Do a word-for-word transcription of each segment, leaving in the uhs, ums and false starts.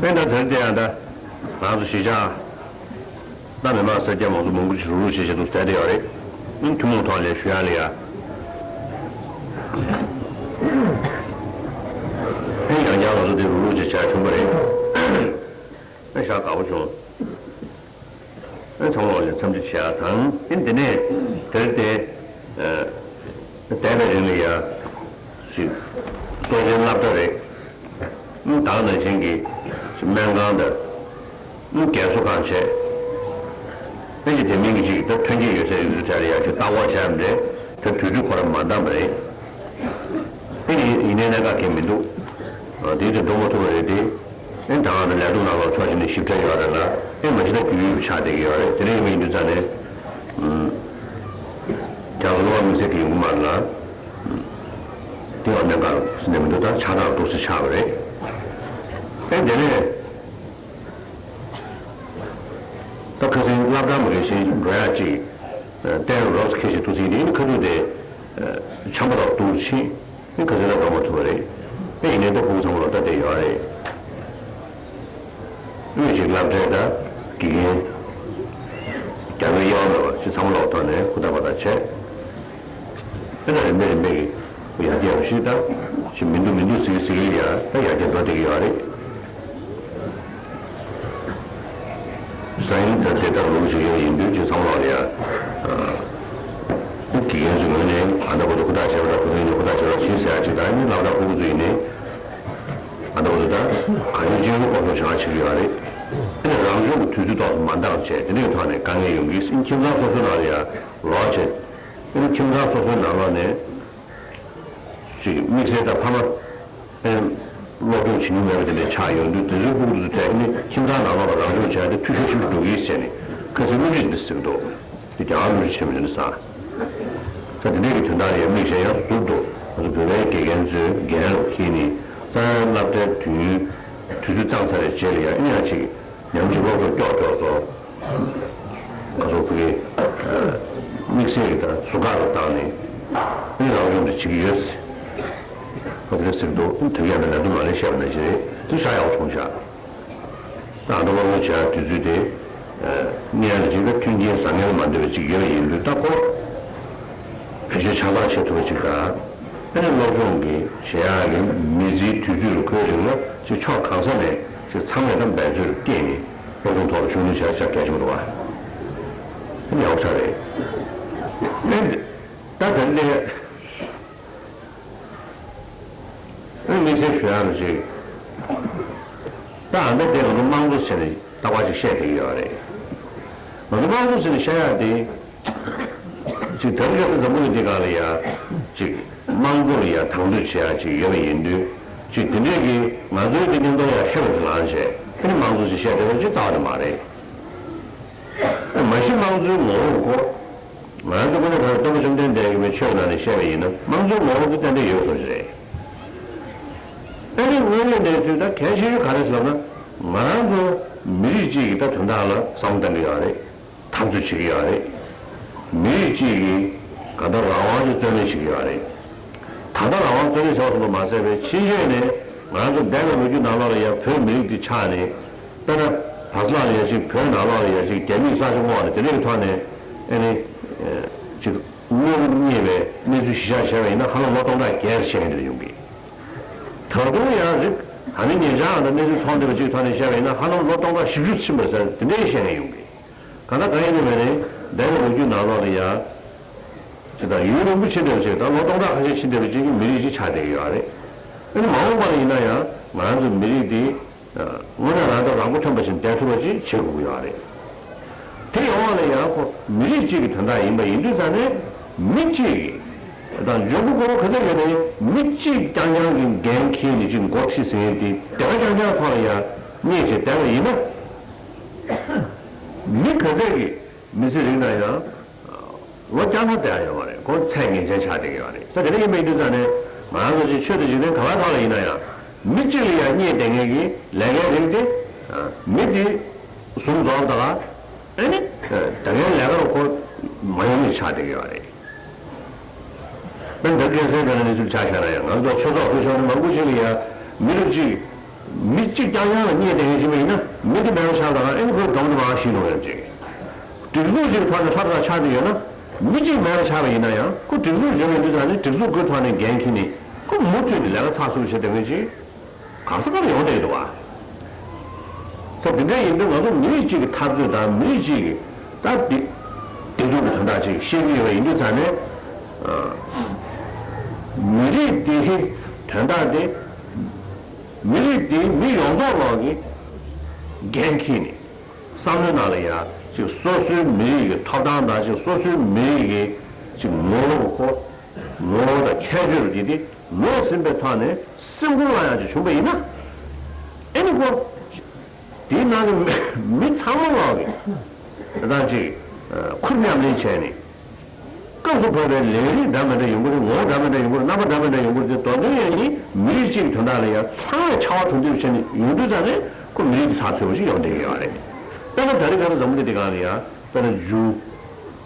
ཨེ་ད་དེར་བལྟས་ཡང་ད་རང་ཚོ་གཞིས་ཆགས་ད་མི་མང་སེར་སྐྱ་མང་ཚོགས་མང་པོ་ཞིག་རུག་རུག་བྱེད་བྱེད་འདུག་བསྡད་དེ་ཡོད་རེད། ཨང་ཐུན་མོང་ཐོག་ལ་ཞུ་ཡག་ལ་ཡ། ཨེ་ཡང་བསྐྱར་ང་ཚོ་དེ་རུག་རུག་བྱེད་བྱ་བྱུང་བ་རེད། ཨེ་ཞག་དགའ་པོ་བྱུང་། ཨེ་ཚང་མ་ལ་འཚམས་འདྲི་བྱེད་ཡག་དང་ཨེ་དེ་ནས་དེར་བལྟས། འདས་པའི་རིང་ལ་ཡ་ཞིག་གཙོ་ཆེན་སློབ་གྲྭ་རེད། ད་ག་ནང་བཞིན་གྱི་སྨན་ཁང་དང་རྒན་གསོ་ཁང་བྱས། ཨེ་ཅིག་དེ་མིན་གྱི་ཅིག་ད་ཐོན་སྐྱེད་ཡོད་ཚད་ཡོད་ཚད་གྲས་ལ་ཡ་ཅིག་ལྟ་སྐོར་བྱས་པ་རེད། ད་དུས་ཚོད་ཁོ་རང་མ་འདང་བ་རེད། ཨེ་ཡིན་ཡིན་ནའི་གནད་འགག་གང་ཡང་མི་འདུག་དེ་དེ་འགྲོ་མ་ཐུབ་པ་རེད་དེ། ཨེ་ད་ག་ནང་ལས་དོན་ནང་ལོགས་ཕྱོགས་གཅིག་ནས་ཞིབ་ཕྲ་ཡོད་རེད་ལ། ཨེ་མ་གཞི་ད་རྒྱུས་ཡོད་ཆགས་བསྡད་ཀྱི་ཡོད་རེད། དེ་འདྲ་ཡིན་པ་ཡིན་དུས་ཙང་ནས། ཨུམ། རྒྱ་མཚོ་གློ་བ་དམིགས་བསལ་གྱི་ཡོང་གི་མ་རེད་ལ། དེ་བ་གནད་འགག་ཟེར་ནས་མི་འདུག་ད་ཆགས་སྟངས་འདུག་སེ་ཆགས་པ་རེད། ཨེ་དེ་ནས་ད་ཁ་སང་སློབ་གྲྭ་མ་གི་ཞིག་འགྲོ་ཡག་ཅིག་གཏན་རོགས་ཁེ་ཞིག་འདུག་སེ་དེ་ནི་ཁ་ཐུག་དེ་འཆམ་པོ་དང་འདུག་ཕྱིན་ནི་ཁ་སང་ལ་འགྲོ་མ་ཐུབ་པ་རེད། ཨེ་ཡིན་ནའི་ད་ཕྲུ་གུ་ཚང་མ་ལ་ད་བསྡད་ཡོད་རེད། དངོས་གཞི་སློབ་གྲྭའི་ད་དགེ་རྒན་རྒྱ་བོད་དབྱེ་བ་མེད་པ་ཅིག་ཚང་མ་ལོག་ཐོག་ནས་ཧུར་ཐག་པ་ཐག་བྱས། དེ་ལ་རིམ་པས་རིམ་པས་ཀྱི་ཡར་རྒྱས་ཡོང་ཞིག་ད་ཅིག་མི་འདུག་མི་འདུག་ཟེར་གྱི་ཟེར་གྱི་ཡ་ད་ཡར་རྒྱས་འགྲོ་བསྡད་ཀྱི་ཡོད་རེད། ས་ཡིན་ད་དེ་ལྟར་ལུགས་ཤིག་ཡོད་ཡིན་དུས་ཅིག་ཚང་མ་ལོག་ལ་ཡ། དགེ་རྒན་ཚོའི་ངོས་ནས་ད་ལྟ་བར་དུ་ཧུར་ཐག་བྱས་པ་དང་བུ་ལོན་ཡིན་ན་ཧུར་ཐག་བྱས་པ་བྱེད་ཟེར་ཡ་ཅིག་དང་ཨ་ནི་སློབ་གྲྭ་ཕྲུ་གུ་ཚོ་ཡིན་ནའི། ད་ལྟ་བར་དུ་ད་གང་ཡོད་ཅི་ཡོད་སློབ་སྦྱོང་བྱེད་པ་བྱེད་ཀྱི་ཡོད་རེད། དེ་ནས་རང་སྦྱོང་གི་དུས་ཚོད་ཏོག་ཙམ་མ་འདང་བྱས་དེ་འདྲའི་ཐོག་ནས་དཀའ་ངལ་ཡོང་གི་ཡིན། ཁྱིམ་ཚང་སོ་སོའི་ནང་ལ་ཡང་ལོག་བྱས། དེ་ནས་ཁྱིམ་ཚང་སོ་སོའི་ནང་ལོགས་ནས་ཅིག་དམིགས་བསལ་ད་ཕ་མ་ཨེ་སློབ་སྦྱོང་བྱེད་མྱོང་མེད་པ་དེ་འདྲ་ཆགས་ཡོང་དུས་དེ་ཚོའི་ཕྲུ་གུ་ཚོ་གྲས་ནི་ཁྱིམ་ཚང་ནང་ལོགས་ལ་རང་སྦྱོང་བྱས་ཏེ་འཐུས་ཤོར་ཞིབ་ཏུ་འགྲོ་གི་ཡིན་ཟེར་ནས་ཁ་སང་སློབ་ཁྲིད་འདི་ཟེར་གི་འདུག་དེ་རྒྱ་གར་སློབ་ཁྲིད་བྱེད་མི་འདི་ནི་ས། ས་དེ་འདྲས་ཀྱི་དོན་དག་ལ་ཡང་དམིགས་བྱས་ཡང་ཟུར་དུ་ང་ཚོ་བོད་པའི་དགེ་རྒན་ཚོས་འགན་རུ་འཁྱེར་ནས་རྩྭ་ཡང་སློབ་གྲྭའི་དུས་དུས་ཚོད་བཏང་ཚར་བའི་རྗེས་ལ་ཡང་ཨེ་ཡང་ཅིག་ཉམས་ཞིབ་སློབ་སྦྱོང་མགྱོགས་མགྱོགས་སོང་། ཁ་སང་ཕ་གི་དམིགས་བསལ་གྱི་ད་ཟུར་བཀག་རུ་བཏང་ནས་ཨེ་རང་སྦྱོང་དེ་བྱེད་ཀྱི་ཡོད། ཁོ་དེ་ཟེར་འདུག་དེ་ག་ནས་ལས་དོན་མ་ལས་བཤད་པ་ནང་བཞིན་རེད། དེ་ཧྲ་ཡག་པོ་བྱུང་ཤག་ད་ལྟ་སློབ་སྦྱོང་བྱེད་ཡག་དུས་ཚོད་དེ། སྔོན་ལ་ཅིག་ད་མཐུན་རྐྱེན་བཟང་ངན་ལ་མ་འདོད་པ་ཅིག་ཡོད་པ་ཡིན་དུས་ད་ཁོ་བེད་སྤྱོད་ཆ་ཚང་བྱེད་ཐུབ་པ་ཅིག་དང་། ཨ་ནི་སློབ་སྦྱོང་གི་བྱེད་ཡག་གི་མི་ཚེའི་དུས་ཚོད་ལ་ཁོའི་རིང་ལ་ཅིག་ཕྱོགས་གང་ས་ནས་ཅིག་ཚང་མས་ད་འབད་རྩོལ་བསྐྱེད་ནས་སློབ་སྦྱོང་ཐོག་ལ་ཤུགས་སྣོན་བྱ་ཡག་གལ་ཆེན་པོ་འདུག་བ། ཨ་ནི་ཡག་པོ་ཆགས་རེད། ཨ་ནི་ད་དེ་ལས། ཨ་ནི་དམིགས་བསལ་ཞུ་ཡག་ལ་ཅིག་ད་ཨ་ད་དེ་ང་ཚོ་དམངས་གཙོ་བྱས་ནས་རྟག་པར་ཅིག་བཤད་བསྡད་ཀྱི་ཡོད་རེད། ང་ཚོ་དམངས་གཙོ་བྱས་ནས་བཤད་ཡག་དེ། ཅིག་ད་རེས་ཁ་སང་འཛམ་བུ་གླིང་འདི་སྒང་ལ་ཡ། ཅིག་དམངས་གཙོ་ལ་ཡ་དང་དོད་བྱེད་ཡག་ཅིག་ཡོད་པ་ཡིན་དུས། ཅིག་དེ་འདྲས་ཀྱི་ང་ཚོའི་འདི་མཉམ་དུ་ཡ་ཧེ་བ་ཅིག་ལངས་བྱས་ཨ་ནི་དམངས་གཙོ་ཅིག་བཤད་བསྡད་པ་ཅིག་རྩ་བ་ནས་མ་རེད། མ་གཞི་དམངས་གཙོའི་ངོ་བོ་ཁོ། ང་ཚོ་ཁོ་ན་ག་རེ་སྟོན་པ་བཅོམ་ལྡན་འདས་ཀྱི་མི་ཆོས་ནང་ནས་བཤད་པ་ཡིན་ན་དམངས་གཙོའི་ངོ་བོ་དེ་ཏན་ཏན་ཡོད་བཟོ་ཞིག་རེད། ཨ་ནི་དངོས་ཡོད་གནས་ཚུལ་ད་གལ་ཆེ་ཤོས་ག་རེ་ཟེར་ལབ་ན། ང་རང་ཚོ་མི་རིགས་གཅིག་གི་ད་དོན་དག་ལ་བསམ་བློ་གཏང་གི་ཡོད་རེད། འཐབ་རྩོད་བྱེད་ཀྱི་ཡོད་རེད། མི་རིགས་གཅིག་གི་གང་ལྟར་རང་དབང་ཅིག་རྩོད་ལེན་བྱེད་ཀྱི་ཡོད་རེད། ད་ལྟ་རང་དབང་རྩོད་ལེན་བྱས་པ་ཙམ་དུ་མ་ཟད་པའི་ཕྱིན་ཆད་ནས་ང་རང་ཚོ་འདས་པའི་ལོ་རྒྱུས་ནང་ལོགས་ལ་ཡང་བོད་མི་རིགས་འདི་ཆགས་ནས། དཔེར་ན། བར་སླབ་ལ་ཡ་ཅིག་བོད་ནང་ལོགས་ལ་ཡ་ཅིག་རྒྱ་མིས་ས་ཆ་བསྔོགས་ནས་དེ་འདྲའི་ཐོག་ནས་ཨ་ནི། ཅིག་དངོས་པོ་རྙེད་པའི་གནས་ཚུལ་གཞི་བཞག་བྱས་པ་ཡིན་ན་ཧ་ལམ་ལོ་སྟོང་ཕྲག་བརྒྱད་ཙམ་ཕྱིན་ཡོང་གི། ད་དུང་ཡང་རིགས་ད་ནི་ཉེ་ཆར་ཨ་ད་གནས་ཚུལ་མཐོང་བསྡད་པ་ཅིག་ཐོག་ནས་བཤད་པ་ཡིན་ན་ཧ་ལམ་ལོ་སྟོང་ཕྲག་བཞི་བཅུ་ཕྱིན་པ་ཟེར་དེ་འདྲའི་ཕྱིན་ཡོང་གི། གང་ལྟར་གང་ཡིན་ནའི་མེད་ནའི་འདས་པའི་ལོ་རྒྱུས་ནང་ལོགས་ལ་ཡ། ཅིག་ད་ཡུན་རིང་པོ་ཕྱིན་བསྡད་པ་ཅིག་ད་ལོ་སྟོང་ཕྲག་ཁ་ཤས་ཕྱིན་བསྡད་པ་ཅིག་གི་མི་རིགས་ཅིག་ཆགས་བསྡད་ཀྱི་ཡོད་རེད། ཨ་ནི་མ་འོངས་པ་ལ་ཡིན་ན་ཡང་ང་རང་ཚོའི་མི་རིགས་འདི། དངོས་གནས་རང་དོན་རང་མགོ་ཐོན་པ་ཞིག་བསྡད་ཐུབ་པ་ཅིག་བྱེད་དགོས་ཀྱི་ཡོད་རེད། དེ་ཡོང་བ་ལ་ཡང་ཁོ་མི་རིགས་གཅིག་གི་དོན་དག་ཡིན་པ་ཡིན་དུས་ཙང་ནས་མི་གཅིག་གི་དང་འཇོན་པོ་དགོས་པ་ག་ཚད་ཡོད་ན་ཡང་མི་གཅིག་རྐྱང་རྐྱང་གི་འགན་འཁྱེར་ནས་ཅིག་འགོ་ཁྲིད་ཟེར་མཁན་དེ་དེ་ག་རྐྱང་རྐྱང་ཐོག་ལ་ཡང་གནས་བྱས་བསྡད་པ་ཡིན་ན། མི་ག་ཚད་ཀྱི་མི་ཚེ་རིང་ན་ཡང་། ལོ་བརྒྱ་ལྷག་བསྡད་ཡ་ཡོད་མ་རེད། ཁོ་ཚད་ངེས་ཅན་ཆགས་བསྡད་ཀྱི་ཡོད་རེད། ས་དེ་འདྲ་ཡིན་པ་ཡིན་དུས་ཙང་ནས་ང་རང་ཚོ་ཅིག་ཆོས་དང་འཇིག་རྟེན་ག་བ་ཐོག་ལ་ཡིན་ན་ཡང་མི་གཅིག་ལ་ཡང་བསྙད་བསྡད་མཁན་གྱི་ལས་ཀའི་རིགས་དེ་མི་དེ་ཟུང་འཇོག་དང་ཨ་ནི་ད་ངའི་ལས་ཀ་རུ་ཁོ་མ་ཡོང་མཁན་ཆགས་བསྡད་ཀྱི་ཡོད་རེད། དཔེར་ན་ད་སྐལ་ཚན་དེ་ལ་གནས་ཚུལ་ཆ་བཞག་ན་ཡང་ང་ཚོ་ཆོས་ཚོགས་ཚོགས་ཆུང་མང་པོ་ཞིག་ལ་ཡང་མི་རབས་གཅིག་མི་གཅིག་རྐྱང་རྐྱང་ལ་བརྙས་བསྡད་མཁན་ཞིག་མ་ཡིན་ན། མི་དེ་མེད་པ་ཆགས་ད་ག་ཨེ་ནི་ཁོའི་སྒྲོམ་དེ་མར་བཤིག་འགྲོ་ཡོད་ཅིག་སྒྲིག་འཛུགས་ཤིག་ཐོག་ནས་ཧྲབ་ཧྲབ་ཆགས་བསྡད་ཡོད་ན། མི་གཅིག་མེད་པ་ཆགས་པ་ཡིན་ན་ཡང་ཁོ་སྒྲིག་འཛུགས་གཞན་མི་འདུག་ཟེར་ནས་སྒྲིག་འཛུགས་ཀྱི་ཐོག་ནས་འགན་འཁྱེར་ནས་ཁོ་མུ་མཐུད་ནས་ལས་ཀ་ཚགས་ཚུད་པོ་བྱས་བསྡད་མཁན་ཅིག་གང་ས་གང་ལ་ཡོང་བསྡད་ཀྱི་འདུག་བ། ས་དེ་འདྲ་ཡིན་དུས་ང་ཚོ་མི་རིགས་གཅིག་གི་འཐབ་རྩོད་དང་མི་རིགས་གཅིག་གི་ད་བདེ་བདེ་སྡུག་གི་དོན་དག་ཅིག་བཤད་ཀྱི་ཡོད་པ་ཡིན་དུས་ཙང་ནས། ཨ། མི་རིགས་དེའི་དོན་དག་དེ། མི་རིགས་དེའི་མི་ཡོངས་རྫོགས་ལོག་གི་འགན་འཁྱེར་ནས། བསམ་བློའི་ནང་ལ་ཡང་ཅིག་སོ་སོའི་མི་རིགས་ཀྱི་ཐོབ་ཐང་དང་ཅིག་སོ་སོའི་མི་རིགས་ཀྱི་ཅིག་ངོ་བོ་ཁོ། ངོ་བོ་དང་ཁྱད་ཆོས་ལ་དེ་དེ་ལོག་ཟིན་པའི་ཐོག་ནས་སེམས་ཁུར་བླངས་ཡག་ཅིག་བྱུང་པ་ཡིན་ན། ཨེ་ནི་ཁོ། དེའི་ནང་གི་མི་ཚང་མ་ལོག་གི་ད་ཅིག་ཁུར་མཉམ་ལེན་བྱས་ནས། སྐབས་སུ་བབས་པའི་ལས་རིགས་འདྲ་མི་འདྲ་ཡོང་གི་རེད། ངོ་བོ་འདྲ་མི་འདྲ་ཡོང་གི་རེད། རྣམ་པ་འདྲ་མི་འདྲ་ཡོང་གི་རེད། དེ་མདོར་དོན་ཡང་ནི་མི་རིགས་གཅིག་གི་དོན་དག་ལ་ཡང་ཚང་མས་ཕྱར་བ་གྲུ་འདེགས་བྱས་ནས་ཡོང་དུས་ཙང་ནས་ཁོ་མི་རིགས་འདི་ཚགས་ཚུད་པོ་ཞིག་ཡོང་བསྡད་ཀྱི་ཡོད་རེད། དཔེར་ན་ད་རེས་ཁ་སང་འཛམ་བུ་གླིང་འདི་སྒང་ལ་ཡང་དཔེར་ན་ཇུའུ།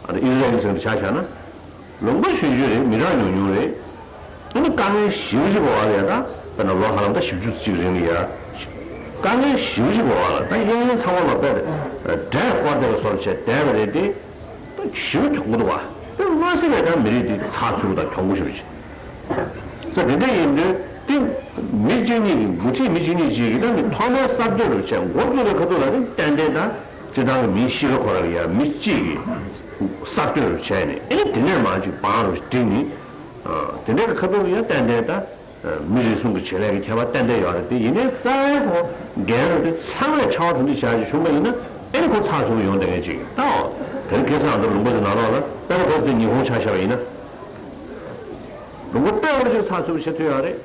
ཨ་ནི་ཨི་སི་ར་ཨེལ་ཟེར་བ་ཆ་བཞག་ན། ལུང་པ་ཆུང་ཆུང་རེད། མི་གྲངས་ཉུང་ཉུང་རེད། ཨ་ནི་དཀའ་ངལ་ཞེ་པོ་ཅིག་འོག་ལ་ཡ་ད་དཔེར་ན་ལོ་ཧ་ལམ་ད་བཞི་བཅུ་ཅིག་རིང་ལ་ཡ། དཀའ་ངལ་ཞེ་པོ་ཅིག་འོག་ལ་ད་གཡས་གཡོན་ཚང་མ་ལ་དཔེ་འབྲས་སྐོར་བསྡད་པ་བཟོ་འདྲ་བྱས་བསྡད་པ་རེད་དེ། ད་ཞེ་པོ་གྱོང་པོ་འདུག་བ། དཔེ་མ་སྲིད་པའི་ད་མི་རིགས་འདི་ཚགས་ཚུད་པོ་དང་གྱོང་པོ་ཞེ་པོ་ཅིག་ས་དེ་འདྲ་ཡིན་དུས་དེ་མི་གཅིག་གཉིས་ཀྱི་འགོ་ཁྲིད་མི་གཅིག་གཉིས་གཅིག་གིས་ད་ནི་ཐོག་མའི་གསར་གཏོད་རུ་བྱས་འགོ་བཙུགས་པའི་ཁ་ཐུག་ལ་ནི་ཏན་ཏན་ད་སྤྱིར་བཏང་གི་མིའི་གཤིས་ཀ་ཁོ་རང་ལ་ཡ་མི་གཅིག་གིས་གསར་གཏོད་རུ་བྱས་ནས་ཨེ་ནི་དེ་ནས་མར་ཅིག་བང་རུ་བསྒྲིགས་ནས། དེ་འདྲའི་ཁ་ཐུག་ལ་ཡང་ཏན་ཏན་ད་མི་རེ་ཟུང་གི་བྱེད་ལས་ཀྱི་ཁྱད་པར་ཏན་ཏན་ཡོད་རེད་དེ། ཡིན་ནའི་རྩ་བའི་ཁོ་འགན་རུ་དེ་ཚང་མས་ཕྱར་བ་གྲུ་འདེགས་བྱ་ཞིག་བྱུང་པ་ཡིན་ན་ཨེ་ནི་ཁོ་ཚགས་ཚུད་པོ་ཡོང་བསྡད་མཁན་ཅིག་ད། འོ་དེ་རིང་ཁ་སང་འདིར་ལུང་པ་ཚོའི་ནང་ལོགས་ལ་དཔེར་ན་ཁོ་ཚོ་དེ་ཉི་ཧོང་ཆ་བཞག་པ་ཡིན་ན། ལུང་པ་དཔེ་འོ་ཅིག་ཚགས་ཚུད་པོ་བྱེད་ཐུབ་ཡོད་རེད།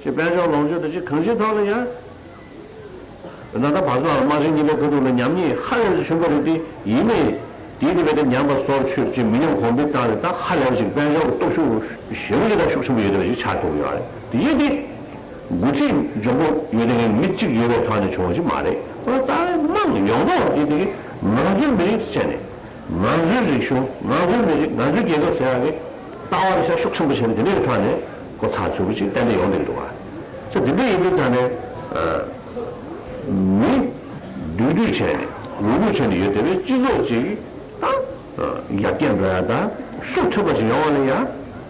ཅེས་དཔལ་འབྱོར་ལོངས་སྤྱོད་དང་ཅིག་གང་ཅིའི་ཐོག་ལ་ཡང་། ད་ལྟ་བར་སོང་དམག་ཆེན་གཉིས་པའི་ཁ་ཐུག་ལ་ཉམས་ཉེས་ཧ་ལས་པ་ཅིག་བྱུང་བ་རེད་དེ། ཡིན་ནའི་དེའི་དེ་བས་ཏེ་ཉམས་པ་སོར་ཆུད་ཅིག་མི་ཉམས་གོང་འཕེལ་བཏང་ནས་ད་ཧ་ལས་པ་ཅིག་དཔལ་འབྱོར་གྱི་སྟོབས་ཤུགས་ཞེ་པོ་ཅིག་དང་ཤུགས་ཆེན་པོ་ཡོད་བསྡད་པ་ཞིག་ཆགས་ཐུབ་ཀྱི་ཡོད་རེད་དེ། ཡིན་ཏེ། འགོ་ཁྲིད་འཇོན་པོ་ཡོད་བསྡད་མཁན་མི་གཅིག་ཡོད་པའི་ཐོག་ནས་བྱུང་བ་ཞིག་མ་རེད། ཁོ་རྩ་བའི་དམངས་ཡོངས་རྫོགས་ཀྱི་དེ་ང་ཚོའི་མི་རིགས་སུ་བྱས་ནས། ང་ཚོའི་རིག་གཞུང་། ང་ཚོའི་མི་རིགས། ང་ཚོའི་རྒྱལ་ཁབ་ཟེར་ཡག་གི་ལྟ་བ་རེ་ཤ་ཤུགས་ཆེན་པོ་བྱས་ནས་དེ་འདྲའི་ཐོག་ནས་ཁོ་ཚགས་ཚུད་པོ་ཅིག་ཏན་ཏན་ཡོང་བསྡད་འདུག་བ། ཚེ་འདི་འདྲ་ཡིན་དུས་ཙང་ནས། ཨ། མི་འདུས་སྡོད་བྱས་ནས་ལུ་གུ་བྱས་ནས་ཡོད་བསྡད་པའི་སྤྱི་ཚོགས་ཅིག་ད་ཡར་རྒྱས་འགྲོ་ཡ་དང་ཤུགས་ཐོན་པ་ཞིག་ཡོང་བ་ལ་ཡ།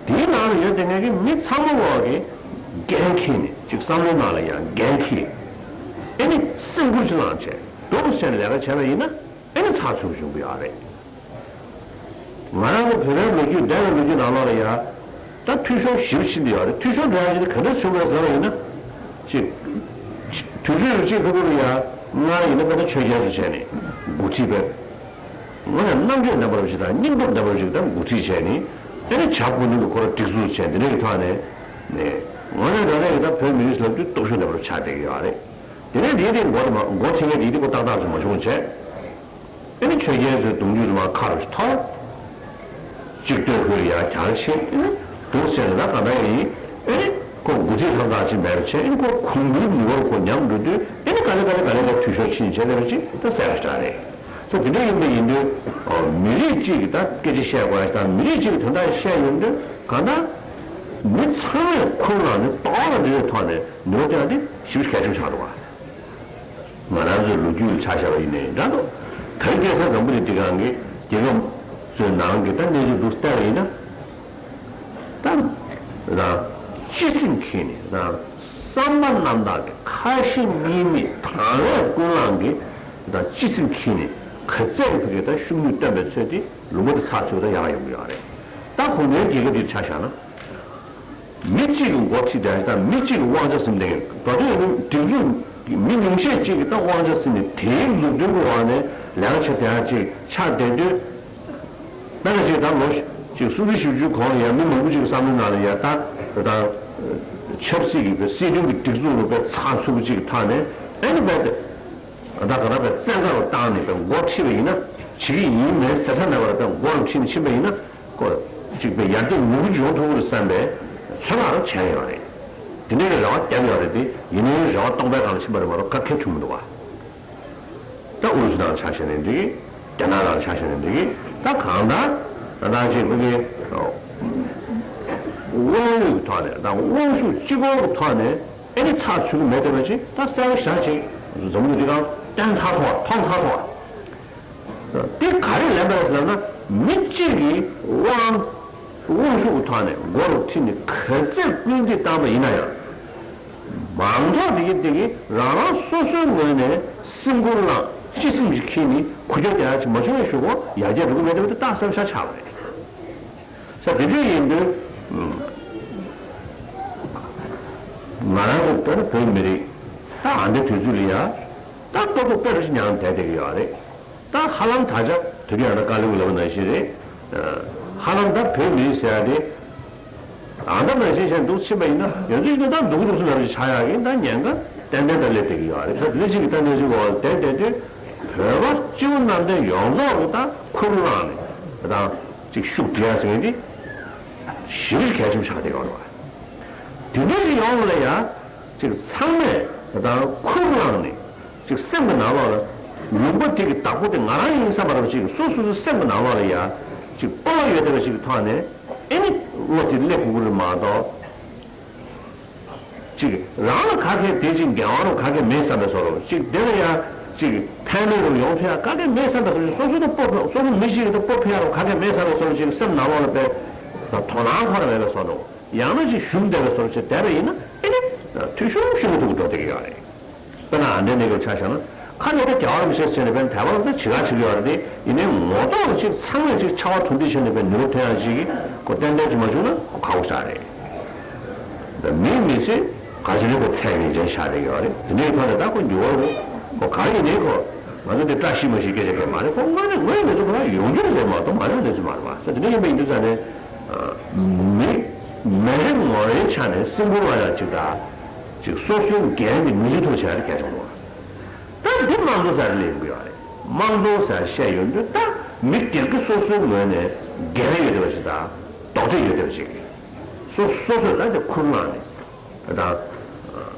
དེའི་ནང་ལ་ཡོད་བསྡད་མཁན་གྱི་མི་ཚང་མ་ལོག་གི་འགན་འཁྱེར་ནས་ཅིག་བསམ་བློའི་ནང་ལ་ཡ་འགན་འཁྱེར། ཨེ་ནི་སེམས་ཁུར་ཅིག་བླངས་བྱས་སྡུག་ཅིག་བྱས་ནས་ལས་ཀ་བྱས་པ་ཡིན་ན། ཨེ་ནི་ཚགས་ཚུད་པོ་བྱུང་གི་ཡོད་རེད། ང་རང་ཚོ་བོད་པའི་ལོ་རྒྱུས། འདས་པའི་ལོ་རྒྱུས་ནང་ལོགས་ལ་ཡ། ད་འཐུས་ཤོར་ཞེ་པོ་ཕྱིན་བསྡད་ཡོད་རེད། འཐུས་ཤོར་འགྲོ་ཡ་དེ་ག་འདྲ་བྱུང་བ་རེད་ཟེར་བ་ཡིན་ན། ཅིག་དུས་ཚོད་རེ་གཅིག་ཁ་ཐུག་ལ་ཡ། སྔར་ཡིན་ན་དཔེར་ན་ཆོས་རྒྱལ་ཚོ་བྱས་ནས་འགོ་ཁྲིད་པའི། དངོས་གནས་རྣམ་དཔྱོད་ལྡན་པ་རུ་ཞིག་དང་སྙིང་སྟོབས་ལྡན་པ་རུ་ཞིག་དང་འགོ་ཁྲིད་བྱས་ནས། ཨེ་ནི་བྱ་བཀོད་འདོམས་ཀྱི་ཁོ་རང་སྒྲིག་འཛུགས་བྱས་འདི་འདྲ་གི་ཐོག་ནས། ནས་དངོས་གནས་དྲང་གནས་ཀྱི་ད་བོད་མི་རིགས་ལབ་དུས་སྟོབས་ཤུགས་ལྡན་པ་རུ་ཆགས་བསྡད་ཀྱི་ཡོད་རེད། དེ་ནས་དེའི་སྟེང་འགོ་དེ་མ་འགོ་ཁྲིད་མཁན་དེའི་སྟེང་འགོ་ཏག་ཏག་ཅིག་མ་བྱུང་བྱས། ཨེ་ནི་ཆོས་རྒྱལ་ཚོའི་གདུང་རྒྱུད་ཚོ་མར་ཁ་རུ་ཐོར། གཅིག་སྡོད་ཁུལ་ཡར་གྱར་ཕྱིན། ཨེ་ནི་གདུང་སེང་ལ་ག་འདྲ་ཡིན། ཨེ་ནི་ཁོ་འགོ་ཁྲིད་ལྷག་ཐག་ཅིག་མེད་པ་བྱས། ཨེ་ནི་ཁོ་གོང་བུའི་ནུས་པར་ཁོ་ཉམས་འགྲོ་དུས། ཨེ་ནི་ག་ལེ་ག་ལེ་ག་ལེ་ག་འཐུས་ཤོར་ཕྱིན་བྱས་ལས་པ་ཅིག་ད་གསལ་པོ་ཞེ་དྲག་རེད། ས་དེ་འདྲ་ཡིན་པ་ཡིན་དུས། མི་རིགས་གཅིག་གི་ད་སྐད་ཆ་བཤད་དགོས་ཡ་དང་མི་རིགས་གཅིག་གི་དོན་དག་བཤད་ཡོང་དུས་གང་ལྟར། མི་ཚང་མས་ཁུར་བླངས་ནས་ཏོག་ལ་འདྲི་བའི་ཐོག་ནས་ནུས་པ་བཏོན་ཡ་དེ་ཞེ་པོ་གལ་ཆེན་པོ་ཆགས་འདུག་བ། ང་རང་ཚོའི་ལོ་རྒྱུས་ལ་ཆ་བཞག་པ་ཡིན་ནའི་འདྲ་འདུག་ད་རེས་ཁ་སང་འཛམ་བུ་གླིང་འདི་སྒང་གི་རྒྱལ་ཁབ་ཚོའི་ནང་གི་ད་གནས་ཚུལ་འདུག་བལྟས་པ་ཡིན་ན། ད་རང་སྤྱི་སེམས་ཁྱེར་ནས། རང་བསམ་པ་རྣམ་དག་གི་ཁ་ཞེ་གཉིས་མེད་དང་བས་ཀུན་བསླངས་ཀྱི་ད་སྤྱི་སེམས་ཁྱེར་ནས་ག་ཚད་ཕ་གི་ད་ཤུགས་ནུས་བཏོན་པའི་ཚོད་དེ་ལུང་པ་དེ་ཚགས་ཚུད་ད་ཡག་ཡོང་གི་ཡོད་རེད། ད་གུང་ཁྲན་རྒྱལ་ཁབ་འདིར་ཆ་བཞག་ན། མི་གཅིག་གི་འགོ་ཁྲིད་བསྡད་ཡ་དང་མི་གཅིག་གི་དབང་ཆ་ཟིན་བསྡད་མཁན། ད་དུང་ཡང་སྒྲིག་འཛུགས་མི་ཉུང་ཤས་གཅིག་གི་ད་དབང་ཆ་ཟིན་ནས་དེའི་མཛུབ་སྟོན་གྱི་འོག་ནས་ལས་ཀ་བྱེད་བསྡད་ཡ་ཅིག་ཆགས་བསྡད་དུས། དཔེར་ན་ཅིག་ད་ལོ་ཅིག་སུམ་ཅུ་བཞི་བཅུའི་གོང་ལ་ཡ་མི་མང་པོ་ཅིག་གི་བསམ་བློའི་ནང་ལ་ཡ་ད་ད་ཆབ་སྲིད་ཀྱི་སྲིད་དོན་གྱི་སྒྲིག་འཛུགས་ལ་དཔེ་ཚགས་ཚུད་པོ་ཅིག་གི་ཐོག་ནས་ཨེ་ནི་རྦད་དེ། ད་ག་རང་དཔེ་བཙན་བཀའ་རུ་བཏང་ནས་དཔེ་འགོ་ཁྲིད་པ་ཡིན་ན། བྱེད་ཀྱི་ཡིན་མིན་ཟེར་ས་མེད་པར་དཔེ་འགོ་རུ་ཁྲིད་ནས་ཕྱིན་པ་ཡིན་ན། ཁོ་གཅིག་པའི་ཡར་རྒྱས་མྱུར་པོ་ཅིག་ཡོང་ཐུབ་ཀྱི་རེད་བསམ་པའི་ཚོད་དཔག་རུ་བྱས་ཡོད་རེད། དེ་འདྲའི་རེ་བ་བརྒྱབ་ཡོད་རེད་དེ། ཡིན་ནའི་རེ་བ་སྟོང་པའི་སྒང་ལ་ཕྱིན་པ་རེད་མ་གཏོགས་ག་གེ་བྱུང་མི་འདུག་བ། ད་ཨུ་རུ་སུ་ནང་ཆ་བཞག་ནའི་འགྲིག་གི། རྒྱ་ནག་ནང་ཆ་བཞག་ནའི་འགྲིག་གི། ད་གང་ལྟར་ད་ལྟ་ཅིག་ཕ་གི་དབང་ཡོད་ཀྱི་ཐོག་ནས། ད་དབང་ཤུགས་གཅིག་པོ་གི་ཐོག་ནས། ཨེ་ནི་ཚགས་ཚུད་ཀྱི་མེད་བསྡད་པ་ཅིག་ད་གསལ་པོ་ཞེ་དྲག་ཅིག་འཛམ་བུ་གླིང་འདི་སྒང་བསྟན་ཚར་སོང་བ། མཐོང་ཚར་སོང་བ། འདི་ག་རེ་ལན་པ་རེད་ཟེར་ལབ་ན། མི་གཅིག་གིས་དབང་དབང་ཤུགས་ཀྱི་ཐོག་ནས་མགོ་རུ་ཁྲིད་ནས་ག་ཚོད་སྐུལ་འདེད་བཏང་པ་ཡིན་ན་ཡང་། མང་ཚོགས་དེ་གིས་དེ་གིས་རང་རང་སོ་སོའི་ངོས་ནས་སེམས་ཁུར་བླངས། སྤྱི་སེམས་ཤིག་འཁྱེར་ནས་འགུལ་སྐྱོད་རྒྱག་ཡ་ཅིག་མ་བྱུང་བའི་གཞུག་གུ་ཡར་རྒྱས་འགྲོ་གི་མེད་བསྡད་པ་དེ་རྟགས་གསལ་པོ་ཞེ་དྲག་ཆགས་པ་རེད། ས་དེ་འདྲ་ཡིན་དུས། ང་རང་ཚོ་དཔེར་ན་བོད་མི་རིགས་ད་ཨ་འདྲ་དུས་ཚོད་ལ་ཡ་ད་ལྟོ་ཚོ་དཔེ་རུ་ཞིག་ཉར་བསྡད་བསྡད་ཀྱི་ཡོད་རེད། ད་ཧ་ལམ་ད་ཆ་དུས་རྒྱུན་ཨ་ན་དཀའ་ལས་ཁུར་ལབ་པ་ནང་བཞིན་རེད། ཧ་ལམ་ད་བོད་མི་རིགས་ཟེར་ཡ་དེ་ཨ་ད་ནང་བཞིན་བྱས་འདུག་ཕྱིན་པ་ཡིན་ན་ཡོད་ཚོད་ཞིག་ན་ད་མཛུག་གུ་མཛུག་གུ་ཟེར་ནང་བཞིན་ཆགས་ཡག་གི་ད་ཉེན་ཁ་ཏན་ཏན་ད་སླེབས་བསྡད་ཀྱི་ཡོད་རེད། ད་དེ་འདྲ་ཞིག་གི་ད་གནས་ཚུལ་འོག་ལ་བསྡད་བསྡད་དུས་བོད་པ་སྤྱི་བོ་གནམ་བསྟན་ཡོངས་རྫོགས་ཀྱི་ད་ཁུར་བླངས་ནས་ད་ཅིག་ཤུགས་སྒྲིལ་ཡ་ཟེར་མཁན་དེ་ཞེ་པོ་ཅིག་གལ་ཆེན་པོ་ཆགས་བསྡད་ཡོད་རེད་བ། དེ་འདྲ་ཞིག་ཡོང་བ་ལ་ཡ་ཅིག་ཚང་མས་ད་ཁུར་བླངས་ནས་ཅིག་སེམས་ཀྱི་ནང་ལོགས་ལ་ལུང་པ་དེ་གི་བདག་པོ་དེ་ང་རང་ཡིན་བསམ་པ་རེད་བ། ཅིག་སོ་སོ་སོའི་སེམས་ཀྱི་ནང་ལོགས་ལ་ཡ་ཅིག་སྤོབས་པ་ཡོད་བསྡད་པ་ཞིག་གི་ཐོག་ནས་ཨེ་ནི་བློ་དེ་སླེབས་དགོས་ཀྱི་རེད་མ་གཏོགས། ཅིག་རང་ལ་ག་གེ་དེ་ཅིག་འགན་དབང་རུ་ག་གེ་མེད་བསམ་པའི་བཟོ་འདྲ། ཅིག་དེ་ལ་ཡང་ཅིག་ཕན་མེད་རུ་ཡོང་ཐུབ་ཡ་ག་གེ་མེད་བསམ་པའི་བཟོ་འདྲ། སོ་སོ་དང་སྤོབས་སོ་སོ་མི་ཞིག་གི་དང་སྤོབས་ཕན་ཡ་རུ་ག་གེ་མེད་བསམ་པའི་བཟོ་འདྲ། ཅིག་སེམས་ནང་ལོགས་ལ་དཔེ་དོ་སྣང་འཁོར་མེད་པའི་བཟོ་འདྲ། ཡང་ན་ཅིག་ཞུམ་བསྡད་པའི་བཟོ་འདྲ་ཅིག་བསྡད་པ་ཡིན་ན་ཨེ་ནི་འཐུས་ཤོར་ཤོར་གི་ཐུག་འགྲོ་བསྡད་ཀྱི་ཡོད་རེད། དཔེར་ན་ཨ་འདྲའི་གནས་སྐབས་ཆ་བཞག་ན། ཁ་ནས་ད་རྒྱལ་བ་རིན་པོ་ཆེ་ཟེར་ནས་དཔེར་ན་དད་པ་ལ་ད་ཇི་ག་བྱེད་ཀྱི་ཡོད་རེད་དེ། ཡིན་ནའི་ངོ་ཐོག་ལ་ཅིག་ཚང་མས་ཅིག་ཕྱར་བ་གྲུ་འདེགས་བྱས་ནས་དཔེར་ན་ནུས་པ་ཐོན་ཡག་ཅིག་གི་ཁོ་ཏན་ཏན་ཅིག་མ་བྱུང་ན་ཁོ་ཁག་པོ་ཞིག་རེད། ད་མིའི་མི་ཚེ་ག་ཚོད་རིང་པོ་ཚད་ངེས་ཅན་ཞིག་རེད་ཡོད་རེད། དེ་འདྲའི་ཐོག་ནས་ད་ཁོ་འགྱུར་བ་རུ་ཁོ་ག་ཡིན་ནའི་ཁོ་ང་ཚོ་འདི་བཀྲ་ཤིས་མ་ཤིས་སྐད་ཆ་གང་མ་རེད། ཁོ་དངོས་གནས་དངོས་ཡོད་ཚོ་ཁོ་རང་ཡོང་རྒྱུ་རེད་མ་གཏོགས་མ་ཡོང་གནས་ཚུལ་མ་རེད་བ། ད་དེ་འདྲ་ཡིན་པ་ཡིན་དུས་ཙང་ནས་མི་མི་རེ་ངོ་རེའི་ཆ་ནས་སེམས་ཁུར་བ་ཡག་ཅིག་དང་། ཅིག་སོ་སོའི་འགན་དེ་ངེས་ཅིག་ཐུབ་བྱས་ཏེ་གལ་ཆེན་པོ། ད་འདི་དམངས་གཙོ་ཟེར་ལེན་གྱི་ཡོད་རེད། དམངས་གཙོ་ཟེར་བཤད་ཡོང་དུས་ད་མི་སྒེར་གྱི་སོ་སོའི་ངོས་ནས་འགན་ཡོད་བསྡད་པ་ཞིག་དང་། དོགས་འདྲི་ཡོད་བསྡད་པ་ཞིག་སོ་སོ་སོས་ད་དེ་ཁུར་བླངས་ནས་ད་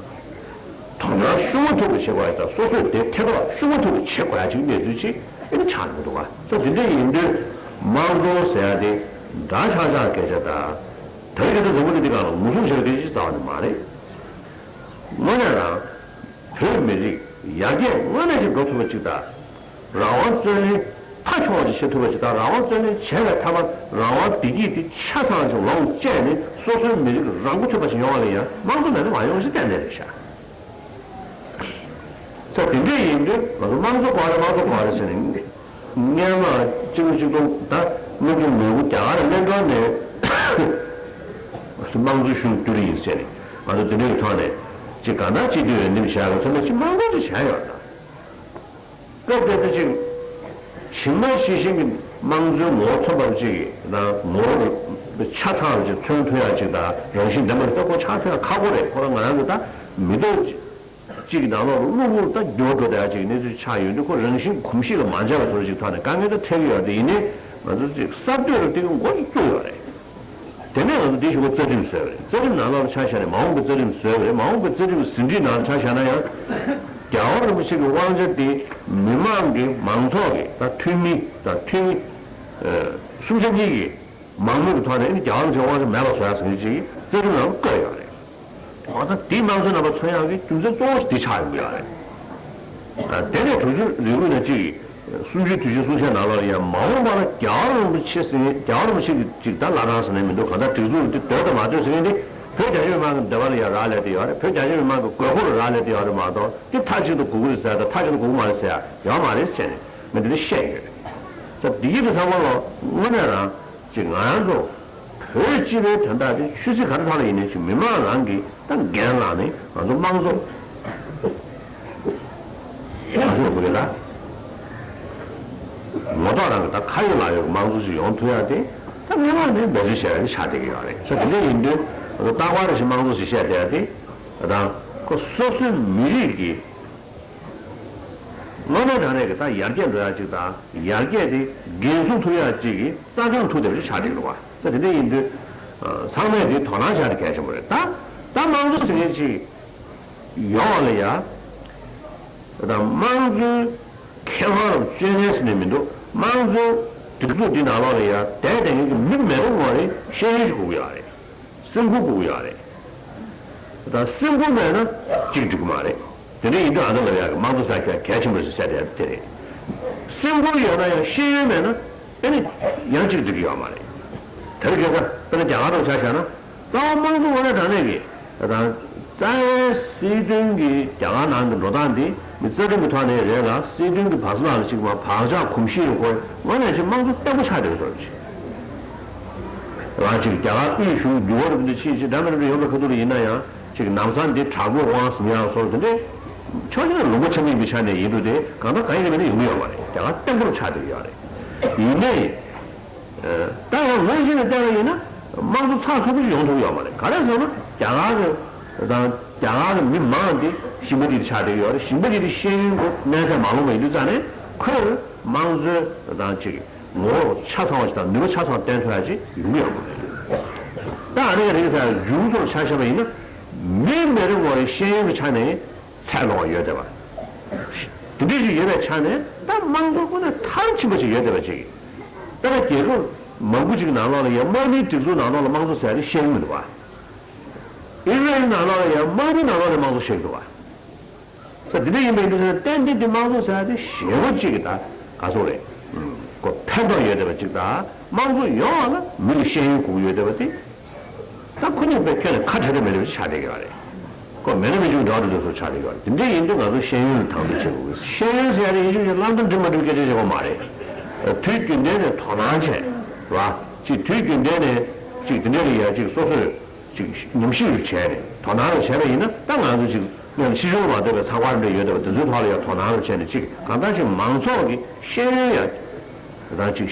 དོ་སྣང་ཤུགས་མ་ཐུབ་པ་བྱེད་དགོས་ཡ་དང་། སོ་སོས་དེ་ཐེ་གཏོགས་ཤུགས་མ་ཐུབ་པ་བྱེད་དགོས་ཡ་ཅིག་གནས་ཚུལ་ཅིག་ཨེ་ནི་ཆགས་འགྲོ་འདུག་ག་ས་དེ་འདྲ་ཡིན་དུས་དམངས་གཙོ་ཟེར་ཡ་དེ་འདྲ་ཆགས་ཆགས་སྐད་ཆ་དང་། ད་རེས་ཁ་སང་འཛམ་བུ་གླིང་འདི་སྒང་ལ་ངོ་སྲུང་བྱེད་པ་དེ་ཅིག་རྩ་བ་ནས་མ་རེད། དངོས་གནས་རང་བོད་མི་རིགས་ཡར་རྒྱས་དངོས་གནས་ཤིག་འགྲོ་ཐུབ་པ་ཅིག་དང་། རང་དབང་རྩོད་ལེན་མཐའ་འཁྱོངས་པ་ཅིག་བྱེད་ཐུབ་པ་ཅིག་དང་། རང་དབང་རྩོད་ལེན་བྱས་པའི་མཐའ་མར་རང་དབང་བདེ་སྐྱིད་དེ་ཆ་ཚང་ཅིག་ལོངས་སྤྱད་ནས་སོ་སོའི་མི་རིགས་རང་མགོ་ཐོན་པ་ཞིག་ཡོང་བ་ལ་ཡང་དམངས་གཙོ་མེད་ན་མ་ཡོང་ཞིག་གཏན་ནས་རེད་ཤག་ས་དེ་འདྲ་ཡིན་དུས་ང་ཚོ་དམངས་གཙོ་ག་རེ་དམངས་གཙོ་ག་རེ་ཟེར་ནས། སྔོན་མ་གཅིག་སྟོང་གཅིག་སྟོང་ད་དངུལ་ཆུ་མོན་གྷོ་རྒྱ་གར་སྨན་ཁང་ནས་དམངས་གཙོ་ཞུ་བསྡུ་རེ་ཡིན་ཟེར་ནས་ང་ཚོ་དེ་འདྲའི་ཐོག་ནས་ཅིག་གང་ལྟར་སྤྱི་འཐུས་འོས་འདེམས་བྱས་པ་ཚང་མས་ཅིག་དམངས་གཙོ་ཅིག་བྱས་ཡོད་ད། སྐབས་དེ་དུས་ཅིག་ཇི་མ་ཇི་བཞིན་གྱི་དམངས་གཙོའི་ངོ་བོ་མཚོན་པ་ཅིག་གི་ནང་ངོ་བོ་ཆ་ཚང་བ་ཅིག་མཚོན་ཐུབ་ཡ་ཅིག་དང་། རང་བཞིན་ལྡན་པ་ཅིག་ད་ཁོ་ཆགས་ཐུབ་ཡ་ཁག་པོ་རེད། ཁོ་རང་ང་རང་གི་ད་མི་ཐོག་ཅིག་གཅིག་གི་ནང་ལོགས་ལ་གློ་བུར་ད་འགྱུར་འགྲོ་བསྡད་ཡ་ཅིག་གི་གནས་ཚུལ་ཆགས་ཡོང་དུས་ཁོ་རང་བཞིན་གོམས་གཤིས་ལ་མ་འཇགས་པའི་བཟོ་འདྲ་ཅིག་ཐོག་ནས་དཀའ་ངལ་ད་འཕྲད་ཀྱི་ཡོད་རེད། དེ་ཡིན་ནའི་ང་ཚོ་ཅིག་གསར་གཏོད་ལ་དེ་གི་འགོ་ཅིག་བཙུགས་ཡོད་རེད། དེ་ནས་ང་ཚོ་འདི་ཞུ་གི་རྩ་ཁྲིམས་བཟོས་པ་རེད། རྩ་ཁྲིམས་ནང་ལོགས་ལ་ཆ་བཞག་ནས་མ་འོངས་པའི་རྩ་ཁྲིམས་བཟོས་པ་རེད། མ་འོངས་པའི་རྩ་ཁྲིམས་ཀྱི་ཟིན་བྲིས་ནང་ལ་ཆ་བཞག་ན་ཡང་རྒྱལ་བ་རིན་པོ་ཆེ་གི་དབང་ཆ་དེ་མི་མང་གི་མང་ཚོགས་ཀྱི་ད་འཐུས་མི་དང་འཐུས་མི་གསུམ་ཆ་གཉིས་ཀྱི་མང་མོས་ཀྱི་ཐོག་ནས་ཨ་ནི་རྒྱལ་བ་རིན་པོ་ཆེའི་དབང་ཆ་མེད་པ་བཟོ་ཡག་ཟེར་མཁན་ཅིག་རྩ་ཁྲིམས་ནང་ལ་བཀོད་ཡོད་རེད། འོ་ད་དེའི་དམངས་གཙོའི་རྣམ་པ་མཚོན་ཡག་གི་རྒྱུ་མཚན་གཙོ་བོ་ཞིག་དེ་ཆགས་ཡོང་གི་ཡོད་རེད། ཨ། དེ་ནས་དྲུག་ཅུ་རེ་དགུ་ནས་གཅིག་གསུམ་བཅུའི་དུས་ཆེན་གསུང་བཤད་ནང་ལོགས་ལ་ཡང་མ་འོངས་པ་ལ་རྒྱལ་བ་རིན་པོ་ཆེ་ཟེར་མཁན། རྒྱལ་བ་རིན་པོ་ཆེ་གི་ཅིག་ད་བླ་བྲང་ཟེར་ནས་མི་འདུག་གང་ལྟར་སྒྲིག་འཛུགས་འདི་འདོད་དང་མ་འདོད་ཟེར་མཁན་འདི་བོད་རྒྱ་ཆེ་མི་མང་གི་འདོད་པ་ལ་ཡང་རག་ལས་བསྡད་ཡོད་རེད། བོད་རྒྱ་ཆེ་མི་མང་གི་དགོས་མཁོ་ལ་རག་ལས་བསྡད་ཡོད་རེད་མ་གཏོགས། འདི་མཐའ་གཅིག་ཏུ་དགོས་ཀྱི་རེད་ཟེར་ཡ་དང་མཐའ་གཅིག་ཏུ་དགོས་ཀྱི་མ་རེད་ཟེར་ཡ་ཡོད་མ་རེད་ཟེར་ནས་མི་འདི་འདྲ་བཤད་ཡོད་རེད། ས་འདི་གི་འདི་ཚང་མ་ལ་དངོས་གནས་རང་ཅིག་ང་རང་ཚོ་བོད་སྤྱི་པའི་དོན་དག་དེ་ཆོས་སྲིད་ག་རེ་ཐོག་ལ་ཡིན་ནའི་ཅིག་མི་མང་རང་གིས་ད་འགན་བླངས་ནས་ང་ཚོ་དམངས་གཙོ་ང་ཚོ་ལ་དགོས་ཀྱི་ལ། ངོ་ཐོག་རང་གི་ད་ཁ་ཡོད་ལག་ཡོད་ཀྱི་དམངས་གཙོ་ཞིག་ཡོང་ཐུབ་ཡ་དེ་ད་སྔོན་མ་ནས་འབད་བརྩོན་བྱས་ཡ་དེ་ཆགས་བསྡད་ཀྱི་ཡོད་རེད། ས་དེ་འདྲ་ཡིན་དུས་ང་ཚོ་རྟག་པར་རེ་བཞིན་དམངས་གཙོ་ཞིག་བཤད་བསྡད་ཡ་དེ་ད་ཁོ་སོ་སོའི་མི་རིགས་ཀྱི་དངོས་གནས་དྲང་གནས་ཀྱི་ད་ཡར་རྒྱས་འགྲོ་ཡ་ཅིག་དང་། ཡར་རྒྱས་དེ་འགན་སྲུང་ཐུབ་ཡ་ཅིག་གི་རྩ་ཁྲིམས་ཐུག་བསྡད་པ་ཞིག་ཆགས་བསྡད་ཀྱི་འདུག་བ། ས་དེ་འདྲ་ཡིན་དུས་ཚང་མས་དེ་དོ་སྣང་བྱ་དེ་གལ་ཆེན་པོ་རེད། ད་ད་དམངས་གཙོ་ཟེར་མཁན་ཅིག་ཡོང་བ་ལ་ཡ། ད་དམངས་གཙོའི་ཁེ་དབང་རུ་སྤྱོད་མཁན་ཟེར་ནས་མི་འདུག་དམངས་གཙོའི་སྒྲིག་འཛུགས་འདི་ནང་ལོགས་ལ་ཡ་བསྡད་བསྡད་མཁན་གྱི་མི་མེད་པ་ངོ་རེ་ཤེས་ཡོན་ཞིག་དགོས་ཀྱི་ཡོད་རེད། སེམས་ཁུར་དགོས་ཀྱི་ཡོད་རེད། ད་སེམས་ཁུར་མེད་ན་གཅིག་འགྲིག་གི་མ་རེད། དེ་འདྲ་ཡིན་དུས་ཨ་ད་ལབ་ཡག་གི་དམངས་གཙོ་ཟེར་ཡག་གལ་ཆེན་པོ་ཞིག་ཟེར་བསྡད་ཡག་དེ་རེད། སེམས་ཁུར་ཡོད་ན་ཡང་ཤེས་ཡོན་མེད་ན་ཨེ་ནི་ཡང་གཅིག་འགྲིག་གི་ཡོད་མ་རེད། དེ་རིང་ཁ་སང་དཔེར་ན་རྒྱ་གར་ནང་ཆ་བཞག་ན། རྩ་བ་དམངས་གཙོ་དངོས་གནས་དྲང་གནས་ཀྱི་ད་རྩ་བའི་སྲིད་དོན་གྱི་རྒྱ་གར་ནང་གི་འགྲོ་སྟངས་འདི་མི་རྩ་ཁྲིམས་ཀྱི་ཐོག་ནས་རེད་ལ། སྲིད་དོན་གྱི་བར་སོ་ལ་ལ་ཅིག་མ་བག་ཆགས་གོམས་གཤིས་ཡོད་ཁོ་དངོས་གནས་ཅིག་དམངས་གཙོ་བརྟན་པོ་ཆགས་བསྡད་པ་ཚོར་ཅིག་རང་ཅིག་རྒྱ་གར་དབུས་གཞུང་འགྱུར་བ་རེ་འདི་ཕྱིན་ཅིག་འདྲ་མི་འདྲ་ཡོང་བའི་ཁ་ཐུག་ལ་ཡིན་ན་ཡང་ཅིག་ནམ་སང་འདི་དྲག་པོའི་དབང་ཟིན་ཡག་སོགས་དེ་འདྲའི་ཕྱོགས་གཅིག་ནས་ལུང་པ་ཆགས་ཀྱི་ཡིན་པའི་ཆ་ནས་ཡིན་འགྲོ་དེ་གང་ལྟར་གང་ཡིན་ནའི་ཡོང་གི་ཡོད་མ་རེད། རྒྱ་གར་བརྟན་པོར་ཆགས་བསྡད་ཀྱི་ཡོད་རེད། ཡིན་ནའི། ད་ཡང་ངོས་གཞན་ནས་བལྟས་པ་ཡིན་ན་དམངས་གཙོ་ཚགས་ཚུད་པོ་ཞིག་ཡོང་ཐུབ་ཡོད་མ་རེད། ག་རེ་ཟེར་ན་རྒྱ་གར་གྱི་དང་རྒྱ་གར་གྱི་མི་མང་དེ་ཞིང་པ་དེ་ཆགས་བསྡད་ཡོད་རེད། ཞིང་པ་དེ་དེ་ཤེས་ཡོན་གྱི་གནས་ཚད་མ་ལོངས་པ་ཡིན་དུས་ཙང་ནས་ཁོས་དམངས་གཙོའི་དང་ཅིག་ངོ་བོ་ཆ་ཚང་བ་ཞིག་དང་ནུས་པ་ཆ་ཚང་བསྟན་ཐུབ་ཡ་ཅིག་ཡོང་གི་ཡོད་མ་རེད། ད་ཨ་ནི་རིང་ས་གཞུང་ཚོར་ཆ་བཞག་པ་ཡིན་ན་མི་མི་རེ་ངོ་རེ་ཤེས་ཡོན་གྱི་ཆ་ནས། ཚད་ལོངས་ཡོད་བསྡད་པ། དེ་འདྲ་ཞིག་ཡོད་པའི་ཆ་ནས་ད་དམངས་གཙོ་ཁོ་ན་མཐར་ཕྱིན་པ་ཞིག་ཡོད་བསྡད་པ་ཅིག་ད་ལྟ་རྒྱལ་ཁབ་མང་པོ་ཅིག་གི་ནང་ལོགས་ལ་ཡང་དམག་མིའི་སྒྲིག་འཛུགས་ནང་ལོགས་ལ་དམངས་གཙོ་ཟེར་ཡ་དེ་བཤད་ཀྱི་མི་འདུག་བ། ཨི་སི་རེལ་ནང་ལོགས་ལ་ཡང་དམག་མི་ནང་ལོགས་ལ་དམངས་གཙོ་བཤད་ཀྱི་འདུག་བ། ས་དེ་འདྲ་ཡིན་པ་ཡིན་དུས་ཙང་ནས་ཏན་ཏན་དེ་དམངས་གཙོ་ཟེར་ཡ་དེ་ཞེ་པོ་ཅིག་གི་ད་ག་ཚོད་རེད། ཨུམ། ཁོ་ཕན་ཐོགས་ཡོད་བསྡད་པ་ཅིག་ད་དམངས་གཙོ་ཡོང་བ་ལ་མི་ལ་ཤེས་ཡོན་དགོས་ཀྱི་ཡོད་བསྡད་པ་དེ། ད་ཁོ་གཉིས་དཔེ་ཁྱོན་ནས་ཁ་བྲལ་ཏེ་མེད་པ་ཆགས་བསྡད་ཀྱི་ཡོད་རེད། ཁོ་མེད་ན་མི་བྱུང་འདྲ་བ་འདྲ་སོགས་ཆགས་བསྡད་ཀྱི་ཡོད་རེད། དེ་འདྲ་ཡིན་དུས་ང་ཚོ་ཤེས་ཡོན་ལ་དང་དོད་བྱེད་དགོས་ཀྱི། ཤེས་ཡོན་ཟེར་ཡ་དེ་ཡིན་གཅིག་མིན་གཅིག་བླ་བསྡུར་འདྲི་མ་འདྲི་སྐད་ཆ་བཤད་དགོས་མ་རེད། དུས་རྒྱུན་ལྡན་ནས་དོ་སྣང་བྱས། ར། ཅིག་དུས་རྒྱུན་ལྡན་ནས་ཅིག་དེ་འདྲ་ལ་ཡ་ཅིག་སོ་སོས་ཅིག་ཉམས་ཞིབ་བྱས་ནས་དོ་སྣང་རེ་བྱས་པ་ཡིན་ན། ད་ང་ཚོ་ཅིག་སྔོན་ལ་ཕྱི་ཤུལ་མ་ལྟོས་པའི་ཚགས་པར་འདྲ་ཡོད་བསྡད་པ་དེ་ཚོའི་ཐོག་ལ་ཡ་དོ་སྣང་རེ་བྱས་ནས། ཅིག་གང་ལྟར་ཅིག་མང་ཚོགས་ཀྱི་ཤེས་ཡོན་ཡ་རང་ཅིག་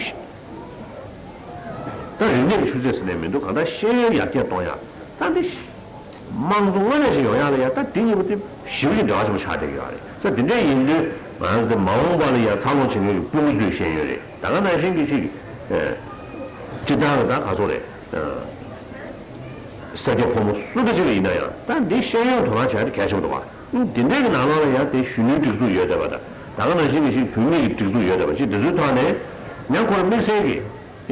ད་རིག་གནས་ཀྱི་ཆུ་ཚད་ཟེར་ནས་མི་འདུག་གང་ལྟར་ཤེས་ཡོན་ཡར་རྒྱས་གཏོང་ཡག་ད་འདི་དམངས་གཙོ་དངོས་གནས་ཤིག་ཡོང་ཡག་ལ་ཡ་ད་འདི་གཉིས་པོ་དེ་ཞེ་པོ་ཅིག་འབྲེལ་བ་ཆེན་པོ་ཆགས་བསྡད་ཀྱི་ཡོད་རེད། ས་དེ་འདྲ་ཡིན་དུས་ང་ཚོ་དེ་མ་འོངས་པ་ལ་ཡ་འཚར་ལོངས་བྱེད་མཁན་གྱི་སྤུ་གུ་ཚོའི་ཤེས་ཡོན་རེད། ད་ག་ནང་བཞིན་གྱི་ཅིག་སྤྱིར་བཏང་གི་ད་ག་ཚོད་རེད། སེར་སྐྱ་ཕོ་མོ་སུ་འདྲ་ཅིག་ལ་ཡིན་ན་ཡང་ད་འདི་ཤེས་ཡོན་དོ་སྣང་བྱ་ཡ་དེ་གལ་ཆེན་པོ་འདུག་བ། འདི་འདྲའི་གི་ནང་ལོགས་ལ་ཡང་དེ་གཞོན་ནུའི་སྒྲིག་འཛུགས་ཡོད་བསྡད་པ་དང་། ད་ག་ནང་བཞིན་གྱི་ཞིག་བུད་མེད་ཀྱི་སྒྲིག་འཛུགས་ཡོད་བསྡད་པ་ཅིག་དེ་ཚོའི་ཐོག་ནས་ཡང་ཁོ་རང་དམིགས་བསལ་གྱི་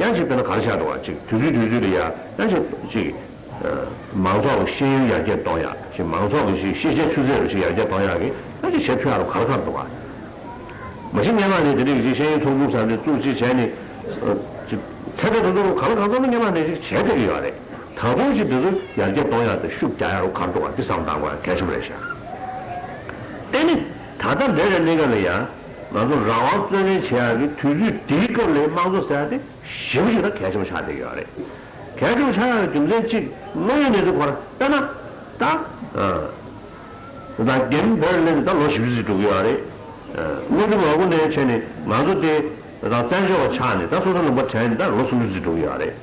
ཡང་ཅིག་དཔེར་ན་ག་རེ་ཆགས་འདུག་བ། ཅིག་དུས་ཚོད་དུས་ཚོད་ལ་ཡ་ཡང་ཅིག་ཅིག་མང་ཚོགས་ལ་ཤེས་ཡོན་ཡར་རྒྱས་གཏོང་ཡག་ཅིག་མང་ཚོགས་ཀྱི་ཅིག་ཤེས་བྱའི་ཆུ་ཚད་ལ་ཅིག་ཡར་རྒྱས་གཏོང་ཡག་གི་ཡང་ཅིག་བྱེད་ཐུབ་ཡག་ལ་ག་རེ་ག་རེ་འདུག་བ། མ་གཞི་སྔོན་མ་ནས་དེ་འདྲའི་ཅིག་ཤེས་ཡོན་ཚོགས་ཆུང་ཟེར་ནས་བཙུགས་ཅིག་བྱས་ནས་ཅིག་ཚད་ཚད་དུ་འགྲོ་ག་ལ་གང་འཚམ་སྔོན་མ་ནས་ཅིག་བྱས་བསྡད་ཀྱི་ཡོད་རེད། ད་དུང་ཅིག་དེ་ཚོ་ཡར་རྒྱས་གཏོང་ཡག་དེ་ཤུགས་རྒྱག་ཡག་རུ་ག་རེ་འདུག་བ། འདི་བསམ་བཏང་དགོས་ཡག་གལ་ཆེན་པོ་རེད་ཤག་དེ་ནི་ད་ལྟ་འདས་པའི་གནས་སྐབས་ལ་ཡང་ང་ཚོ་རང་དབང་རྩོད་ལེན་བྱེད་ཡག་གི་དུས་ཚོད་འདིའི་སྐབས་ལ་དམངས་གཙོ་ཟེར་ཡག་དེ་ཞེ་པོ་ཅིག་ད་གལ་ཆེན་པོ་ཆགས་བསྡད་ཀྱི་ཡོད་རེད། གལ་ཆེན་པོ་ཆགས་ཡག་གི་རྒྱུ་མཚན་གཅིག་དངོས་ཡོད་གནས་ཚུལ་ཁོ་རང་དཔེར་ན་ད་ད་རྒྱ་མི་བོད་ལ་སླེབས་ནས་ད་ལོ་བཞི་བཅུ་ཙམ་འགྲོ་གི་ཡོད་རེད། ཨ། དངོས་གྲུབ་ནོར་བུ་ནས་བྱས་ནས་ང་ཚོ་དེ་ད་བཙན་བྱོལ་བ་ཆགས་ནས་ད་སོ་སོ་ལུང་པ་དྲན་ནས་ད་ལོ་སུམ་ཅུ་ཙམ་འགྲོ་གི་ཡོད་རེད།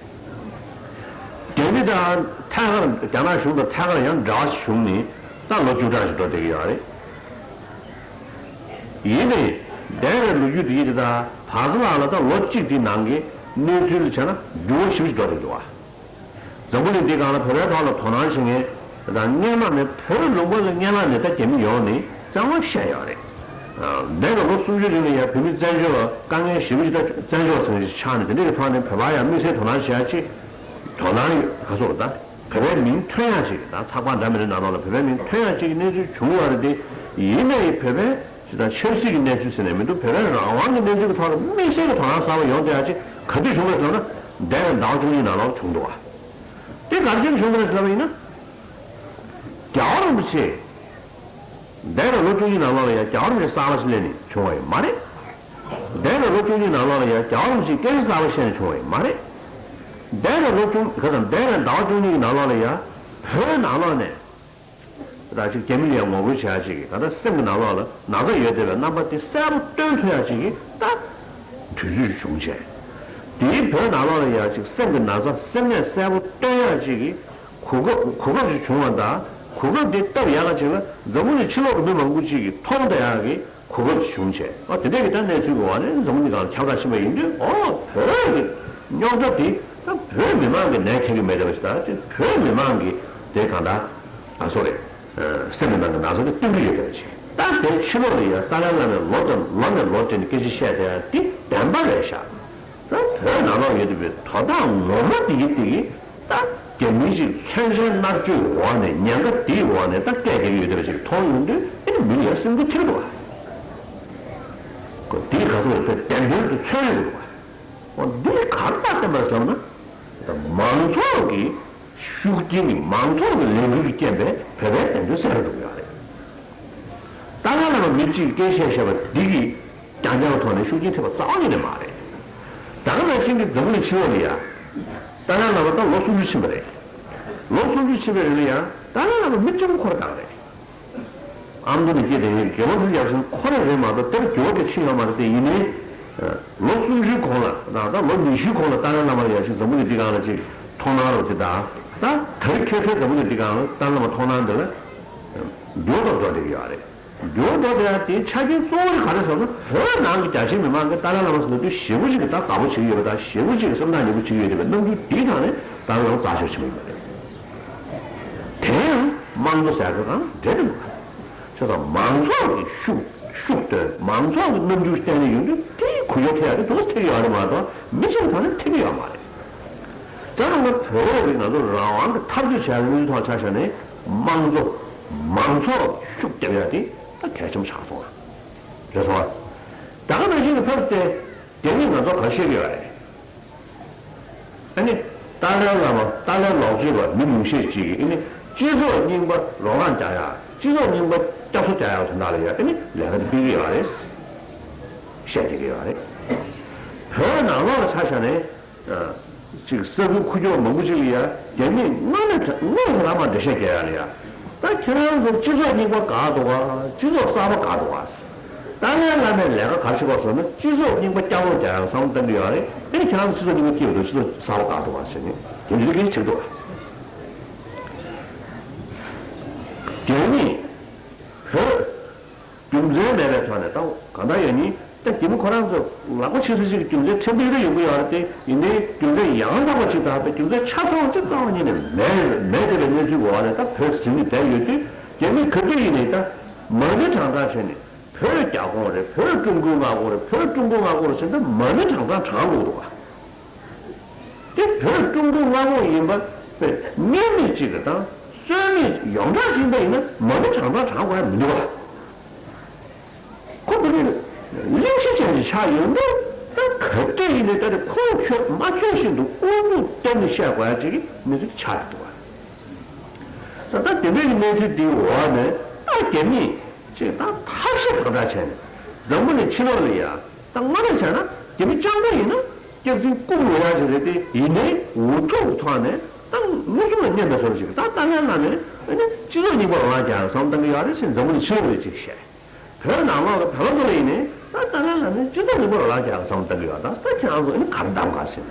རྒྱ་མི་དང་ཐད་ཀར་རྒྱ་ནག་གཞུང་དང་ཐད་ཀར་ཡང་འབྲེལ་བ་ཞིག་བྱུང་ནས་ད་ལོ་བཅུ་ཕྲག་ཞིག་འགྲོ་བསྡད་ཀྱི་ཡོད་རེད། ཡིན་ནའི་འདས་པའི་ལོ་རྒྱུས་འདི་ཡིན་དེ་ད་བར་སོ་ལགས་ལ་ད་ལོ་གཅིག་དེའི་ནང་གི་གནས་ཚུལ་ལ་བྱས་ན་འགྱུར་བ་ཞེ་པོ་ཞིག་འགྲོ་བསྡད་འདུག་བ། འཛམ་བུ་གླིང་འདིའི་སྒང་ལ་བོད་པའི་ཐོག་ལ་དོ་སྣང་བྱེད་མཁན་དང་། སྔོན་མ་ནས་བོད་ལུང་པ་ལ་སྔོན་མ་ནས་ད་རྒྱ་མི་ཡོང་ནས་རྩ་བ་བཤད་ཡོད་རེད། ཨ། འདས་པའི་ལོ་སུམ་ཅུ་རིང་ལ་ཡང་བོད་མི་བཙན་བྱོལ་བ་དཀའ་ངལ་ཞེ་པོ་ཅིག་ད་བཙན་བྱོལ་བ་ཚང་ཞིག་ཆགས་ནས་དེ་འདྲ་གི་ཐོག་ནས་བོད་པ་ཡང་དམིགས་བསལ་དོ་སྣང་བྱེད་ཡག་ཅིག་དོ་སྣང་ཡོད་ག་སོགས་ད་བོད་པའི་མིང་ཐོན་ཡག་ཅིག་ད་ཚགས་པར་འདྲ་མི་འདྲ་ནང་ལོགས་ལ་བོད་པའི་མིང་ཐོན་ཡག་ཅིག་གི་གནས་ཚུལ་བྱུང་ཡོད་རེད་དེ། ཡིན་ནའི་བོད་པའི་ཅིག་ད་ཆབ་སྲིད་ཀྱི་གནས་ཚུལ་ཟེར་ནས་མི་འདུག་བོད་པའི་རང་དབང་གི་གནས་ཚུལ་གྱི་ཐོག་ལ་དམིགས་བསལ་གྱི་དོ་སྣང་གསར་པ་ཡོང་བསྡད་ཡག་ཅིག་ག་དུས་བྱུང་བ་ཟེར་ན། འདས་པའི་ཟླ་བ་བཅུ་གཉིས་ནང་ལོགས་བྱུང་འདུག་བ། དེ་ག་རེ་བྱས་ནས་བྱུང་བ་རེད་ཟེར་ལབ་པ་ཡིན་ན། རྒྱལ་བ་རིན་པོ་ཆེ། འདས་པའི་ལོ་བཅུ་གཉིས་ནང་ལོགས་ལ་ཡང་རྒྱལ་བ་རིན་པོ་ཆེ་གསར་པ་ཞིག་སླེབས་ནས་བྱུང་བ་ཡང་མ་རེད། འདས་པའི་ལོ་བཅུ་གཉིས་ནང་ལོགས་ལ་ཡང་རྒྱལ་བ་རིན་པོ་ཆེས་སྐད་ཆ་གསར་པ་བཤད་ནས་བྱུང་བ་ཡང་མ་རེད། འདས་པའི་ལོ་བཅུ་ག་དང་འདས་པའི་ཟླ་བ་བཅུ་གཉིས་ཀྱི་ནང་ལོགས་ལ་ཡང་བོད་ནང་ལོགས་ནས། ད་ཅིག་རྒྱ་མི་ལ་ཡང་ངོ་རྒོལ་བྱེད་ཡག་ཅིག་གི་ད་ལྟ་སེམས་ཀྱི་ནང་ལོགས་ལ་ན་ཚ་ཡོད་བསྡད་པའི་རྣམ་པ་དེ་གསལ་པོ་སྟོན་ཐུབ་ཡག་ཅིག་གི་ད་དུས་ཚོད་ཅིག་བྱུང་བྱས། དེའི་བོད་ནང་ལོགས་ལ་ཡང་ཅིག་སེམས་ཀྱི་ན་ཚ་སེམས་ནད་གསལ་པོ་སྟོན་ཡག་ཅིག་གི་གོ་སྐབས་གོ་སྐབས་ཅིག་བྱུང་བ་དང་། གོ་སྐབས་དེ་སྟབས་ཡག་ག་ཅིག་ལ་འཛམ་བུ་གླིང་ཕྱི་ལོགས་ཀྱི་མི་མང་པོ་ཅིག་གིས་མཐོང་བསྡད་ཡག་གི་གོ་སྐབས་ཅིག་བྱུང་བྱས། ཨ། དེ་འདྲའི་གི་ད་གནས་ཚུལ་གྱི་འོག་ནས་འཛམ་བུ་གླིང་སྒང་ལ་ཁྱབ་བསྒྲགས་ཕྱིན་པ་ཡིན་དུས། ཨོ། བོད་ཀྱི་རྙོག་དྲ་དེ་ད་བོད་མི་མང་གི་ནད་ཁྱེར་གྱི་མེད་བསྡད་པ་ཞིག་དང་། དེ་བོད་མི་མང་གི་དེ་གང་ལྟར་ཨ་སོ་རེད། ཨ། སེམས་ཀྱི་ནང་གི་ན་ཚ་དེ་སྟོན་གྱི་ཡོད་བསྡད་པ་ཅིག་ད་དེ་ཕྱི་ལོགས་ལ་ཡང་ཏཱ་ལའི་བླ་མས་ལོ་དང་ལོ་ནས་ལོ་བསྟན་ནས་སྐད་ཆ་བཤད་བསྡད་ཡག་དེ་བདེན་པ་རེད་ཤག་ད་བོད་ནང་ལོགས་ཡོད་བསྡད་པའི་དོ་བདག་ངོ་མ་དེ་གི་དེ་གི་ད་ རྒྱ་མི་ཞིག་མཚོན་ཆའི་མནར་གཅོད་འོག་ནས་ཉེན་ཁ་འདིའི་འོག་ནས་ད་སྐད་རྒྱག་གི་ཡོད་བསྡད་པ་ཞིག་མཐོང་ཡོང་དུས་ཨེ་ནི་མི་ལ་ཡ་སེམས་འགུལ་ཐེབས་འདུག་བ། འདིའི་ག་ཚོད་རེད་བདེན་དཔང་དུ་མཚོན་ཡོང་གི་འདུག་བ། འོ་འདི་ག་རེ་ལྟ་བསྟན་པ་ཟེར་ན། མང་ཚོགས་ཀྱི་ཤུགས་རྐྱེན་གྱིས་མང་ཚོགས་ཀྱི་ལས་འགུལ་གྱི་རྐྱེན་པས་བོད་པའི་བདེན་དོན་གསལ་རུ་འགྲོ་གི་ཡོད་རེད། ཏཱ་ལའི་བླ་མ་མི་གཅིག་གིས་སྐད་ཆ་བཤད་པ་འདི་གིས་རྐྱང་རྐྱང་ཐོག་ནས་ཤུགས་རྐྱེན་ཐེབས་པ་རྩ་བ་ཉིད་ནས་མ་རེད། ད་ག་ནང་བཞིན་གྱི་འཛམ་བུ་གླིང་ཕྱི་ལོགས་ལ་ཡ། ཏཱ་ལའི་བླ་མ་ད་ལོ་སུམ་ཅུ་ཕྱིན་པ་རེད། ལོ་སུམ་ཅུ་ཕྱིན་པའི་རིང་ལ་ཡ་ཏཱ་ལའི་བླ་མ་མི་གཅིག་པོ་ཁོ་རང་རང་རེད། ཨ་མདོ་ནས་སྐྱེས་དེ་ཡིན་རྒྱལ་བ་རིན་ཡབ་སྲས་ཁོ་རང་རེད་མ་གཏོགས་དེར་རྒྱལ་བ་གི་ཕྱིན་ཡོད་མ་རེད་དེ་ཡིན་ནའི། ལོ་སུམ་ཅུའི་གོང་ལ་ད་ལྟ་ལོ་ཉི་ཤུའི་གོང་ལ་ཏཱ་ལའི་བླ་མ་ལ་ཡ་ཞིག་འཛམ་བུ་གླིང་འདི་སྒང་ལ་ཅིག་མཐོང་སྣང་རོགས་དེ་དང་ད་དེ་རིང་ཁ་སང་འཛམ་བུ་གླིང་འདི་སྒང་ལ་ཏཱ་ལའི་བླ་མ་མཐོང་སྣང་འདི་ལ་འགྱུར་ལྡོག་འགྲོ་བསྡད་ཀྱི་ཡོད་རེད། འགྱུར་ལྡོག་དེ་ཡང་དེའི་ཆ་རྐྱེན་གཙོ་བོ་དེ་ག་རེ་ཟེར་ན་བོད་ནང་གི་རྒྱ་ཆེའི་མི་མང་གིས་ཏཱ་ལའི་བླ་མ་ཟེར་དུས་ཞེ་པོ་ཅིག་གིས་ད་དགའ་པོ་བྱེད་ཀྱི་ཡོད་པ་དང་ཞེ་པོ་ཅིག་གིས་སེམས་ཐག་ཉེ་པོ་བྱེད་ཀྱི་ཡོད་རེད་པའི་རྣམ་འགྱུར་འདིའི་ཐོག་ནས་ཏཱ་ལའི་བླ་མ་རྩ་ཆེ་བ་བྱེད་མི་ཡོད་རེད། དེ་ཡང་དམངས་གཙོ་ཟེར་ཡག་དེ་དང་འབྲེལ་འདུག་ག་བྱས་ཙང་མང་ཚོགས་ཀྱི་ཤུགས་ཤུགས་འདོན་མང་ཚོགས་ཀྱི་རྣམ་འགྱུར་བསྟན་ནས་ཡོང་དུས་དེའི་གུ་ཡངས་ཐེབས་ཡག་དེ་འདུག་སེ་ཐེབས་ཀྱི་ཡོད་རེད་མ་གཏོགས་མི་གཅིག་གི་ཐོག་ནས་ཐེབས་ཀྱི་ཡོད་མ་རེད། དེ་ནང་ལ་བོད་རིགས་ང་ཚོ་རང་དབང་གི་འཐབ་རྩོད་བྱ་ཡག་གི་གནས་ཚུལ་ཐོག་ཆ་བཞག་ནས་དམངས་གཙོ་མང་ཚོགས་ཤུགས་རྒྱབ་ཡག་དེ་ད་གལ་ཆེན་པོ་ཆགས་སོང་བ། རེད་སོང་བ། ད་ག་ནང་བཞིན་གྱི་ཕར་ཚུར་དེ་རྒྱ་མིས་ང་ཚོ་ག་རེ་བཤད་ཀྱི་ཡོད་རེད། ཨ་ནི། ཏཱ་ལའི་བླ་མ་ཏཱ་ལའི་ལོག་སྤྱོད་པ་མི་ཉུང་ཤས་ཅིག་གིས་ཨ་ནི། སྤྱི་ཚོགས་རྙིང་པ་རོ་ལངས་རྒྱག་ཡག་སྤྱི་ཚོགས་རྙིང་པ་བསྐྱར་གསོ་རྒྱག་ཡག་དོན་དག་ལ་ཡ་ཨ་ནི་ལས་ཀ་དེ་སྤེལ་གྱི་ཡོད་རེད། བཤད་བསྡད་ཀྱི་ཡོད་རེད། བོད་ནང་ལོགས་ལ་ཆ་བཞག་ནས། ཅིག་ས་ཁུལ་ཁུག་ཀྱོག་མང་པོ་ཅིག་ལ་ཡ་རྒྱ་མིས་དངོས་གནས་དངོས་སུ་རང་དབང་འགྲེལ་བཤད་རྒྱག་ཡག་ལ་ཡ། ད་ཁྱེད་རང་ཚོ་སྤྱི་ཚོགས་རྙིང་པ་དགའ་འདུག་ག་སྤྱི་ཚོགས་གསར་པ་དགའ་འདུག་ག་ཏཱ་ལའི་བླ་མས་ལས་ཀ་ག་རེ་བྱེད་པ་ཟེར་ན་སྤྱི་ཚོགས་རྙིང་པ་བསྐྱར་སློང་རྒྱག་ཡག་བསམ་བློ་གཏོང་གི་ཡོད་རེད། དེ་ནི་ཁྱེད་རང་ཚོ་སྤྱི་ཚོགས་རྙིང་པ་སྐྱེས་འདུག་སྤྱི་ཚོགས་གསར་པ་དགའ་འདུག་ག་ཟེར་ནས་དེ་འདྲ་སྐད་ཆ་བྱེད་འདུག་ག་རྒྱ་མིས་བོད་རྒྱུ་མཚན་མེད་པའི་ཐོག་ནས་ད་གང་ལྟར་ཡང་ནི་ད་རྒྱ་མི་ཁོ་རང་ཚོ་ལག་པ་ཕྱི་སྲིད་ཅིག་གི་རྒྱུ་མཚན་ཕྲན་བུ་རེ་ཡོང་གི་ཡོད་རེད་དེ་ཡིན་ནའི་རྒྱུ་མཚན་ཡང་དག་པ་ཅིག་དང་རྒྱུ་མཚན་ཆ་ཚང་བ་ཅིག་རྩ་བ་ཉིད་ནས་མེད་མེད་བསྡད་པའི་གནས་ཚུལ་འོག་ནས་ད་བོད་ཟིན་ནས་བསྡད་ཡོད་དུས་རྒྱ་མི་ག་དུས་ཡིན་ནའི་ད་མ་ཎི་བགྲང་བགྲང་བྱས་ནས་བོད་རྒྱ་ཁོངས་རེད། བོད་ཀྲུང་གོའི་མངའ་ཁོངས་རེད། བོད་ཀྲུང་གོའི་མངའ་ཁོངས་རེད་ཟེར་ནས་མ་ཎི་བགྲང་བགྲང་བགྲང་འདུག་རེད་པ། དེ་བོད་ཀྲུང་གོའི་མངའ་ཁོངས་ཡིན་པ་དཔེ་བརྙན་མིག་ཅིག་གི་དང་སྲོལ་མིག་ཡོངས་གྲགས་ཅིག་ཡིན་པ་ཡིན་ན་མ་ཎི་བགྲང་བགྲང་བགྲང་དགོས་ཡ་མི་འདུག་ག་ཁོ་དེ་ནི་གླེང་གཞི་ཅན་ཞིག་ཆགས་ཡོང་དུས་ད་ག་དུས་ཡིན་ནའི་ད་རེས་ཁོ་ཁྱོད་མ་ཁྱོད་བཞིན་དུ་དབུ་ཁུག་བསྟན་ནས་བཤད་དགོས་ཡ་ཅིག་གི་མི་ཚིག་ཆགས་ཡོང་འདུག་ག་ས་ད་དེ་འདྲའི་གི་གནས་ཚུལ་འདིའི་འོག་ནས་ད་རྒྱ་མིས་ཅིག་ད་ཐབས་ཤེས་གང་དྲག་བྱས་ནས་འཛམ་བུ་གླིང་ཕྱི་ལོགས་ལ་ཡ་ད་དངོས་གནས་བྱས་ན་རྒྱ་མི་སྤྱང་པོ་ཡིན་ན་སྐྱག་རྫུན་རྐུབ་ལོ་ཡག་ཞིག་རེད་དེ་ཡིན་ནའི་འུ་ཐུག་གི་ཐོག་ནས་ད་ལོ་གསུམ་ལ་མཉམ་པའི་བཟོ་འདྲ་ཞིག་ད་ཏཱ་ལའི་བླ་མས་ཨ་ནི་སྤྱི་ཚོགས་རྙིང་པ་རོ་ལངས་རྒྱག་ཡག་བསམ་བློ་གཏང་གི་ཡོད་རེད་ཟེར་འཛམ་བུ་གླིང་ཕྱི་ལོགས་ལ་ཅིག་བཤད། བོད་ནང་ལོགས་ཀྱི་བོད་པ་ཚོ་ལ་ཡིན་ནའི་ད་ཏཱ་ལའི་བླ་མས་སྤྱི་ཚོགས་རྙིང་པ་རོ་ལངས་རྒྱག་ཡག་བསམ་བློ་གཏང་གི་ཡོད་ད། ད་ཁྱེད་རང་ཚོ་ཨ་ནི་ག་རེ་གདམ་ག་ཟེར་ནས་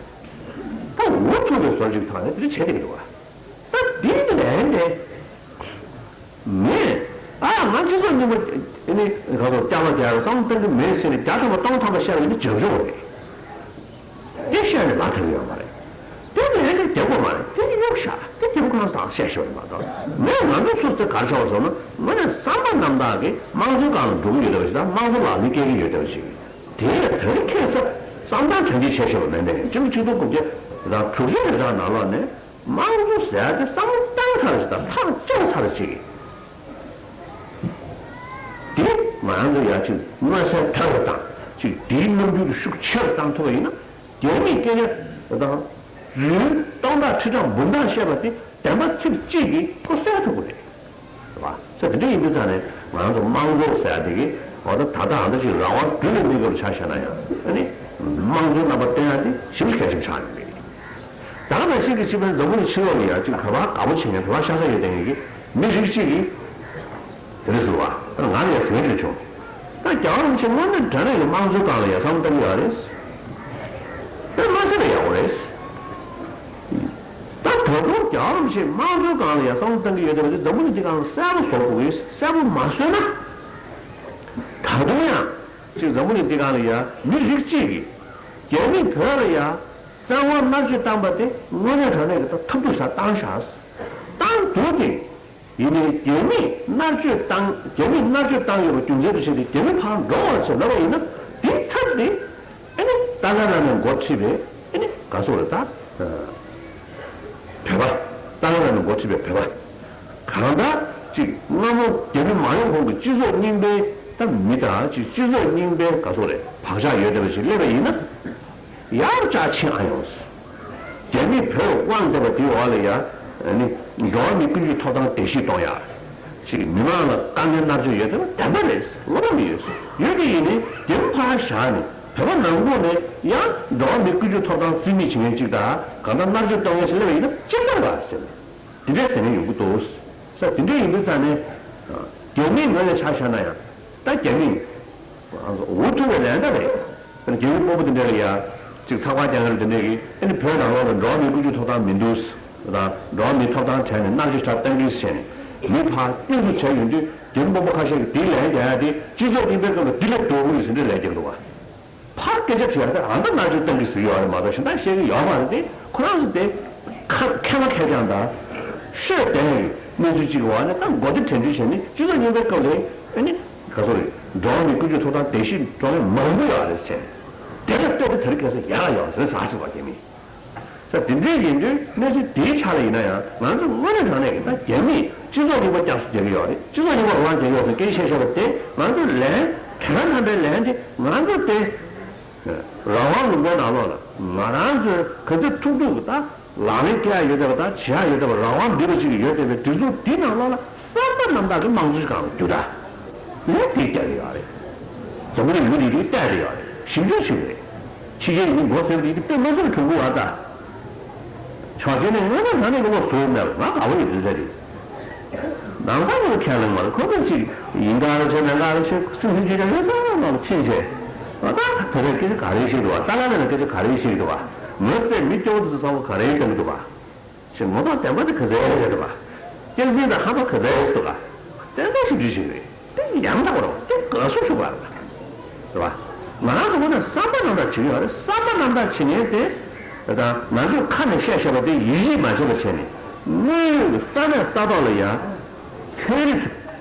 ད་འུ་ཐུག་པའི་བཟོ་འདྲ་ཞིག་ཐོག་ནས་དེ་འདྲ་བྱེད་བསྡད་ཀྱི་འདུག་ག་ད་འདི་ལན་དེ། ངས་ཨ་ང་སྤྱི་ཚོགས་རྙིང་པ་ཨ་ནི་ག་ཚོད་བསྐྱར་ལོག་རྒྱག་ཡག་བསམ་བློ་གཏོང་གི་མེད་ཟེར་ནས་བརྒྱ་ཐམ་པ་སྟོང་ཐམ་པ་བཤད་པ་ཡིན་ན་བྱང་ཆུབ་རེད། དེ་བཤད་ནས་ལ་ཐེབས་ཡོད་མ་རེད། དེ་ནས་ཨེ་འདྲ་རྒྱག་དགོས་མ་རེད། དེ་གཉིས་གཡུག་བཞག་དེ་རྒྱལ་པོ་ཁོ་རང་ཚོ་དང་བཤད་ཤོར་ཡོད་མ་གཏོགས་ངས་ང་ཚོ་སུ་དེ་ག་རེ་བྱ་བ་ཟེར་ན་དངོས་གནས་བསམ་པ་རྣམ་དག་གིས་དམངས་གཙོའི་སྒང་ལ་འགྲོ་གི་ཡོད་བསྡད་པ་ཞིག་དང་དམངས་གཙོ་ལག་ལེན་སྐྱེལ་གི་ཡོད་བསྡད་པ་ཞིག་དེ་ལ་དེ་རིང་ཁ་སང་བསམ་བཏང་དྲན་གྱི་བྱས་ཤོར་བ་མེད་མེད་ཡིན་གཅིག་མ་གཅིག་སྟོང་དགུ་བརྒྱ་དང་དྲུག་ཅུ་རེ་གྲངས་ནང་ལོགས་ནས། དམངས་གཙོ་ཟེར་ཡ་དེ་བསམ་བློ་བཏང་ཚར་ཞིག་དང་ཐག་བཅད་ཚར་ཞིག་དེ་ང་རང་ཚོ་ཡ་ཅིག་མངོན་གསལ་དོད་པ་དང་ཅིག་དེའི་རྣམ་འགྱུར་དེ་ཤུགས་ཆེ་རུ་བཏང་ཐུབ་པ་ཡིན་ན་རྒྱ་མིས་སྐད་ཆ་དང་རིན་སྟོང་ཕྲག་ཁྲི་ཕྲག་འབུམ་ཕྲག་བཤད་པ་དེ་བདེན་པ་ཚིག་གཅིག་གིས་ཁོ་གསལ་ཐུབ་ཀྱི་རེད། རེད་པ། ས་དེ་འདྲ་ཡིན་དུས་ཙང་ནས་ང་རང་ཚོ་དམངས་གཙོ་ཟེར་ཡ་དེ་གི་འོ་ད་ད་ལྟ་ཨ་འདྲ་ཞིག་རང་དབང་སྒྲུབ་ལ་མི་དགོས་པ་ཆ་བཞག་ན་ཡང་ཨ་ནི་དམངས་གཙོའི་རྣམ་པ་སྟོན་ཡ་དེ་ཞེ་པོ་གལ་ཆེན་པོ་ཆགས་ཡོང་གི་རེད། ད་ག་ནང་བཞིན་གྱི་སྤྱི་ཕན་འཛམ་བུ་གླིང་ཕྱི་ལོགས་ལ་ཡང་གཅིག་བོད་པ་དགའ་པོ་བྱེད་མཁན་བོད་པ་ཤ་ཚ་ཡོད་བསྡད་མཁན་གྱི་མི་རིགས་གཅིག་གིས་དེ་འདྲ་ཟེར་བ་ད་ང་ལ་ཡང་ཟེར་མཁན་བྱུང་། ད་རྒྱལ་བ་རིན་པོ་ཆེ་དངོས་གནས་དྲང་གནས་ཀྱི་དམངས་གཙོའི་སྒང་ལ་ཡང་བསམ་བློ་གཏོང་གི་ཡོད་རེད། དཔེ་མ་སྲིད་པའི་ཡག་པོ་རེད། ད་ད་དུང་རྒྱལ་བ་རིན་པོ་ཆེ་དམངས་གཙོའི་སྒང་ལ་ཡང་བསམ་བློ་གཏོང་གི་ཡོད་བསྡད་པ་དེ་འཛམ་བུ་གླིང་འདི་སྒང་ལ་གསལ་པོ་བཟོ་དགོས་ཀྱི་གསལ་པོ་མ་བཟོས་ན། ད་དུང་ཡང་ཅིག་འཛམ་བུ་གླིང་འདི་སྒང་ལ་ཡང་མི་རིགས་གཅིག་གིས་རྒྱ་མིས་བོད་ལ་ཡང་བཙན་དབང་མནར་གཅོད་བཏང་པ་དེ་དངོས་གནས་དྲང་གནས་ཀྱི་ད་ཐབས་སྡུག་ཞིག་བཏང་ཤག་བཏང་འདུག་སྟེ། ཡིན་ནའི་རྒྱ་མིས་མནར་གཅོད་བཏང་རྒྱ་མིས་མནར་གཅོད་བཏང་ཡོད་པ་རྒྱུ་མཚན་དུ་བྱས་ཏེ་རྒྱ་མི་ཕར་འགྲོ་བར་བྱེད་ལབ་པ་ཡིན་ན་དེའི་ཚབ་དེ་ཨ་ནི་ཏཱ་ལའི་བླ་མས་འགོ་ཁྲིད་པའི་ཨ་ནི་ག་ཚོད་རེད་ད། བོད་པ། ཏཱ་ལའི་བླ་མས་འགོ་ཁྲིད་པའི་བོད་པ། གང་ལྟར་ཅིག་སྔ་མོ་རྒྱ་མི་མ་ཡོང་གོང་གི་སྤྱི་ཚོགས་རྙིང་པའི་ད་མི་དང་ཅིག་སྤྱི་ཚོགས་རྙིང་པའི་ག་སོག་རེད་བག་ཆགས་ཡོད་བསྡད་པ་ཞིག་སླེབས་པ་ཡིན་ན། ཡར་ལྕགས་ཕྱིན་ཨ་ཡོང་། རྒྱ་མིས་བོད་དབང་བསྡད་པ་དེའི་འོག་ལ་ཡ། ནི། འགྲོ་བ་མིའི་ཀུན་སྤྱོད་ཐོབ་ཐང་བརྡལ་བཤིག་གཏོང་ཡ། ཅིག་མི་མང་ལ་དཀའ་ངལ་མནར་གཅོད་ཡོད་བསྡད་པ་བདེན་པ་རེད། བློ་ཕམ་ཡོད། ཡོད་དེ་ཡིན་ནི་རྒྱ་མི་ཕར་བཞག་ནས་བོད་པ་ནང་ཁུལ་ནས་ཡང་འགྲོ་བ་མིའི་ཀུན་སྤྱོད་ཐོབ་ཐང་རྩིས་མེད་བྱེད་མཁན་ཅིག་དང་གང་ལྟར་མནར་གཅོད་གཏོང་མཁན་ཞིག་སླེབས་པ་ཡིན་ན་ཅི་ལྟར་བ་ཟེར་ནས་དེ་འདྲས་ཟེར་མཁན་ཡོང་གི་འདུག་ས། དེ་འདྲས་ཡིན་དུས་ཙང་ནས་རྒྱ་མིའི་ངོས་ནས་ཆ་བཞག་ན་ཡང་ད་རྒྱ་མིས། འུ་ཐུག་པའི་ལན་འདྲ་རེད། རྒྱ་མི་དཔོན་པོ་དེ་འདྲ་ལ་ཡ། ཅིག་ཚགས་པར་རྒྱག་མཁན་དེ་འདྲས་ཀྱིས་ཨ་ནི་བོད་ནང་ལོགས་ལ་འགྲོ་བ་མིའི་ཀུན་སྤྱོད་ཐོབ་ཐང་མི་འདུག་དང་འགྲོ་བ་མིའི་ཐོབ་ཐང་བྲལ་ནས་མནར་གཅོད་ཞེ་དྲག་གཏང་གི་བྱས་ནས་མི་ཕར་སྐྱོན་འཛུགས་བྱས་ཡོང་དུས་རྒྱ་མི་དཔོན་པོ་ཁ་ཤས་ཀྱིས་དེའི་ལན་རྒྱག་ཡ་དེ་སྤྱི་ཚོགས་རྙིང་པའི་སྐབས་ལ་དེ་ལས་སྡུག་པོ་ཡོད་ཟེར་འདྲ་ལན་རྒྱག་འདུག་བ། ཕར་སྐད་ཆ་དྲིས་ཡ་དེ་ཨ་མདའ་མནར་གཅོད་གཏང་གི་ཟེར་གྱི་ཡོད་རེད་མ་གཏོགས་གཞན་དག་བཤད་ཀྱི་ཡོད་མ་རེད་དེ་ཁོ་རང་ཚོ་དེ་ཁ་མཁས་མ་མཁས་རྐྱང་དང་ཤོད་བསྡད་ཡོད་གནས་ཚུལ་གཅིག་གི་འོག་ནས་ད་མགོ་བདེ་དྲན་འདུན་བྱས་ནས་སྤྱི་ཚོགས་རྙིང་པའི་སྐབས་ལ་ཨ་ནི། ག་ཚོད་རེད། འགྲོ་བ་མིའི་ཀུན་སྤྱོད་ཐོབ་ཐང་བརྡལ་བཤིག་འགྲོ་མཁན་མང་པོ་ཡོད་རེད་ཟེར། དེ་ལ་ལྟོས་ཏེ་དེ་རིང་ཁ་སང་ཡག་ལ་ཡོད་རེད་ཟེར་ཟེར་བ་རྒྱ་མིས། ས་དེ་འདྲས་ཡིན་དུས་གནས་ཚུལ་དེའི་ཆ་ལ་ཡིན་ན་ཡང་ང་ཚོ་དངོས་གནས་དྲང་གནས་ཀྱི་ད་རྒྱ་མིས་སྤྱི་ཚོགས་རྙིང་པ་བསྐྱར་གསོ་རྒྱག་གི་ཡོད་རེད། སྤྱི་ཚོགས་རྙིང་པ་རང་རྒྱག་གི་ཡོད་ཟེར་སྐད་ཆ་བཤད་བཤད་པ་དེ་ང་ཚོའི་ལན་དོན་དམ་པའི་ལན་དེ་ང་ཚོ་དེ། རང་དབང་ལུང་པའི་ནང་ལོགས་ལ་ང་རང་ཚོའི་ག་ཚོད་ཐུབ་ཐུབ་ཀྱི་ད་ལག་ལེན་འཁེལ་ཡ་ཡོད་བསྡད་པ་དང་བྱེད་ཡ་ཡོད་བསྡད་པ་རང་དབང་མེད་པ་ཅིག་ཡོད་བསྡད་པའི་དུས་ཚོད་འདི་ནང་ལོགས་ལ་བསམ་པ་རྣམ་དག་གི་དམངས་གཙོ་ཞིག་གང་ལ་བསྒྱུར་ད། ལས་དེ་རྒྱག་གི་ཡོད་རེད། འཛམ་བུ་གླིང་མི་རིགས་འདི་བལྟས་བསྡད་ཡོད་རེད། ཞིབ་འཇུག་བྱེད་ཀྱི་རེད། ཕྱི་རྒྱལ་ཡིན་མགོ་སེར་འདི་དཔེ་མ་སྲིད་གྲུང་པོ་བ་ད། ཆོག་མཆན་ནི་ང་ལ་ང་ནི་ལོ་བཟོ་མེད་པ་ང་དགའ་བོ་ཡོད་དུས་ཚོད་རེད། ནང་ས་ངོ་ཁས་ལེན་མ་རེད། ཁོ་ཚོ་ཅིག་ཡིན་ག་རེ་བྱེད་མེད་ག་རེ་བྱེད་སེམས་སེམས་ཅིག་ཀྱང་ཡོད་ས་ནང་ལ་ཕྱིན་བྱས། ཨ་ད་བོད་པས་སྐད་ཆ་ག་རེ་བཤད་འདུག་བ། ཏཱ་ལའི་བླ་མས་སྐད་ཆ་ག་རེ་བཤད་འདུག་བ། ངོས་སྟེ་མི་སྐྱོ་བོ་དེ་ཚོ་བསམ་བློ་ག་རེ་གཏོང་གི་འདུག་བ། ཞེས་ངོ་ཐོག་བདེན་པ་དེ་ག་ཚད་རེད་འདུག་བ། སྐྱག་རྫུན་དང་ཧམ་པ་ག་ཚད་རེད་འདུག་བ། བསྟན་པ་ཞིབ་འཇུག་བྱེད་ཀྱི་རེད། དེ་ཡང་དག་པ་རེད་བ། དེ་དགའ་བསུ་ཞུ་བ་རེད་བ། རེད་བ། ང་རང་ཚོ་ཁོ་ནས་བསམ་པ་རྣམ་དག་བྱེད་ཀྱི་ཡོད་རེད། བསམ་པ་རྣམ་དག་བྱེད་མཁན་དེ། ད་ང་ཚོས་ཁ་ནས་བཤད་བཤད་པ་དེ་ཡིད་ཆེས་མ་བྱེད་པ་བྱས་ནས་དངོས་ཡོད་ཀྱི་ས་གནས་ས་ཐོག་ལ་ཡང་ཚན་རིག་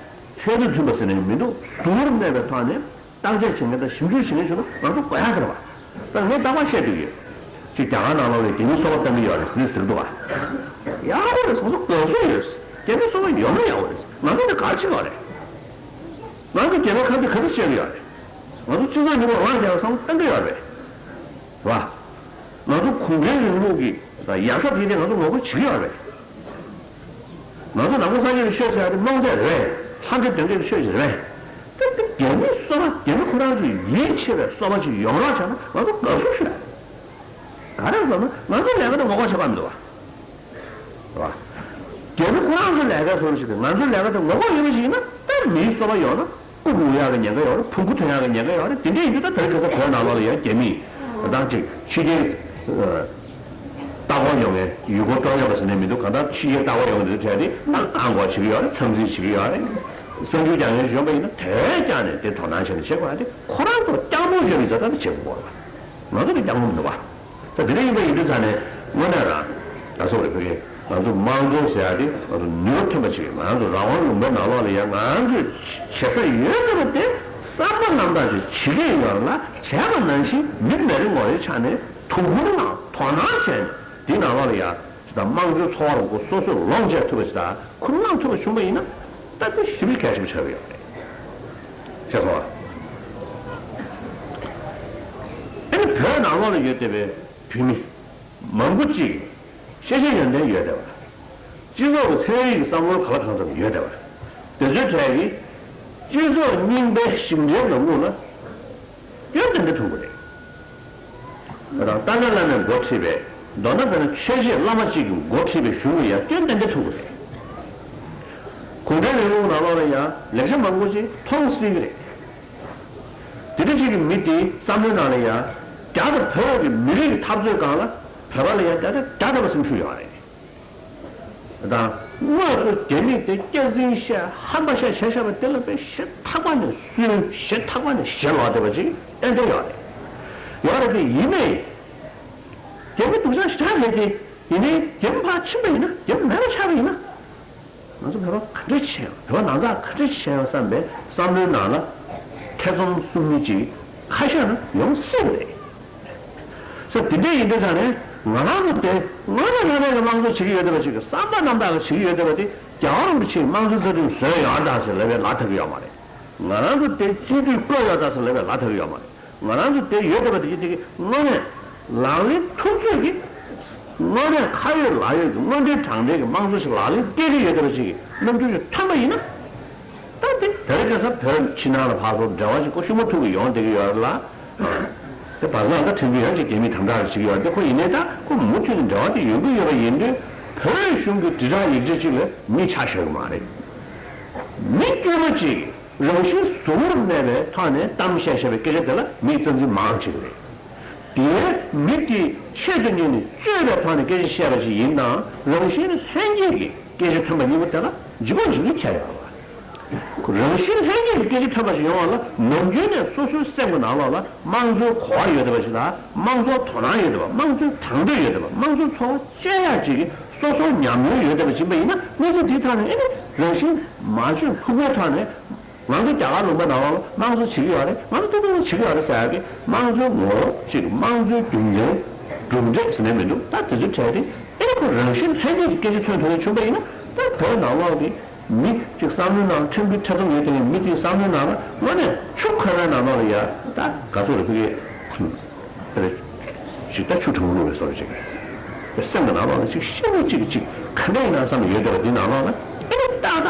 ཚད་མཐུན་མཐུན་པ་ཟེར་ནས་མི་འདུག་ཟུར་གནས་པའི་ཐོག་ནས་བརྟག་དཔྱད་བྱེད་མཁན་དང་ཞིབ་འཇུག་བྱེད་མཁན་ཞིག་ལ་ང་ཚོ་དགོས་ཡག་དེ་རེད་བ། ད་ངས་རྟག་པར་བཤད་འདོད་ཀྱི་ཡོད། ཅིག་རྒྱ་གར་ནང་ལོགས་ལ་རྒྱ་མིས་སོ་པ་བཏང་གི་ཡོད་རེད་ཟེར་ཟེར་འདུག་བ། ཡག་པོ་རེད། ང་ཚོ་དགའ་བསུ་ཡོད། རྒྱ་མིས་སོ་པ་ཡོང་ན་ཡག་པོ་རེད། ང་ཚོ་འདི་ག་རེ་བྱེད་ཀྱི་ཡོད་རེད། ང་ཚོ་རྒྱ་མིས་ག་འདི་ག་འདི་བཤད་ཀྱི་ཡོད་རེད། ང་ཚོ་སྤྱི་ཚོགས་རྙིང་པ་རང་རྒྱལ་བ་བསམ་བློ་གཏོང་གི་ཡོད་རེད། རེད་བ། ང་ཚོ་གུང་ཁྲན་རིང་ལུགས་ཀྱི་ཡག་ས་དེ་དེ་ང་ཚོ་ངོ་རྒོལ་བྱེད་ཀྱི་ཡོད་རེད། ང་ཚོ་ནང་པ་སངས་རྒྱས་པའི་ཆོས་ཟེར་ཡ་དེ་རྨོངས་དད་རེད། ལྷ་འདྲེ་གདོན་བགེགས་ཀྱི་ཆོས་ཤིག་རེད། དེ་དེ་རྒྱ་མིའི་སོ་པ་རྒྱ་མི་ཁོ་རང་ཚོས་ཡིད་ཆེས་པའི་སོ་པ་ཅིག་ཡོང་རོགས་བྱས་ན་ང་ཚོ་དགའ་བསུ་ཞུ་ཡ། ག་རེ་ཟེར་ན་ང་ཚོའི་ལས་ཀ་དེ་ངོ་རྒོལ་བྱེད་པ་མི་འདུག་བ། རེད་བ། རྒྱ་མི་ཁོ་རང་ཚོའི་ལས་ཀ་བཟོ་འདྲ་ཞིག་དང་ང་ཚོའི་ལས་ཀ་དེ་ངོ་རྒོལ་ཡོད་པ་ཞིག་ཡིན་ན་ད་མིའི་སོ་པ་ཡོང་ན་སྐུ་སྒུག་ཡག་གི་ཉེན་ཁ་ཡོད་རེད། བོང་གུ་ཐོན་ཡག་གི་ཉེན་ཁ་ཡོད་རེད། དེ་འདྲ་ཡིན་དུས་ད་དེ་རིང་ཁ་སང་བོད་ནང་ལོགས་ལ་ཡང་རྒྱ་མིས་ད་ཅིག་ཕྱི་རྒྱལ་ལྟ་སྐོར་ཡོང་མཁན་ཡུལ་སྐོར་སྤྲོ་འཆམ་པ་ཟེར་ནས་མི་འདུག་གང་ལྟར་ཕྱི་རྒྱལ་ལྟ་སྐོར་ཡོང་མཁན་དེ་ཚོའི་གྲས་དེ་ད་ཨང་སྐོར་བྱེད་ཀྱི་ཡོད་རེད། འཚམས་འདྲི་བྱེད་ཀྱི་ཡོད་རེད། གསར་འགྱུར་རྒྱག་མཁན་ཞིག་ཡོང་པ་ཡིན་ན་དེ་བས་ཀྱང་ནས་དེ་དོ་སྣང་བྱས་ནས་བྱེད་དགོས་ཡ་དེ་ཁོ་རང་ཚོ་སྐྱག་རྫུན་བཤད་པའི་རྩ་དག་དེ་བྱེད་དགོས་པ་རེད། ང་ཚོ་ལ་སྐྱག་རྫུན་མི་འདུག་བ། ད་དེ་འདྲ་ཡིན་པ་ཡིན་དུས་ཙང་ནས་དངོས་གནས་རང་ད་སོགས་རེ་ཕ་གི་ང་ཚོ་དམངས་གཙོ་ཟེར་ཡ་དེ་ང་ཚོ་ནུས་པ་ཐོན་པ་ཞིག་ཡིན། ང་ཚོ་རང་དབང་ལུང་པའི་ནང་ལོགས་ལ་ཡང་ང་ཚོས་བྱེད་ས་ཡོད་པ་དེ་བསམ་པ་རྣམ་དག་ཅིག་བྱེད་ཀྱི་ཡོད་ལ་བྱས་པ་ནང་བཞིན་མི་མེད་རེ་ངོ་རེའི་ཆ་ནས་དོ་ཁུར་དང་དོ་སྣང་བྱས་ནས་དེའི་ནང་ལོགས་ལ་ཡང་ཅི་ལྟར་དམངས་གཙོའི་འཚོ་བ་རོགས་པ་སོ་སོས་ལོངས་སྤྱད་ཐུབ་པ་ཅིག་དང་ཁུར་བླངས་ཐུབ་པ་བྱུང་བ་ཡིན་ན་ད་དེ་ཞེ་པོ་ཅིག་གལ་ཆེན་པོ་ཆགས་ཀྱི་ཡོད་རེད། ཤེས་སོང་ཨ། ཨ་ནི་བོད་ནང་ལོགས་ལ་ཡོད་བསྡད་པའི་བོད་མི་མང་པོ་ཅིག་ཤེས་བྱ་ཡོན་ཏན་ཡོད་བསྡད་པ། སྤྱི་ཚོགས་ཀྱི་ཚན་རིག་གི་བསམ་བློ་ག་ལ་གང་འཚམ་ཡོད་བསྡད་པ། དེ་ཚོའི་གྲས་ཀྱིས་སྤྱི་ཚོགས་རྙིང་པའི་ཞིང་བྲན་ལམ་ལུགས་ལ་སྐྱོན་ཏན་ཏན་མཐོང་གི་རེད། ད་ལྟ་ཏཱ་ལའི་བླ་མས་འགོ་ཁྲིད་པའི་མདོར་ན་དཔེར་ན་ཆོས་བྱེད་བླ་མ་གཅིག་གིས་འགོ་ཁྲིད་པའི་གཞུང་ལ་ཡང་སྐྱོན་ཏན་ཏན་མཐོང་གི་རེད། གུང་ཁྲན་རིང་ལུགས་ནང་ལོགས་ལ་ཡང་ལེགས་ཆ་མང་པོ་ཅིག་མཐོང་སྲིད་ཀྱི་རེད། དེ་འདྲ་ཅིག་གི་མི་དེའི་བསམ་བློའི་ནང་ལ་ཡང་རྒྱ་དང་བོད་ཀྱི་མི་རིགས་ཀྱི་འཐབ་རྩོད་སྒང་ལ་བོད་པ་ལ་ཡང་བརྒྱ་ཆ་བརྒྱ་ཐམ་པ་སེམས་ཤུགས་ཡོད་རེད། དང་དངོས་སུ་རྒྱ་མི་དེ་སྐྱག་རྫུན་བཤད་ཧམ་པ་བཤད་བྱས་བཞག་པ་དེ་ལ་དཔེ་ཞེ་ཐག་པ་ནས་སུན། ཞེ་ཐག་པ་ནས་ཞེ་ལོག་བསྡད་པ་ཅིག་ཏན་ཏན་ཡོད་རེད། ཡོད་རེད་དེ་ཡིན་ནའི་རྒྱ་མི་སྡུག་ཅག་ཞེ་དྲག་རེད་དེ། ཡིན་ནའི་རྒྱ་མི་ཕར་ཕྱིན་པ་ཡིན་ན་རྒྱ་མི་མེད་པ་ཆགས་པ་ཡིན་ན། ང་ཚོ་བོད་པ་ག་འདྲ་བྱས་ཡོང་། བོད་པ་ནང་ཚགས་ག་འདྲ་བྱས་ཡོང་བསམ་པའི་བསམ་བློའི་ནང་ལ་ཐེ་ཚོམ་གསུམ་གཉིས་ཅིག་ཁ་ཤས་ན་ཡོང་སྲིད་པ་རེད། ས་དེ་འདྲ་ཡིན་དུས་ཙང་ནས་ ང་རང་ཚོ་དེ་དངོས་གནས་དྲང་གནས་ཀྱི་དམངས་གཙོ་བྱེད་ཀྱི་ཡོད་བསྡད་པ་ཞིག་གི་བསམ་པ་རྣམ་དག་གི་བྱེད་ཀྱི་ཡོད་བསྡད་པ་དེ་རྒྱལ་བ་རིན་པོ་ཆེས་དམངས་གཙོའི་རྩ་ཁྲིམས་བཟོས་ཡོད་ཨ་ད་ཟེར་ལབ་པའི་ལ་ཐེབས་ཀྱི་ཡོད་མ་རེད། ང་རང་ཚོ་དེ་སྤྱི་འཐུས་བསྐོས་ཡོད་ད་ཟེར་ལབ་པའི་ལ་ཐེབས་ཀྱི་ཡོད་མ་རེད། ང་རང་ཚོ་དེ་ཡོད་བསྡད་པ་དེ་གི་དེ་གི་དངོས་གནས་ལག་ལེན་ཐུབ་ཚོད་ཀྱི་དངོས་གནས་ཁ་ཡོད་ལག་ཡོད་ཀྱི་དངོས་འབྲེལ་དྲང་འབྲེལ་གྱི་དམངས་གཙོ་ཞིག་ལག་ལེན་སྐྱེལ་གྱི་ཡོད་བསྡད་པ་ཞིག་གི་རྣམ་འགྱུར་ཞིག་ཐོན་པ་ཡིན་ན། ད་དེ་དེ་རིང་ཁ་སང་བོད་ཕྱི་ནང་ལ་ཕར་ཚུར་འབྲེལ་བ་ཞིག་ཁོ་ཤུགས་མ་ཐུག་གི་ཡོང་བསྡད་ཀྱི་ཡོད་རེད་ལ། དེ་བར་སྣང་ད་ཁྲིམས་ཀྱི་ཡང་ཅིག་རྒྱ་མིས་དམ་དྲག་རེ་བྱེད་ཀྱི་ཡོད་རེད་དེ་ཁོ་ཡིན་ནའི་ད་ཁོ་མུ་མཐུད་ནས་འབྲེལ་བ་དེ་ཡོང་གི་ཡོད་པ་ཡིན་དུས་བོད་གཞུང་གི་དྲིལ་བསྒྲགས་ཡིག་ཆ་ཅིག་ལ་མི་ཆ་ཤོར་གི་མ་རེད། མི་དཀྱུས་མ་ཅིག་རང་བཞིན་གཟུགས་པོར་གནས་པའི་ཐོག་ནས་གཏམ་བཤད་བཤད་པའི་སྐད་ཆ་དེ་ལ་མིས་བཙན་འཛུལ་མང་ཆེ་གི་རེད། དེ་མི་དེ་ཆེད་དུ་གཉེར་ནས་བཅོས་པའི་ཐོག་ནས་སྐད་ཆ་བཤད་པ་ཞིག་ཡིན་ནའང་རང་བཞིན་ལྷན་སྐྱེས་ཀྱི་སྐད་ཆ་ཐོན་པ་གཉིས་པོ་དེ་ལ་ལྗིད་ཁོག་ལྗིད་ཁོག་ཁྱད་ཡོད་པ། རང་བཞིན་ལྷན་སྐྱེས་ཀྱི་སྐད་ཆ་ཐོན་པ་ཞིག་ཡོང་བ་ལ་ནམ་རྒྱུན་ནས་སོ་སོའི་སེམས་ཀྱི་ནང་ལོགས་ལ་དམངས་གཙོའི་གོ་བ་ཡོད་བསྡད་པ་ཞིག་དང་དམངས་གཙོའི་དོ་སྣང་ཡོད་བསྡད་པ་དམངས་གཙོའི་དང་འདོད་ཡོད་བསྡད་པ་དམངས་གཙོའི་འཚོ་བ་སྐྱེལ་ཡག་ཅིག་གི་སོ་སོར་ཉམས་མྱོང་ཡོད་བསྡད་པ་ཡིན་པ་ཡིན་ན་གནས་ཚུལ་འདིའི་ཐོག་ནས་ཨེ་ནི་རང་བཞིན་མ་བཅོས་ལྷུག་པོའི་ཐོག་ནས། ང་ཚོ་རྒྱ་གར་ལུང་པ་ནང་ལ་དམངས་གཙོ་བྱེད་ཀྱི་ཡོད་རེད། ང་ཚོ་ཏོག་ཏོག་བྱེད་ཀྱི་ཡོད་རེད་ཟེར་ཡག་གི་དམངས་གཙོའི་ངོ་བོ་གཅིག་དམངས་གཙོའི་རྒྱུ་མཚན་གྲུབ་འབྲས་ཟེར་ནས་མི་འདུག་ད་དེ་ཚོའི་གྲས་དེ་ཨེ་ནི་ཁོ་རང་བཞིན་ལྷན་སྐྱེས་ཀྱི་སྐད་ཆ་ཐོན་ཐུབ་ཡ་བྱུང་པ་ཡིན་ན་ད་བོད་ནང་ལོགས་ཀྱི་མི་གཅིག་བསམ་བློའི་ནང་ཁྲིམས་ཀྱི་ཐེ་ཚོམ་ཡོད་དེ་མི་དེའི་བསམ་བློའི་ནང་ལ་དངོས་གནས་ཆུ་ཁོལ་བའི་ནང་ལོགས་ལ་ཡ་ད་ག་ཚོད་རེད་ཕ་གི་ཅིག་ད་ཆུ་གྲང་མོ་བླུགས་པའི་བཟོ་འདྲ་ཅིག་རེད། སེམས་ཀྱི་ནང་ལོགས་ལ་ཅིག་ཤེས་མི་གཅིག་གཅིག་ག་འདྲ་ཡིན་ན་བསམ་ཡོད་བསྡད་པ་དེའི་ནང་ལོགས་ལ་ཨེ་ནི་ཏག་ཏག་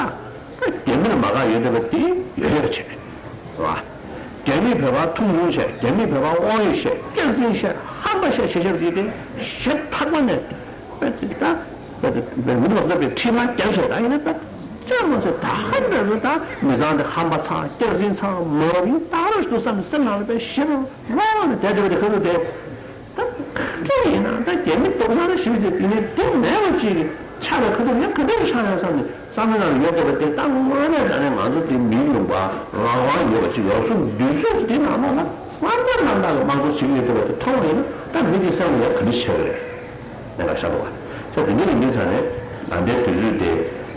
རྒྱ་མིར་མ་དགའ་ཡོད་བསྡད་པ་དེ་ཡོད་ཡོད་བྱས། རེད་བ། རྒྱ་མིས་བོད་པར་མཐོང་ཆུང་བྱས། རྒྱ་མིས་བོད་པར་དབང་ཡོད་བཤད། སྐྱག་རྫུན་བཤད། ཧམ་པ་བཤད་བྱས་བྱས་པ་དེ་དེ་ཞེ་ཐག་པ་ནས་དཔེ་དེ་ད་དཔེ་དེ་དཔེ་མི་འདུག་བསམ་པའི་ཁྲིད་མ་རྒྱག་བྱས། ད་ཡིན་ན་ད་ཅང་མ་ཟད་ད་ཧམ་པའི་ད་མི་ཚང་དེ་ཧམ་པ་ཚང་སྐྱག་རྫུན་ཚང་མ་ཡིན་ད་ར་ཞིག་འདུག་བསམ་ནས་སེམས་ནང་ལ་དཔེ་ཞེ་པོ་ལོག་ནས་བསྡད་བསྡད་པ་དེ་ཁ་ཐུག་དེ། ད་ག་འདྲ་ཡིན་ན་ད་རྒྱ་མི་སྟོབས་ཆེན་ཞིག་དེ་དེ་ནས་དེ་མེད་པ་ཅིག་ཆགས་པའི་ཁ་ཐུག་ཡང་ག་འདྲ་ཆགས་ཡང་བསམ་ནས་བསམ་བློ་ནང་ཡོད་བསྡད་པ་དེ་ད་དངོས་གནས་དྲང་གནས་ང་ཚོ་དེ་མིའི་ལུང་པ་རང་དབང་ཡོད་པ་ཅིག་ཡོད་གསུངས་དུས་ཚོད་དེ་ནང་ལོགས་ལ་བསམ་པ་རྣམ་དག་གི་དམངས་གཙོ་བྱེད་ཀྱི་ཡོད་བསྡད་པ་དེ་མཐོང་བ་ཡིན་ན་ད་མི་དེ་སེམས་ལ་ཡང་ག་འདྲ་ཆགས་ཀྱི་རེད། ནས་ལ་ཤ་དོ་བ། ཚེ་དེ་འདྲ་ཡིན་དུས་ཙང་ནས་ད་ལྟའི་དུས་ཚོད་དེ་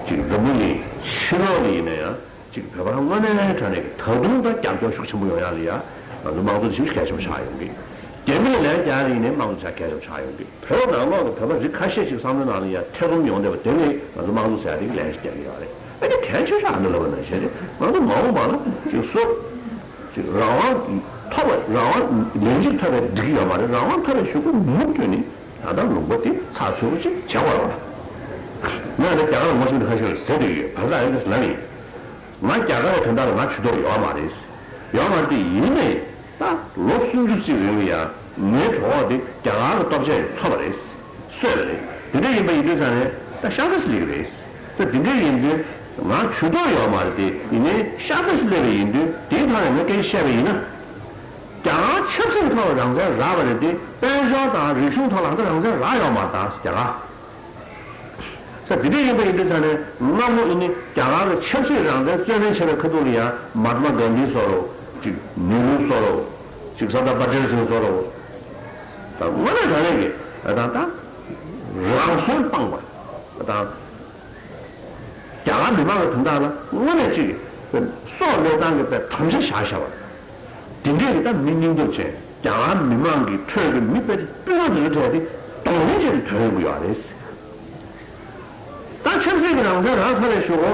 ཅིག་འཛམ་བུ་གླིང་ཕྱི་ལོགས་ལ་ཡིན་ན་ཡང་། གཅིག་བོད་པ་དངོས་གནས་དྲང་གནས་ཀྱི་ད་དུང་ད་རྒྱབ་སྐྱོར་ཤུགས་ཆེན་པོ་ཡོང་ཡག་ལ་ཡ་ང་ཚོ་དམངས་གཙོ་དེ་ཞེ་པོ་ཅིག་གལ་ཆེན་པོ་ཆགས་ཡོང་གི། རྒྱ་མི་ལ་ལན་རྒྱག་ཡག་ལ་ཡིན་ནའི་དམངས་གཙོ་ཆགས་གལ་ཆེན་པོ་ཆགས་ཡོང་གི། བོད་ནང་ལོགས་ཀྱི་བོད་པ་རིགས་ཁ་ཤས་ཤིག་བསམ་བློའི་ནང་ལ་ཡ་ཐེ་ཚོམ་ཡོང་བསྡད་པ་དེ་ནི་ང་ཚོ་དམངས་གཙོ་ཟེར་ཡག་དེ་གི་ལན་ཞིག་རྒྱག་གི་ཡོད་རེད། ཨ་ནི་གལ་ཆེ་ཤོས་ཨ་ནི་ལབ་པ་ནང་བཞིན་རེད། ང་ཚོ་མ་འོངས་པ་ལ་ཅིག་སུ་ཅིག་རང་དབང་ཐོབ་པ་རང་དབང་ལན་གཅིག་ཐོབ་པའི་འགྲིག་གི་ཡོད་མ་རེད། རང་དབང་ཐོབ་པའི་གཞུག་གུ་མུ་མཐུད་ནས་ད་ལྟ་ལུང་པ་དེ་ཚགས་ཚུད་པོ་ཅིག་བྱེད་དགོས་རེད་བ། ང་ནི་རྒྱ་གར་ལ་ངོ་ཤེས་མི་ཁ་ཤས་ལ་ཟེར་བསྡད་ཀྱི་ཡོད། བར་ཐག་ཨེ་འདྲ་ཟེར་ལབ་ཡིན། ང་རྒྱ་གར་ལ་དོན་དག་ལ་ང་ཇུས་གཏོགས་ཡོད་མ་རེད། ཡོད་མ་རེད་དེ་ཡིན་ནའི་ད་ལོ་སུམ་ཅུ་ཙམ་རིང་ལ་ཡང་ངའི་གྲོགས་པོ་དེ་རྒྱ་གར་ལ་སྟོབས་ཆེ་ཐོབ་པ་རེད། གསོས་པ་རེད། དེ་འདྲ་ཡིན་པ་ཡིན་དུས་ཙང་ནས་ད་ཤ་ཚ་ཞིག་སླེབས་ཀྱི་རེད། ད་དེ་འདྲ་ཡིན་དུས་ང་ཇུས་གཏོགས་ཡོད་མ་རེད་དེ་ཡིན་ནའི་ཤ་ཚ་ཞིག་སླེབས་པ་ཡིན་དུས་དེའི་ཐོག་ནས་ངས་སྐད་ཆ་བཤད་པ་ཡིན་ན། རྒྱ་གར་ཆབ་སྲིད་ཐོག་རང་བཙན་རག་པ་རེད་དེ་དཔལ་འབྱོར་དང་རིག་གཞུང་ཐོག་ལ་ད་རང་བཙན་རག་ཡོད་མ་རེད་ད་རྒྱ་གར། ས་དེ་འདྲ་ཡིན་པ་ཡིན་དུས་ཙང་ནས་སྔ་མོ་ཨ་ནི་རྒྱ་གར་གྱི་ཆབ་སྲིད་རང་བཙན་རྩོད་ལེན་བྱས་པའི་ཁ་ཐུག་ལ་ཡང་མ་ཧཱ་ཏ་མ་གྷན་དྷི་བཟོ་འདྲ་ཅིག་ནེ་རུ་བཟོ་འདྲ་ཅིག་སར་དར་པ་ཊེལ་སིང་བཟོ་འདྲ་ད་དངོས་གནས་དྲང་གནས་ཀྱི་ད་ད་རང་སྲོག་སྤངས་པ་ད་རྒྱ་གར་མི་མང་གི་དོན་དག་ལ་དངོས་གནས་ཅིག་སྲོག་བློས་བཏང་གི་དམ་བཅའ་བཞག་བཞག་པ། དེ་འདྲས་ཀྱི་ད་མི་སྙིང་སྟོབས་ཅན་རྒྱ་གར་མི་མང་གི་ཁྲོད་ཀྱི་མི་དཔེ་དཔེ་མ་འདི་ཚོ་གྲས་དེ་གདོང་ལེན་བྱས་ནས་ཐོན་ཡོང་གི་ཡོད་རེད། ད་ཆབ་སྲིད་ཀྱི་རང་བཙན་རག་ཚར་བའི་གཞུག་གུ་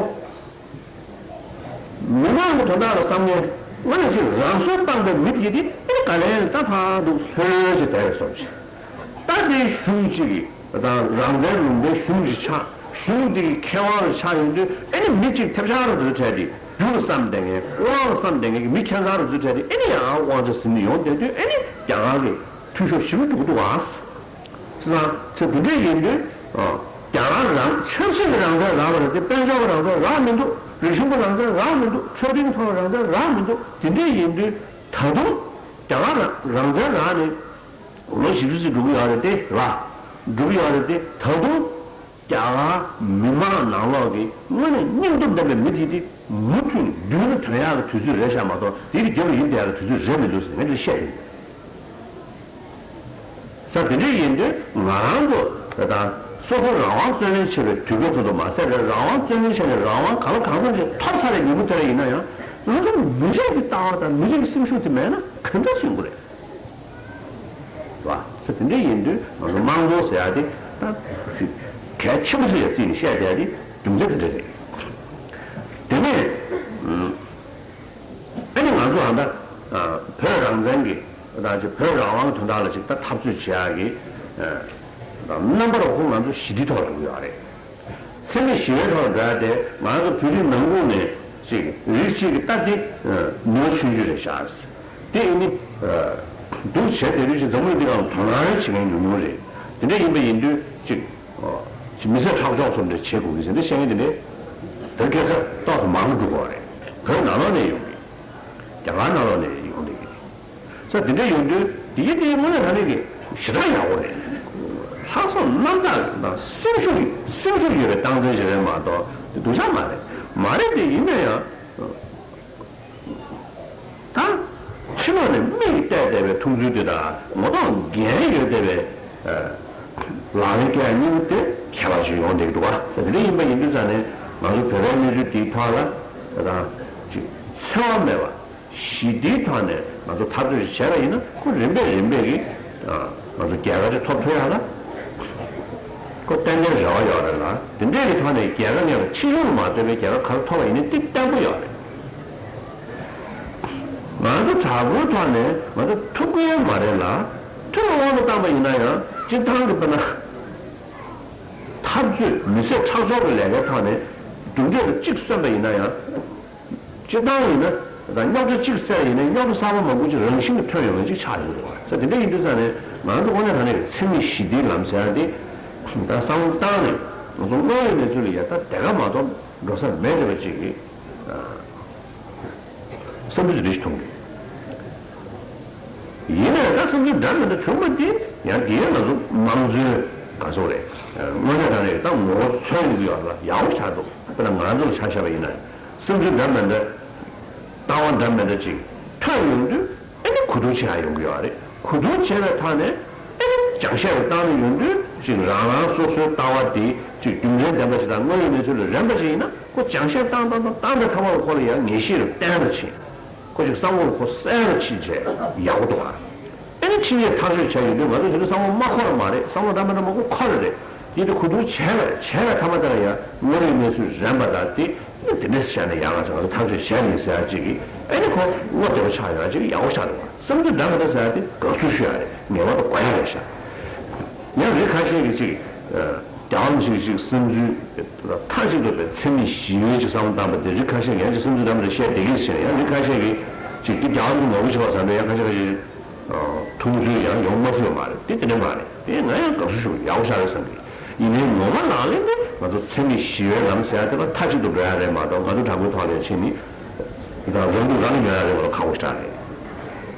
མི་མང་གི་དོན་དག་ལ་བསམ་མཁན་དངོས་གནས་ཅིག་རང་སྲོག་བཏང་པའི་མི་དེ་གི་དེ་ཨེ་ག་ལེར་ད་ཕར་འདུག་ལྷོད་ལྷོད་ཅིག་བསྡད་པའི་བཟོ་ཅིག་ད་དེ་གཞུང་གཅིག་གི་ད་རང་བཙན་ལུང་པའི་གཞུང་ཞིག་ཆགས། གཞུང་འདི་གི་མཁས་དབང་ཞིག་ཆགས་ཡོང་དུས་ཨེ་ནི་མི་གཅིག་ཐེབས་ཆག་རུ་འཛུལ་འཕྲད་དེ་རྒྱུ་ལ་བསམ་བསྡད་མཁན་དབང་ལ་བསམ་བསྡད་མཁན་གྱི་མི་ཁྱད་མཚར་རུ་འཛུལ་འཕྲད་དེ་ཨེ་ནི་ཡང་དབང་ཆ་ཟིན་ནས་ཡོང་བསྡད་དུས་ཨེ་ནི་རྒྱ་གར་གྱི་འཐུས་ཤོར་ཞེ་པོ་འགྲོ་གི་འདུག་ཨ། བྱས་ཙང་ཚེ་འདི་འདྲས་ཡིན་དུས་རྒྱ་གར་རང་ཆབ་སྲིད་ཀྱི་རང་བཙན་རག་པ་རེད་དེ་དཔལ་འབྱོར་གྱི་རང་བཙན་རག་མི་འདུག་རིག་གཞུང་གི་རང་བཙན་རག་མི་འདུག་འཕྲོད་བསྟེན་ཐོག་རང་བཙན་རག་མི་འདུག་དེ་འདྲས་ཡིན་དུས་ད་དུང་རྒྱ་གར་རང་བཙན་རག་ནས། ལོ་བཞི་བཅུ་ཙམ་འགྲོ་གི་ཡོད་རེད་དེ་ར། འགྲོ་གི་ཡོད་རེད་དེ་ད་དུང་རྒྱ་གར་མི་མང་ནང་ལོགས་ཀྱི་དངོས་གནས་སྙིང་སྟོབས་ལྡན་པའི་མི་དེ་དེ་མུ་མཐུད་མདུན་ལ་ཐོན་ཡག་གི་དུས་ཚོད་རེད་ཤག་མ་གཏོགས་དེ་གི་རྒྱབ་ལ་ཡིབ་བསྡད་ཡག་གི་དུས་ཚོད་རེད་མི་འདུག་ཟེར་ངས་འདི་བཤད་ཡིན། ས་དེ་འདྲ་ཡིན་དུས་ང་རང་ཚོ་ད་ལྟ་སོ་སོ་རང་དབང་རྩོད་ལེན་བྱེད་པའི་དུས་སྐབས་ཚོ་དུ་མ་ཟད་རང་དབང་རྩོད་ལེན་བྱས་ནས་རང་དབང་གང་ལ་གང་འཚམ་ཞིག་ཐོབ་ཚར་བའི་ཉིན་མོ་དེ་ལ་ཡིན་ན་ཡང་ང་ཚོ་མི་རིགས་ཀྱི་ལྟ་བ་དང་མི་རིགས་ཀྱི་སེམས་ཤུགས་དེ་མེད་ན་ག་འདྲ་ཡོང་གི་རེད། བ། ས་དེ་ འདྲ་ཡིན་དུས་ང་ཚོ་དམངས་གཙོ་ཟེར་ཡ་དེ་ད་གལ་ཆེན་པོ་ཞིག་ལ་བརྩིས་ནས་བཤད་བསྡད་ཡ་དེ་རྒྱུ་མཚན་དེ་འདྲ་རེད། དེ་ནས་ཨ་ནི་ང་ཚོ་ཨ་ད་བོད་རང་བཙན་གྱི་ད་ཅིག་བོད་རང་དབང་གི་དོན་དག་ལ་ཅིག་ད་འཐབ་རྩོད་བྱེད་ཡ་གི་རྣམ་པ་རོ་ཁོ་ང་ཚོ་ཞི་བདེའི་ཐོག་ལ་འགྲོ་གི་ཡོད་རེད། འཚེ་མེད་ཞི་བའི་ཐོག་འགྲོ་ཡ་དེ་ང་ཚོ་བོད་རིགས་ནང་ཁུལ་ནས་ཅིག་རིགས་གཅིག་གི་ལྟ་སྟེ་ནུས་པ་ཆུང་ཆུང་རེད་ཤག་དེ་ཨ་ནི་འདུག་བྱས་དེ་རིགས་ཅིག་འཛམ་བུ་གླིང་འདི་སྒང་ལ་དོ་སྣང་རེ་བྱེད་མཁན་ཉུང་ཉུང་རེད། དེ་འདྲ་ཡིན་པ་ཡིན་དུས་ཅིག་ཅིག་མི་བསད་ཁྲག་སྦྱོར་སོགས་འདྲ་བྱེད་དགོས་ཀྱི་ཟེར་འདྲ་བཤད་མཁན་དེ་འདྲ་དེ་སྐད་ཆ་ཏོག་ཙམ་མང་རུ་འགྲོ་གི་རེད། བོད་ནང་ལོགས་ནས་ཡོང་གི། རྒྱ་གར་ནང་ལོགས་ནས་ཡོང་བསྡད་ཀྱི་རེད། ས་དེ་འདྲ་ཡོང་དུས་དེ་ཡིན་དེ་དངོས་གནས་དྲང་གནས་ཀྱི་ཞེ་དྲག་ཡག་པོ་རེད། ལྷག་བསམ་རྣམ་དག་དང་སེམས་ཤུགས་སེམས་ཤུགས་ཡོད་པའི་སྟངས་འཛིན་ཞིག་རེད་མ་གཏོགས་དེ་སྡུག་ཅག་མ་རེད། མ་རེད་དེ་ཡིན་ན་ཡང་ད་ཕྱི་ལོགས་ནས་མིག་གིས་བལྟས་བསྡད་པའི་མཐོང་ཚུལ་དེ་དང་ངོ་ཐོག་འགན་ཡོད་བསྡད་པའི་ལག་ལེན་སྐྱེལ་ཡ་གཉིས་དེ་ཁྱད་པར་ཞིག་ཡོང་བསྡད་ཀྱི་འདུག་བ། ས་དེ་འདྲ་ཡིན་པ་ཡིན་དུས་ཙང་ནས་ང་ཚོ་བོད་པའི་གནས་ཚུལ་དེའི་ཐོག་ལ་ད་ཅིག་འཚེ་བ་མེད་པ། ཞི་བདེའི་ཐོག་ནས་ང་ཚོ་འཐབ་རྩོད་ཞིག་བྱས་པ་ཡིན་ན་ཁོ་རིམ་པས་རིམ་པས་ཀྱིས་ང་ཚོ་རྒྱལ་ཁ་ཅིག་ཐོབ་ཐུབ་ཡ་ལ་ཁོ་ཏན་ཏན་རེ་བ་ཡོད་རེད་ལ། དེ་འདྲས་ཀྱི་ཐོག་ནས་རྒྱལ་ཁ་ངེས་པ་ཕྱི་ཤུགས་ལ་མ་ལྟོས་པའི་རྒྱལ་ཁ་ག་རེ་ཐོབ་པ་ཡིན་ན་དེ་བརྟན་པོ་ཡོད་རེད། ང་ཚོ་དྲག་པོའི་ཐོག་ནས་ང་ཚོ་ཐུབ་ཀྱི་ཡོད་མ་རེད་ལ། ཐུབ་པའི་དབང་དུ་བཏང་པ་ཡིན་ན་ཡང་སྤྱིར་བཏང་གི་དཔེར་ན་འཐབ་རྩོད་མི་བསད་ཁྲག་སྦྱོར་གྱི་ལས་ཀའི་ཐོག་ནས་གྲུབ་འབྲས་ལ་གཅིག་སོན་པ་ཡིན་ན་ཡང་། སྤྱིར་བཏང་ཡིན་ན་ད་རྙོག་དྲ་གཅིག་སེལ་ཡིན་ན་རྙོག་དྲ་གསར་པ་མང་པོ་ཅིག་རང་བཞིན་གྱིས་ཐོན་ཡོང་མཁན་ཅིག་ཆགས་ཡོང་གི་རེད་བ། ས་དེ་འདྲ་ཡིན་དུས་ཙང་ནས་ང་ཚོ་དངོས་གནས་དྲང་གནས་ཀྱི་འཚེ་མེད་ཞི་བདེའི་ལམ་ཟེར་ཡ་དེ་ད་བསམ་བློ་བཏང་ནས་ང་ཚོ་དངོས་ཡོད་གནས་ཚུལ་ལ་ཡ་ད་དེ་ག་མ་གཏོགས་འགྲོ་ས་མེད་བསྡད་པ་ཅིག་གི་བསམ་ཚུལ་དེ་འདྲ་ཞིག་མཐོང་གི། ཡིན་ནའང་ད་བསམ་ཚུལ་འདྲ་མི་འདྲ་བྱུང་བ་དེ་ཡང་དེ་ཡང་ང་ཚོ་དམངས་གཙོའི་ག་ཚོད་རེད། དངོས་གནས་དྲང་གནས་ཀྱི་ད་ངོ་བོ་མཚོན་ཡོང་གི་ཡོད་ལ་ཡག་པོ་ཆགས་འདུག་དཔེར་ན་ང་ཚོ་ལ་ཆ་བཞག་པ་ཡིན་ན། བསམ་ཚུལ་འདྲ་མི་འདྲ། ལྟ་བ་འདྲ་མི་འདྲ་ཅིག་ཐོན་ཡོང་དུས་ཨ་ནི་གོ་བསྡུར་བྱེད་ཡ་ཡོང་གི་ཡོད་རེད། གོ་བསྡུར་བྱས་པའི་ཐོག་ནས་ཨ་ནི་སྦྱང་བཤད་རུ་བཏང་ནས་ཡོང་དུས་ཅིག་རང་རང་སོ་སོའི་ལྟ་བ་དེ་ཅིག་རྒྱུ་མཚན་ལྡན་པ་ཞིག་དང་དངོས་ཡོད་གནས་ཚུལ་ལ་རན་པ་ཞིག་ཡིན་ན་ཁོ་སྦྱང་བཤད་བཏང་བཏང་བཏང་བཏང་པའི་ཐོག་མ་ལ་ཁོ་ལ་ཡང་ངེས་ཤེས་རུ་བརྟན་རུ་ཕྱིན། ཁོ་ཅིག་བསམ་བློ་ཁོ་གསལ་རུ་ཕྱིན་བྱས་ཡག་པོ་འདུག་ཨ། ཨ་ནི་ཕྱིན་ཆད་ཐག་གཅོད་བྱས་ཡོང་དུས་ང་ཚོ་དེ་འདྲ་བསམ་བློ་མ་འཁོར་བ་མ་རེད། བསམ་བློ་འདྲ་མི་འདྲ་མང་པོ་འཁོར་རེད། དེ་འདྲ་གོ་བསྡུར་བྱས་པ་རེད། བྱས་པའི་ཐ་མ་དེ་ལ་ཡང་དངོས་ཡོད་གནས་ཚུལ་རན་པ་དང་དེ་ཨ་ནི་དེ་འདྲ་བྱས་ནས་ཡང་ང་ཚོ་ང་ཚོ་ཐག་གཅོད་བྱས་ནས་ཟེར་ཡ་གཅིག་གིས་ཨ་ནི་ཁོ་བློ་བདེ་པོ་ཆགས་ཡོང་ཡ་གཅིག་ཡག་པོ་ཆགས་འདུག་བསམ་ཚུལ་འདྲ་མི་འདྲ་ཟེར་ཡ་དེ་དགའ་བསུ་ཞུ་ཡ་རེད། ངེས་པར་དུ་དགོས་ཡ་རེད་ཤག་ཡང་རིགས་ཁ་ཤས་ཀྱིས་གཅིག་རྒྱལ་བ་རིན་པོ་ཆེ་གི་གཅིག་བསམ་ཚུལ་མཐའ་གཅིག་ཏུ་འཚེ་མེད་ཞི་བའི་གཅིག་བསམ་བློ་བཏང་པ་དེ་རིགས་ཁ་ཤས་ཀྱིས་ཡང་གཅིག་བསམ་ཚུལ་འདྲ་མི་འདྲ་བཤད་བསྡད་ཀྱི་ཟེར། ཡང་རིགས་ཁ་ཤས་ཀྱིས་གཅིག་འདི་རྒྱལ་བ་རིན་པོ་ཆེ་ངོ་རྒོལ་བྱེད་པ་ཟེར་འདྲ་ཡང་ཁ་ཤས་ཀྱིས་མཐོང་ཚུལ་ཡང་ཡོང་མ་སྲིད་པ་མ་རེད། དེ་དེ་འདྲ་མ་རེད། དེ་ང་ཡང་དགའ་བསུ་ཞུ། ཡག་པོ་ཤར་རེད་བསམ་གྱི། ཡིན་ནའི་ངོ་མ་ལག་ལེན་དེ་ང་ཚོ་འཚེ་མེད་ཞི་བའི་ལམ་ཟེར་ཡ་དེ་ལ་མཐའ་གཅིག་ཏུ་འགྲོ་ཡ་རེད་མ་གཏོགས་ང་ཚོ་དྲག་པོའི་ཐོག་ལ་ཕྱིན་ནས་ད་རང་སྡུག་རང་གིས་ཉོ་ཡ་རེད་མ་གཏོགས་ཁག་པོ་ཞེ་དྲག་རེད།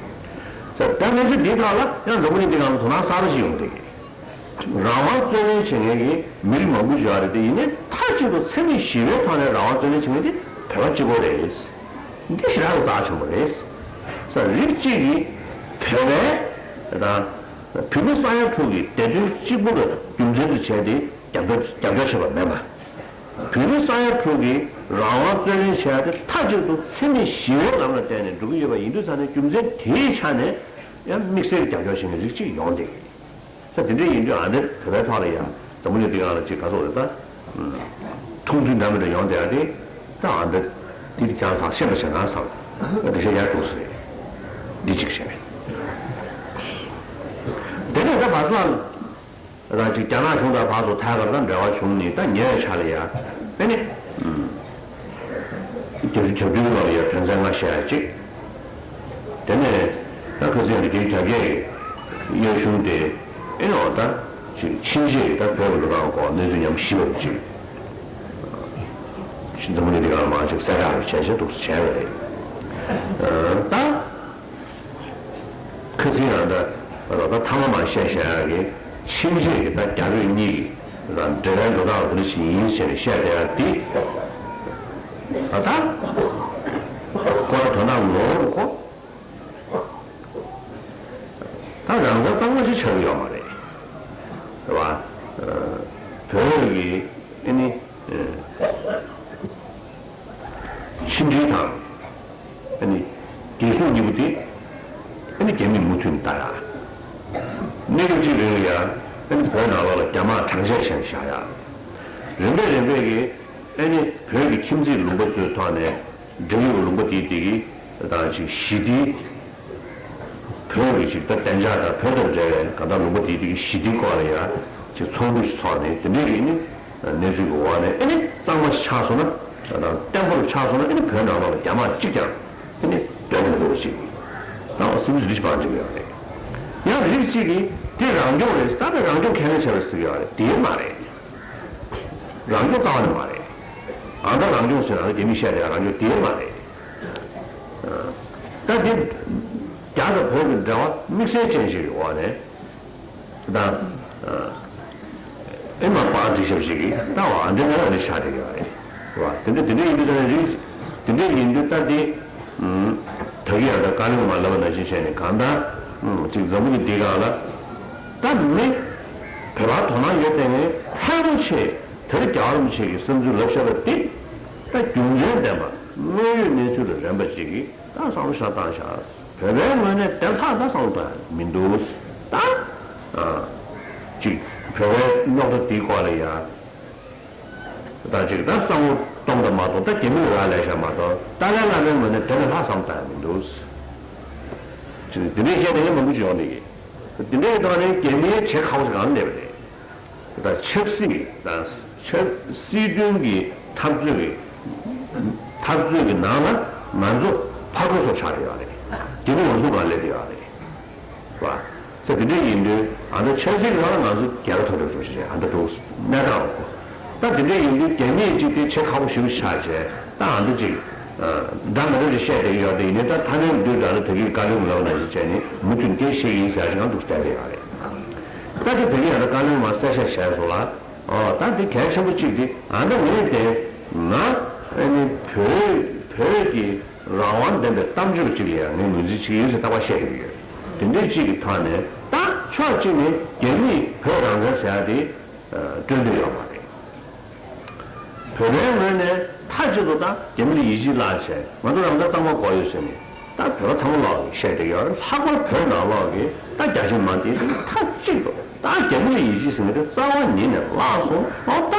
ད་གནས་ཚུལ་འདིའི་ཐོག་ལ་ཡང་འཛམ་བུ་གླིང་འདི་སྒང་ལ་དོ་སྣང་གསར་པ་ཞིག་ཡོང་གི་རེད། རང་དབང་རྩོད་ལེན་བྱེད་མཁན་གྱི་མི་རིགས་མང་པོ་ཡོད་རེད་དེ། ཡིན་ནའི་མཐའ་གཅིག་ཏུ་འཚེ་མེད་ཞི་བའི་ཐོག་ནས་རང་དབང་རྩོད་ལེན་བྱེད་མཁན་དེ་བོད་པ་གཅིག་པོ་རེད། འདི་ཞེ་དྲག་གི་རྩ་ཆེན་པོ་རེད། ས་རིགས་གཅིག་གིས་བོད་པའི་དང་བོད་མི་ས་ཡ་དྲུག་གི་བདེ་དོན་གཅིག་པུ་ལ་རྒྱུ་མཚན་དུ་བྱས་ཏེ་རྒྱབ་སྐྱོར་རྒྱབ་སྐྱོར་བྱས་པ་མེད་པ། བོད་མི་ས་ཡ་དྲུག་གིས་རང་དབང་རྩོད་ལེན་བྱས་ཏེ་མཐའ་གཅིག་ཏུ་འཚེ་མེད་ཞི་བའི་ལམ་ལ་བརྟེན་ནས་འགྲོ་གི་ཡོད་པ་ཡིན་དུས་ཙང་ནས་རྒྱུ་མཚན་དེའི་ཆ་ནས་ཡང་དམིགས་བསལ་གྱི་རྒྱབ་སྐྱོར་བྱེད་མཁན་རིགས་གཅིག་ཡོང་བསྡད་ཀྱི་རེད། ས་དེ་འདྲ་ཡིན་དུས་ཨ་འདིར་བོད་པའི་ཐོག་ལ་ཡང་འཛམ་བུ་གླིང་འདི་སྒང་ལ་ཅིག་ག་ཚོད་རེད་ད། མཐོང་ཚུལ་འདྲ་མི་འདྲ་ཡོང་བསྡད་ཡ་དེ་ད་ཨ་འདིར་འདི་ཀྱང་ཐག་ཤེས་པ་བྱས་ན་བསམ། འགྲེལ་བཤད་ཡར་འདུག་སེ་རེད། འདི་གཅིག་བྱས། དེ་ནས་ད་བར་ས་ལ་རང་ཅིག་རྒྱ་ནག་གཞུང་དང་ཕར་ཚུར་ཐད་ཀར་ད་འབྲེལ་བ་བྱུང་ནས་ད་ཉེ་བའི་ཆར་ལ་ཡ་ཨ་ནི། བརྒྱད་ཅུ་གྱ་བདུན་ལོར་ཡ་དོན་ཚན་ལྔ་བཤད་ཡ་གཅིག་དེ་ནས་ད་ཁ་སང་ལ་བརྒྱད་ཅུ་གྱ་བརྒྱད་ཀྱི་དབྱར་གཞུང་དེ་ཨེ་ནོ་ད་ཅིག་ཕྱིན་ཆད་ཀྱི་ད་བོད་ཀྱི་འགྲོ་སྟངས་སྐོར་གནས་ཚུལ་ཉམས་ཞིབ་པ་ཅིག་ཤིན་ཙམ་ནས་འདི་ག་མང་ཅིག་གསལ་བསྒྲགས་རེ་བྱས་བྱས་འདུག་སེ་བྱས་པ་རེད། ད་ཁ་སང་ཡང་ད་ད་ཐ་མ་མ་བཤད་བཤད་ཡ་གི་ཕྱིན་ཆད་ཀྱི་ད་རྒྱ་བོད་གཉིས་ཀྱི་ད་འབྲེལ་བའི་འགྲོ་སྟངས་འདི་འདྲ་ཞིག་ཡིན་ཟེར་ནས་བཤད་བསྡད་ཡ་འདི་ད་ད་ཁོ་རང་དོན་དག་ངོ་བོ་ཁོ། ད་རང་བཙན་གཙང་མ་ཞིག་ཆགས་ཀྱི་ཡོད་མ་རེད། རེད་བ། བོད་ཀྱི་ཨ་ནི་ཕྱི་འབྲེལ་དང་ཨ་ནི་རྒྱལ་སྲུང་གཉིས་པོ་དེ་ཨ་ནི་རྒྱ་མིས་མུ་མཐུད་ནས་ལྟ་ཡ། ཚེ་རབས་གཅིག་རིང་ལ་ཡང་ཨ་ནི་བོད་ནང་ལོགས་ལ་རྒྱ་དམག་གྲངས་བཤེར་བྱས་ནས་བཞག་ཡ། རིམ་པས་རིམ་པས་ཀྱིས་ཨ་ནི་བོད་ཀྱི་ཁྱིམ་མཚེས་ལུང་པ་ཚོའི་ཐོག་ནས་འབྲེལ་ཡོད་ལུང་པ་དེའི་སྟེང་གི་དང་ཅིག་ཞི་བདེའི་བོད་ཀྱི་ཅིག་ད་བདེ་འཇགས་དང་བོད་དང་འབྲེལ་བའི་གང་ལྟར་ལུང་པ་དེའི་སྟེང་གི་ཞི་བདེའི་སྐོར་ལ་ཡང་ཅིག་ཚོགས་འདུ་ཞིག་ཚོགས་ནས་དེ་འདྲའི་གི་ནི་གནས་ཚུལ་གྱི་འོག་ནས་ཨ་ནི་གཙང་མ་ཆགས་སོང་ན་བརྟན་པོ་རུ་ཆགས་སོང་ན་ཨ་ནི་བོད་ནང་ལོགས་ལ་རྒྱ་དམག་གཅིག་ཀྱང་ཨ་ནི་སྡོད་མི་ཐུབ་པ་ཞིག་ད་སེམས་ཚོར་འདི་ཞིག་སྤང་བྱེད་ཀྱི་ཡོད་རེད། ཡང་རིགས་གཅིག་གིས་དེ་རང་སྐྱོང་རེད་ད་ད་རང་སྐྱོང་ཁས་ལེན་བྱས་པ་ཟེར་གྱི་ཡོད་རེད། དེ་མ་རེད། རང་སྐྱོང་རྩ་བ་ནས་མ་རེད། ཨ་ད་རང་སྐྱོང་ཟེར་ན་རྒྱ་མིས་བཤད་དེ་རང་སྐྱོང་དེ་མ་རེད། ད་འདི་རྒྱ་དང་བོད་ཀྱི་འབྲེལ་བ་དམིགས་བསལ་ཅན་ཞིག་གི་འོག་ནས་ད་ཨེ་མ་པར་འགྲིག་ཤོས་ཞིག་གིས་ད་འོ་འདི་ནང་ལ་ནི་ཤར་བསྡད་ཡོད་རེད། རེད་བ། དེ་འདྲ་དེ་འདྲ་ཡིན་དུས་ད་ནི་རིགས་དེ་འདྲ་ཡིན་དུས་ད་འདི་ད་གི་ཡང་ད་བཀའ་བློན་མ་ལབ་པ་ནང་བཞིན་བྱས་ནས་གང་ལྟར་ཅིག་འཛམ་བུ་གླིང་འདི་སྒང་ལ་ད་མི་བོད་པ་དོ་སྣང་ཡོད་དེ་ནས་ཕལ་པོ་ཆེ་དེར་རྒྱལ་བ་རིན་པོ་ཆེ་གི་བསམ་ཚུལ་ལབ་བཞག་པ་འདི་ད་རྒྱུ་མཚན་ལྡན་པ་དངོས་ཡོད་གནས་ཚུལ་ལ་རན་པ་ཅིག་གིས་ད་བསམ་བློ་ཞིག་བཏང་ཤག་བོད་པའི་ངོས་ནས་དེ་ལྷག་ད་བསམ་བློ་གཏོང་ཡ་མི་འདུག་ད་ཅིག་བོད་པའི་རྙོག་དྲ་འདིའི་སྐོར་ལ་ཡ་ད་ཅིག་ད་བསམ་བློ་གཏོང་དང་མ་གཏོང་ད་རྒྱ་མི་ལ་རག་ལས་ཤག་མ་གཏོགས་ཏཱ་ལའི་བླ་མའི་ངོས་ནས་དེ་ལས་ལྷག་བསམ་བཏང་ཡ་མི་འདུག་ཅིག་དེ་འདྲའི་བཤད་མཁན་མང་པོ་ཅིག་ཡོང་ནས་ཡིན། དེ་འདྲའི་ཐོག་ནས་རྒྱ་མིའི་བྱེད་ཁག་པོ་ཞིག་གང་ལ་སླེབས་པ་རེད། ད་ཆབ་སྲིད་དང་ཆབ་སྲིད་དོན་གྱི་འཐབ་རྩོད་ཀྱི་འཐབ་རྩོད་ཀྱི་ནང་ལ་ང་ཚོ་ཕར་རྒོལ་སོགས་ཆགས་ཡོད་རེད། དེ་ནི་ང་ཚོ་ང་སླེབས་ཡོད་རེད། བ། ས་དེ་འདྲ་ཡིན་དུས་ཨ་ད་ཆབ་སྲིད་ཀྱི་ནང་ལ་ང་ཚོ་རྒྱལ་ཁ་ཐོབ་རེད་བཟོ་ཞིག་རེད། ཨ་ད་འདུག་གནས་སྟངས་རོགས་གོ། ད་དེ་འདྲ་ཡིན་དུས་རྒྱ་མིས་ཅིག་དེ་བྱེད་ཁག་པོ་ཞེ་པོ་ཆགས་བྱས་ད་ཨ་ད་ཅིག་འདྲ་མི་འདྲ་ཅིག་བཤད་བསྡད་ཀྱི་ཡོད་དེ་ཡིན་ནའི་ད་ཐ་མའི་དུས་ད་ནི་ད་གིན་བཀའ་བློན་ལབ་ན་ཞིག་བྱས་ནས་མུ་མཐུད་དེ་བཤད་ཀྱི་ཡིན་ཟེར་ཡ་ཞིག་ང་འདུག་བསྡད་པ་ཡོད་རེད། ད་དེ་ད་གིན་ཡང་ད་བཀའ་བློན་མ་གསལ་བཤད་བྱས་སོང་ལ། ཨོ་ད་དེ་གལ་ཆེན་པོ་གཅིག་དེ་ཨ་ད་ངས་དེ་ང་ཨ་ནི་བོད་བོད་ཀྱི་རང་དབང་ལྡན་པའི་གཏམ་བརྗོད་ཅིག་ལ་ཡང་ངས་ངོས་འཛིན་བྱེད་ཀྱི་ཡོད་ཟེར་རྟག་པར་བཤད་ཀྱི་ཡོད། དེ་འདྲའི་གཅིག་གི་ཐོག་ནས་ད་ཕྱོགས་གཅིག་ནས་རྒྱ་མིས་བོད་རང་བཙན་ཟེར་ཡ་དེ་སྤྲོད་འདོད་ཡོད་མ་རེད། བོད་པའི་ངོས་ནས་མཐའ་གཅིག་ཏུ་ད་རྒྱ་མི་ལ་ཡིད་ཆེས་བརླག་བྱས་ང་ཚོ་རང་བཙན་གཙང་མ་དགོས་ཡོད་ཟེར་ནས་ད་བོད་པ་ཚང་མ་ལོག་གིས་བཤད་བསྡད་ཡོད་རེད། ལྷག་པར་བོད་ནང་ལོག་གིས་ད་རྒྱ་ཆེ་མང་དེ་མཐའ་གཅིག་ཏུ་ད་རྒྱ་མི་ལ་ཡིད་ཆེས་ཟེར་མཁན་དེ་རྩ་བ་ཉིད་ནས་བརླག་སོང་། ཨོ་ད་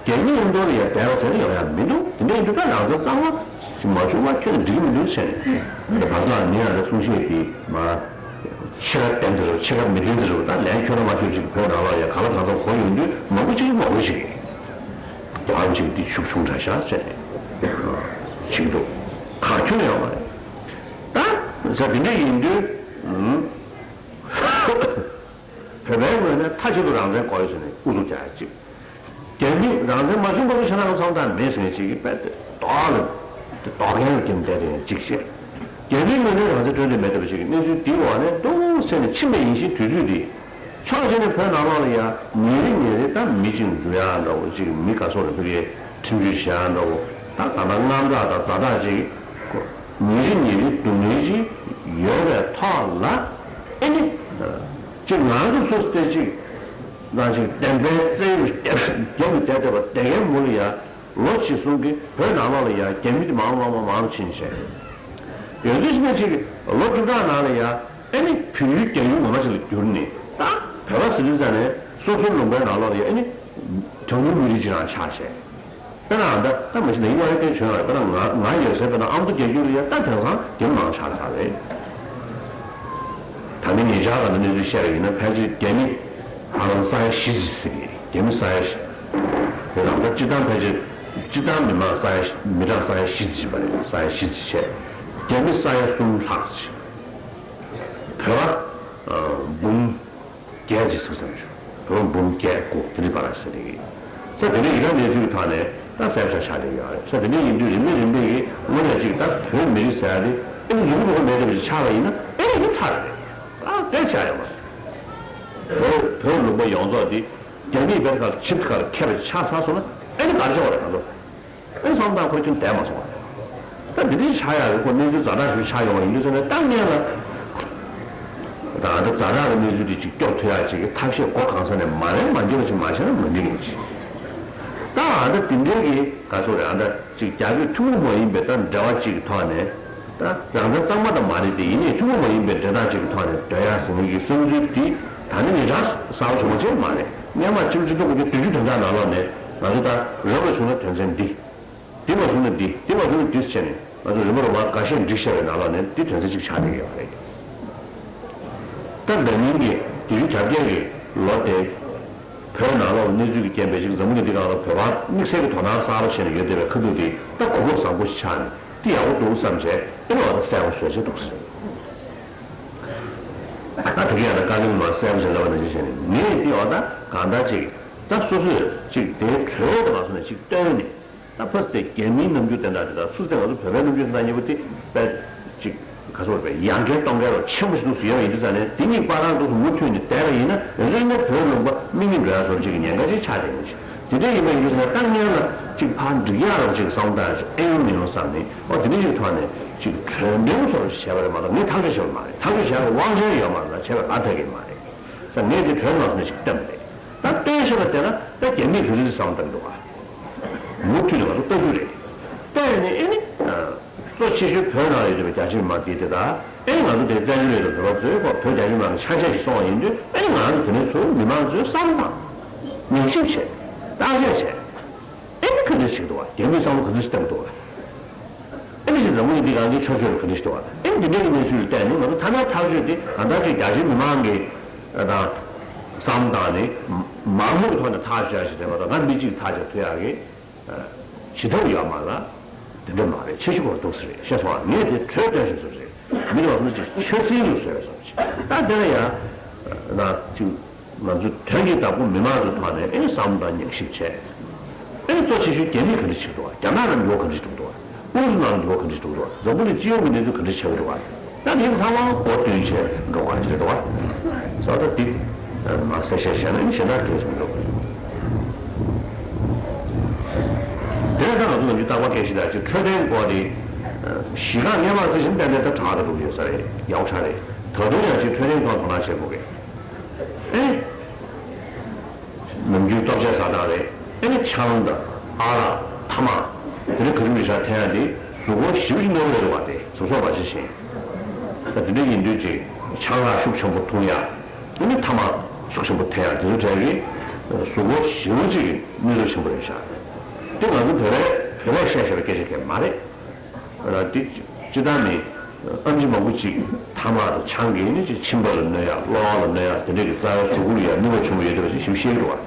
རྒྱ་མི་མཉམ་དུ་ལ་ཡ་བསྡད་རོགས་ཟེར་ན་ཡོང་ཡ་མི་འདུག་དེ་འདྲ་ཡིན་དུས་ད་རང་བཙན་གཙང་མ་ཞིག་མ་བྱུང་བ་ཁྱོན་ནས་འགྲིག་གི་མི་འདུག་ཟེར་ནས་ད་བར་སྐབས་ནི་ཡང་ད་གསུང་བཤད་དེ་མ། ཕྱེད་ཀ་བསྟན་ཚེ་རུ་ཕྱེད་ཀ་མི་བསྟན་ཚེ་རུ་ད་ལན་ཁྱོད་རང་མ་ཁྱོད་ཅིག་བོད་ནང་ལ་ཡ་ག་ལ་གང་འཚམ་གོ་ཡོང་དུས་མང་པོ་ཅིག་མང་པོ་ཞིག་རྒྱལ་བ་ཅིག་འདི་ཤུགས་ཆུང་དྲགས་ཤག་ཟེར་ནས་ཅིག་འདུག་གང་ཁྱོད་ཡོང་བ་རེད། ད་ས་དེ་འདྲ་ཡིན་དུས་བོད་པའི་ངོས་ནས་མཐའ་གཅིག་ཏུ་རང་བཙན་དགོས་ཡོད་ཟེར་ནས་ཨུ་ཚུགས་རྒྱག་ཡ་ཅིག་རྒྱ་མི་རང་བཙན་མ་བྱུང་བར་དུ་ཤ་ནག་ལ་མཚམས་བཏང་མེད་ཟེར་མཁན་ཅིག་གིས་དཔེ་དེ་རྡོག་ལ་དེ་རྡོག་རྒྱན་ལ་བརྒྱབ་བསྡད་དེ་ཅིག་བཤད། རྒྱ་མིའི་ངོས་ནས་རང་བཙན་སྤྲོད་འདོད་མེད་འདྲ་བ་ཞིག་གི་གནས་ཚུལ་འདིའི་འོག་ནས་ཏོག་ཙམ་ནས་ཕྱིན་པ་ཡིན་གཤིས་དུས་ཚོད་འདི། ཕྱོགས་གཅིག་ནས་བོད་ནང་ལོགས་ལ་ཡང་ཉིན་རེ་ཉིན་རེ་ད་མི་གཅིག་འཇུ་ཡག་འདྲ་བོ་ཅིག་མི་ག་སོགས་ལ་ཕ་གིའི་ཁྲིམས་གཅོད་བྱེད་ཡག་འདྲ་བོ་ད་གང་ལྟར་དངངས་སྐྲག་དང་ཛ་དྲག་ཅིག་ཉིན་རེ་ཉིན་རེ་སྡུག་བསྔལ་ཅིག་ཡོད་པའི་ཐོག་ལ་ཨེ་ནི། ཅིག་ང་ཚོ་སུ་སྟེ་ཅིག་ང་ཅིག་བདེན་པའི་རྩལ་རུ་རྒྱབ་རུ་བསྡད་བསྡད་པ་བསྡད་མཁན་མུ་ལ་ཡ། ལོ་གཅིག་གསུམ་གྱི་བོད་ནང་ལོགས་ལ་ཡང་རྒྱ་མི་དེ་མང་མང་མང་མང་ཕྱིན་བྱས། ཡོད་དུས་ཕྱིན་ཅིག་ལོ་བཅུ་ཕྲག་ནང་ལ་ཡང་ཨེ་ནི་བོད་ཡུལ་རྒྱ་ཡུལ་ངོ་མ་ཅིག་ལ་གྱུར་ནས་ད་བོད་པ་ཟེར་དུས་ཙ་ནས་སོ་སོའི་ལུང་པའི་ནང་ལོགས་ལ་ཡང་ཨེ་ནི་གྲངས་ཉུང་མི་རིགས་ཅིག་རང་ཆགས་བྱས། དཔེར་ན་ད་ད་མ་གཞི་ནས་ཡིན་ན་ཡང་སྐད་བྱོན་ཡོད་རེད། དཔེར་ན་ང་ང་ཡོད་སའི་དཔེར་ན་ཨ་མདོ་རྒྱ་ཁྱོན་ལ་ཡང་ད་དེང་སང་རྒྱ་མི་མང་ཆགས་ཚར་རེད། ད་ནི་ཉེ་ཆར་ག་ནས་གནས་ཚུལ་བཤད་པ་ཡིན་ན་ཕལ་ཆེར་རྒྱ་མི་ཨ་རང་ས་ཡ་བཞི་ཙམ་ཟིན་གྱི་རེད། རྒྱ་མི་ས་ཡ་བཞི། དེ་དང་ད་སྤྱི་བཏང་ཕལ་ཆེར་སྤྱི་བཏང་མི་མང་ས་ཡ་མི་གྲངས་ས་ཡ་བཞི་ཙམ་ཡིན་པ་རེད། ས་ཡ་བཞི་ཙམ་བྱས། རྒྱ་མི་ས་ཡ་གསུམ་ལྷག་ཙམ། བོད་པ་འབུམ་བརྒྱད་ཙམ་ཟིན་བསམ་བྱུང་། བོད་པ་འབུམ་བརྒྱད་དགུ་དེ་འདྲ་བར་ཟིན་གྱི་རེད། ས་དེ་འདྲ་ཡིན་ན་གནས་ཚུལ་གྱི་ཐོག་ནས་ད་གསལ་པོ་ཆགས་ཆགས་བསྡད་ཡོད་རེད། ས་དེ་འདྲ་ཡིན་དུས་རིམ་པས་རིམ་པས་ཀྱིས་དངོས་གནས་ཅིག་ད་བོད་མི་རིགས་ཟེར་ཡ་དེ་ཨེ་མཇུག་རྫོགས་མེད་འདྲ་བ་ཞིག་ཆགས་པ་ཡིན་ན་ཨེ་ཡིན་ཚར་རེད། ད་དེ་ཆགས་ཡོད་མ་རེད། བོད་བོད་ལུང་པ་ཡོངས་རྫོགས་དེ་རྒྱ་མིས་བེད་ཁ་ཆིབས་ཁ་ལ་ཁྱེར་བ་ཆགས་ཚར་སོང་ན་ཨེ་ནི་ག་རེ་བྱ་བ་རེད་ང་ཚོ། ཨེ་བསམ་སྟངས་ཁོ་རང་ཁྱོན་བསྡད་མ་སོང་བ་རེད། ད་འདི་འདྲ་ཆགས་ཡག་གི་ཁོ་གནས་ཚུལ་ཛ་དྲག་ཞིག་ཆགས་ཡོང་བ་ཡིན་དུས་ཙང་ནས་ད་སྔོན་ལ། ད་ཨ་ད་ཛ་དྲག་གི་གནས་ཚུལ་འདི་ཅིག་སྐྱོབ་ཐུབ་ཡག་ཅིག་གི་ཐབས་ཤེས་སྒོ་གང་ས་ནས་མ་རན་མ་འགྱུར་བ་ཅིག་མ་བྱས་ན་མ་འགྲིག་གི་ཅིག་ད་ཨ་ད་འདི་འདྲའི་གི་ག་ཚོད་རེད། ཨ་ད་ཅིག་རྒྱ་བོད་ཐུན་མོང་མ་ཡིན་པའི་ད་འབྲེལ་བ་ཅིག་གི་ཐོག་ནས་ད་རང་བཙན་གཙང་མ་ད་མ་རེད་དེ་ཡིན་ནའི་ཐུན་མོང་མ་ཡིན་པའི་འབྲེལ་ཐག་ཅིག་གི་ཐོག་ནས་སྡོད་ཡག་ཟེར་མཁན་གྱི་བསམ་ཚུལ་འདི་ད་ ད་ནི་ཉེ་ཆར་གསར་པ་བྱུང་བ་ཅིག་མ་རེད། སྔོན་མ་ཆིག་སྟོང་དགུ་བརྒྱ་བདུན་ཅུ་དོན་ཕྲག་ནང་ལོགས་ནས་ང་ཚོ་ད་རབ་ལ་བྱུང་ན་དོན་ཚན་འདི། འདི་མ་བྱུང་ན་འདི། འདི་མ་བྱུང་ན་འདི་ཟེར་ནས་ང་ཚོ་རིམ་པ་རིམ་པ་འགའ་ཤས་བསྒྲིགས་བཞག་པའི་ནང་ལོགས་ནས་འདི་དོན་ཚན་གཅིག་ཆགས་བསྡད་ཡོད་རེད། ད་ལྡ་མིན་གྱི་བདུན་ཅུ་གྱ་བརྒྱད་ཀྱི་ལོ་དེ། བོད་ནང་ལོགས་གནས་ཚུལ་གྱི་རྐྱེན་པས་ཅིག་འཛམ་བུ་གླིང་འདི་སྒང་ལ་བོད་པ་དམིགས་བསལ་གྱི་དོ་སྣང་གསར་པ་བྱས་ནས་ཡོད་བསྡད་པའི་ཁ་ཐུག་འདི་ད་གོ་སྐབས་བཟང་པོ་ཞིག་ཆགས་ནས་འདི་ཡག་པོ་འདུག་བསམ་བྱས་ཨེ་ལོ་ད་གསལ་པོ་བཟོས་བྱས་འདུག་ཟེར། ད་དེ་ག་ཡང་ན་བཀའ་བློན་མ་གསལ་པོ་ཞིག་ལབ་པ་ནང་བཞིན་བྱས་ནས་ངས་འདི་འོ་ད་གང་ལྟར་ཅིག་ད་སོ་སོས་ཅིག་དེའི་གྲོས་དང་མ་སོང་ནས་ཅིག་བཏོན་ནས། ད་ཕ་སི་དེ་རྒྱ་མིའི་རྣམ་འགྱུར་དེ་འདྲ་དེ་དང་སུ་དེ་ང་ཚོ་བོད་པའི་རྣམ་འགྱུར་དེ་འདྲ་གཉིས་པོ་དེ་དཔེ་ཅིག་ག་སོགས་པའི་ཡང་བསྐྱར་གཏོང་མཁན་རོ་ཆེན་པོ་ཞིག་ཏུ་ཟེར་བ་ཡིན་དུས་ཙང་ནས་དེ་གཉིས་བར་ལ་འདུག་སུ་མུ་མཐུད་ནས་བསྡད་པ་ཡིན་ན་ང་ཚོ་ཡིན་ན་བོད་ལུང་པ་མིག་མི་འགྲོ་ཡ་བཟོ་ཅིག་གི་ཉེན་ཁ་ཅིག་ཆགས་བསྡད་ཡོད་ཅིག་དེ་འདྲ་ཡིན་པ་ཡིན་དུས་ཙང་ནས་ད་སྔོན་ལ་ཅིག་ཕར་འགྲིག་ཡག་རོ་ཅིག་བསམ་བཏང་ཅིག་ཨེ་ཡོང་མི་ཡོང་བསམ་ནས་ཨོ་དེ་འདྲ་ཅིག་ཐོག་ནས་ཅིག་གྲོས་འདེམས་བཟོ་འདྲ་ཞིག་བྱས་པ་རེད་མ་གཏོགས་ངས་ཐག་གཅོད་བྱས་པ་མ་རེད། ཐག་གཅོད་བྱས་པའི་དབང་ཆ་ཡོད་མ་རེད་ལ་བྱས་པ་ང་ཐད་ཀྱི་མ་རེད། ས་ངས་དེ་གྲོས་མ་སོང་ནས་ཞིག་བཏོན་པ་རེད། ད་བཏོན་ཤེས་པ་དེ་ལ་ད་རྒྱ་མིས་ག་ཚོད་བསམ་བཏང་འདུག་ག་མུ་མཐུད་ནས་ང་ཚོ་ལྟ་རྒྱུ་རེད། བལྟས་ནས་ཨེ་ནི། གཙོ་ཆེ་ཤོས་བོད་ནང་ལ་ཡོད་པའི་རྒྱ་ཆེ་མི་མང་དེ་དེ་དག་ཨེ་ནི་ང་ཚོ་དེ་བཙན་བྱོལ་ལ་ཡོད་པའི་བོད་པ་ཚོས་ཁོ་བོད་རྒྱ་ཆེ་མི་མང་གི་ཆ་ཤས་ཤིག་སོང་བ་ཡིན་དུས་ཨེ་ནི་ང་ཚོ་དེ་ནས་ཚུར་མི་མང་ཚོས་བསམ་བློ་བཏང་། ཉམས་ཞིབ་བྱས། བརྟག་དཔྱད་བྱས། ཨེ་ནི་ག་འདྲ་ཞིག་འདུག་བ་རྒྱ་མིའི་བསམ་བློ་ག་ཚོད་ཞིག་བཏང་འདུག་བ། ཨེ་ནི་ཞིག་འཛམ་བུ་གླིང་འདི་སྒང་གི་ཆོས་ཕྱོགས་ལ་ག་འདྲ་ཞིག་འདུག་བ། ཨེ་ནི་འདི་འདྲའི་གི་གནས་ཚུལ་ལ་བལྟས་ནས་ང་ཚོ་ཐ་ན་ཐག་གཅོད་དེ་གང་ལྟར་ཅིག་རྒྱ་ཆེ་མི་མང་གི་དང་། བསམ་བཏང་ནས་མང་མོས་ཐོག་ནས་ཐག་གཅོད་ཡ་ཞིག་རེད་མ་གཏོགས་ང་མི་གཅིག་ཐག་གཅོད་ཐུབ་ཡག་གི་བྱེད་ཐབས་ཡོད་མ་ལ། དེ་འདྲ་མ་རེད་ཆེ་ཤོས་སྐོར་འདུག་ཟེར་རེད་ཤེས་སོང་ཨ། ངས་དེ་གྲོས་བཏོན་ཞིག་བཟོ་རེད། མི་འདྲ་བ་སོང་ཅིག་ཆབ་སྲིད་ལ་བཟོས་བཟོ་ཅིག་ད་དེ་ལ་ཡང་ན་ཅིག་ང་ཚོ་དོན་གྱི་བདག་པོ་མི་མང་ཚོའི་ཐོག་ནས་ཨེ་བསམ་བློ་དང་ཉམས་ཞིབ་བྱས། ཨེ་གཙོ་ཆེ་ཤོས་རྒྱ་མིས་ག་འདྲ་བྱེད་འདུག་བ། རྒྱ་ནག་ནང་འགྱུར་བ་ག་འདྲ་བྱེད་འདུག་བ། ཨུ་རུ་སུ་ནང་འགྱུར་བ་ག་འདྲ་བྱེད་འདུག་བ། འཛམ་བུ་གླིང་སྤྱི་ཡོངས་ཀྱི་གནས་ཚུལ་ག་འདྲ་ཆགས་ཀྱི་འདུག་བ། ད་དེ་ཚང་མ་གོ་སྟོན་བྱས་འགྲོ་ག་ཅིག་རེད་འདུག་བ། ས་ད་འདི་མ་གསལ་བཤད་བྱས་ན་གཞན་དག་གལ་སྲིད་མི་འདུག་དེ་ལྟར་ང་ཚོ་ནམ་རྒྱུན་རྟག་པར་སྐད་ཆ་དག་ཅིག་འཕྲོད་བསྟེན་སྐོར་དེ་གཞི་རྐང་སྔོན་མ་རྩི་ཞིང་ཏན་ཏན་ད་དྲག་ཏུ་འགྲོ་གི་ཡོད་ས་རེད། ཡག་པོ་ཆགས་རེད། ད་དུང་ཡང་ཅིག་འཕྲོད་བསྟེན་ཐོག་དོ་སྣང་བྱེད་དགོས་རེད། ཨེ། ནམ་རྒྱུན་ལྟོ་ཆས་ཟ་སྟངས་རེད། ཨེ་ནི་ཆང་དང་ཨ་རག་ཐ་མག་དེ་འདྲ་ག་ཚོད་ཅིག་ཆགས་ཐོན་ཡ་དེ་གཟུགས་པོ་ཞེ་པོ་ཅིག་གནོད་ཀྱི་རེད་འདུག་བ། དེ་གཟུགས་སོགས་མ་བྱེད་བཞིན་ད་དེ་འདྲ་ཡིན་དུས་ཅིག་ཆང་རག་ཤུགས་ཆེན་པོ་འཐུང་ཡ། ཨེ་ནི་ཐ་མག་ཤུགས་ཆེན་པོ་འཐེན་ཡ་དེ་ཚོ་གྲས་ཀྱིས་གཟུགས་པོ་ཞེ་པོ་ཅིག་གནོད་འཚེ་ཆེན་པོ་རེད་ཤག་དེ་ང་ཚོ་བོད་པས་བོད་པས་བཤད་བཤད་པའི་སྐད་ཆ་གང་ཡང་མ་རེད། ཨ་དེ་སྤྱིར་བཏང་ནི་ཨེམ་ཆི་མང་པོ་ཅིག་ཐ་མག་དང་ཆང་གིས་ནི་ཅིག་མཆིན་པ་ལ་གནོད་ཡ་གློ་བ་ལ་གནོད་ཡ་དེ་འདྲ་གི་རྩ་བའི་གཟུགས་པོ་ལ་ཡ་གནོད་པ་ཆེན་པོ་ཡོད་བསྡད་པ་ཅིག་ཞིབ་བཤད་ཀྱི་རེད་བ།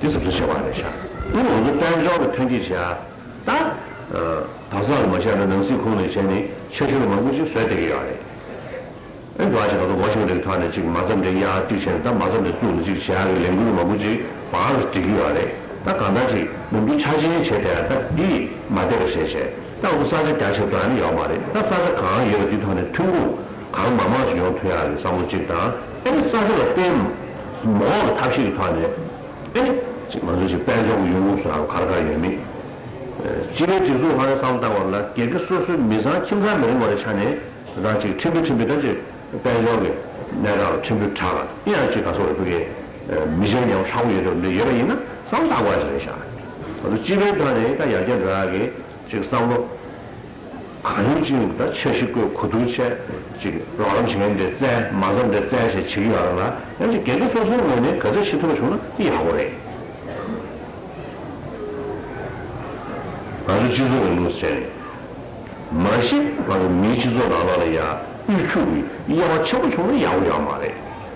དེ་གཟབ་གཟབ་བྱེད་དགོས་རེད་ཤག་ཨེ་ང་ཚོ་དཔལ་འབྱོར་གྱི་ཐོན་སྐྱེད་བྱེད་ཡ་ད། དེང་སང་ལ་མ་བཞག་ན་ནང་སྲིད་ཁོངས་ནས་བྱས་ནས་ཆ་ཤས་ལ་མང་པོ་ཅིག་བཟོས་བསྡད་ཀྱི་ཡོད་རེད། ཨེ་འགྲོ་བ་ཞིག་ང་ཚོ་ཝ་ཤིང་ཊོན་གྱི་ཐོག་ནས་ཅིག་མ་རྩ་འདྲ་གཡར་གཅིག་བྱས་ནས་ད་མ་རྩ་འདྲ་བཙུགས་ནས་ཅིག་བྱེད་ཡག་གི་ལས་འགུལ་མང་པོ་ཅིག་བང་རུ་སྒྲིག་གི་ཡོད་རེད། ད་གང་ལྟར་ཅིག་ནམ་རྒྱུན་འཆར་ཅན་བྱས་བསྡད་ཡ་ད་འདི་མ་བསྡད་པ་བྱས་བྱས་ད་ང་ཚོ་ས་ཆ་རྒྱ་ཆེ་དོན་ནི་ཡོད་མ་རེད། ད་ས་ཆ་གང་ཡོད་པ་འདི་ཐོག་ནས་ཐོན་ཁུངས་གང་མང་མང་ཞིག་ཡོང་ཐུབ་ཡག་གི་བསམ་བློ་ཅིག་དང་ཨེ་ནི་ས་ཆ་ལ་བརྟེན་མ་འོངས་པའི་ཐབས་ཤེས་ཀྱི་ཐོག་ནས་ཨེ་ནི་ཅིག་ང་ཚོ་ཅིག་དཔལ་འབྱོར་གྱི་ཡོང་ཁུངས་སུ་ཡང་ག་རེ་ག་རེ་ཡོད་མེད། སྤྱི་པའི་སྒྲིག་འཛུགས་ཁང་ནས་བསམ་བློ་བཏང་བ་ལ་སྒེར་གྱི་སོ་སོའི་མི་ཚང་ཁྱིམ་ཚང་མི་རིང་བ་རེ་ཆགས་ནས། རང་ཅིག་ཁྲིམས་དཔོན་ཁྲིམས་དཔོན་ད་ཅིག་དཔལ་འབྱོར་གྱི་གནས་སྟངས་ལ་ཁྲིམས་དཔོན་དྲག་ག་ཡིན་ཡང་ཅིག་ག་སོགས་རེ་ཕུལ་གྱི་མི་ཆེན་ཉམས་ཧྲག་པོ་ཡོད་དུ་འདི་ཡོད་པ་ཡིན་ན་བསམ་བློ་བཏང་དགོས་ཞིག་རེད་ཤག་ད་དུང་སྤྱི་པའི་ཐོག་ནས་ད་ཡར་རྒྱས་འགྲོ་ཡག་གི་ཅིག་བསམ་བློ་གང་ཡོང་ཅི་ཡོང་ད་འཆར་གཞི་བཀོད་གོ་བསྡུར་བྱས་ཅིག་རོགས་རམ་བྱེད་མཁན་དེ་བཙལ་མ་བཙལ་དེ་བཙལ་བྱས་བྱེད་ཀྱི་ཡོད་རེད་ལ་ཡང་ཅིག་སྒེར་གྱི་སོ་སོའི་ངོས་ནས་ག་ཚོད་བྱེད་ཐུབ་པ་བྱུང་ན་དེ་ཡག་པོ་རེད། ང་ཚོ་སྤྱི་ཚོགས་རིང་ལུགས་ཟེར་ནས། མ་གཞི་ང་ཚོ་མིའི་སྤྱི་ཚོགས་ནང་ལོགས་ལ་ཡང་དབུལ་ཕྱུག་གི་དབྱེ་བ་ཆེན་པོ་བྱུང་ན་ཡག་པོ་ཡོད་མ་རེད།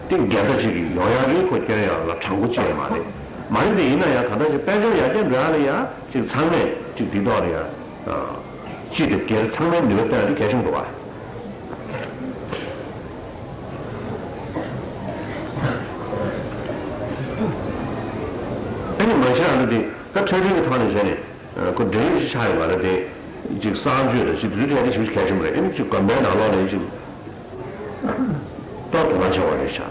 དེ་སྒེར་བདག་ཅིག་གི་ཡོང་ཡག་རེད་ཁོ་སྐྱོན་ཡག་ལ་དྲང་པོ་ཅིག་ཡང་མ་རེད། མ་རེད་དེ་ཡིན་ན་ཡང་གང་ལྟར་ཅིག་དཔལ་འབྱོར་ཡར་རྒྱས་འགྲོ་ཡག་ལ་ཡང་ཅིག་ཚང་མས་ཅིག་འདི་ཐོག་ལ་ཡང་སྤྱི་དེ་སྒེར་ཚང་མའི་ནུས་པ་བཏོན་ཡག་དེ་གལ་ཆེན་པོ་འདུག་བ། ཨ་ནི་མ་གཞི་ཨ་ནི་དེ་ད་འཕྲོད་བསྟེན་གྱི་ཐོག་ནས་བྱས་ནས། ཁོ་འབྲེལ་ཡོད་ཅིག་ཆགས་ཡོད་མ་རེད་དེ། ཅིག་གསང་སྤྱོད་དང་ཅིག་དེ་ཚོའི་གྲས་དེ་ཞེ་པོ་ཅིག་གལ་ཆེན་པོ་རེད། ཨེ་ནི་ཅིག་དགོན་པའི་ནང་ལོགས་ནས་ཅིག་ཏོག་དོ་སྣང་ཆེ་བ་རེད་ཤག་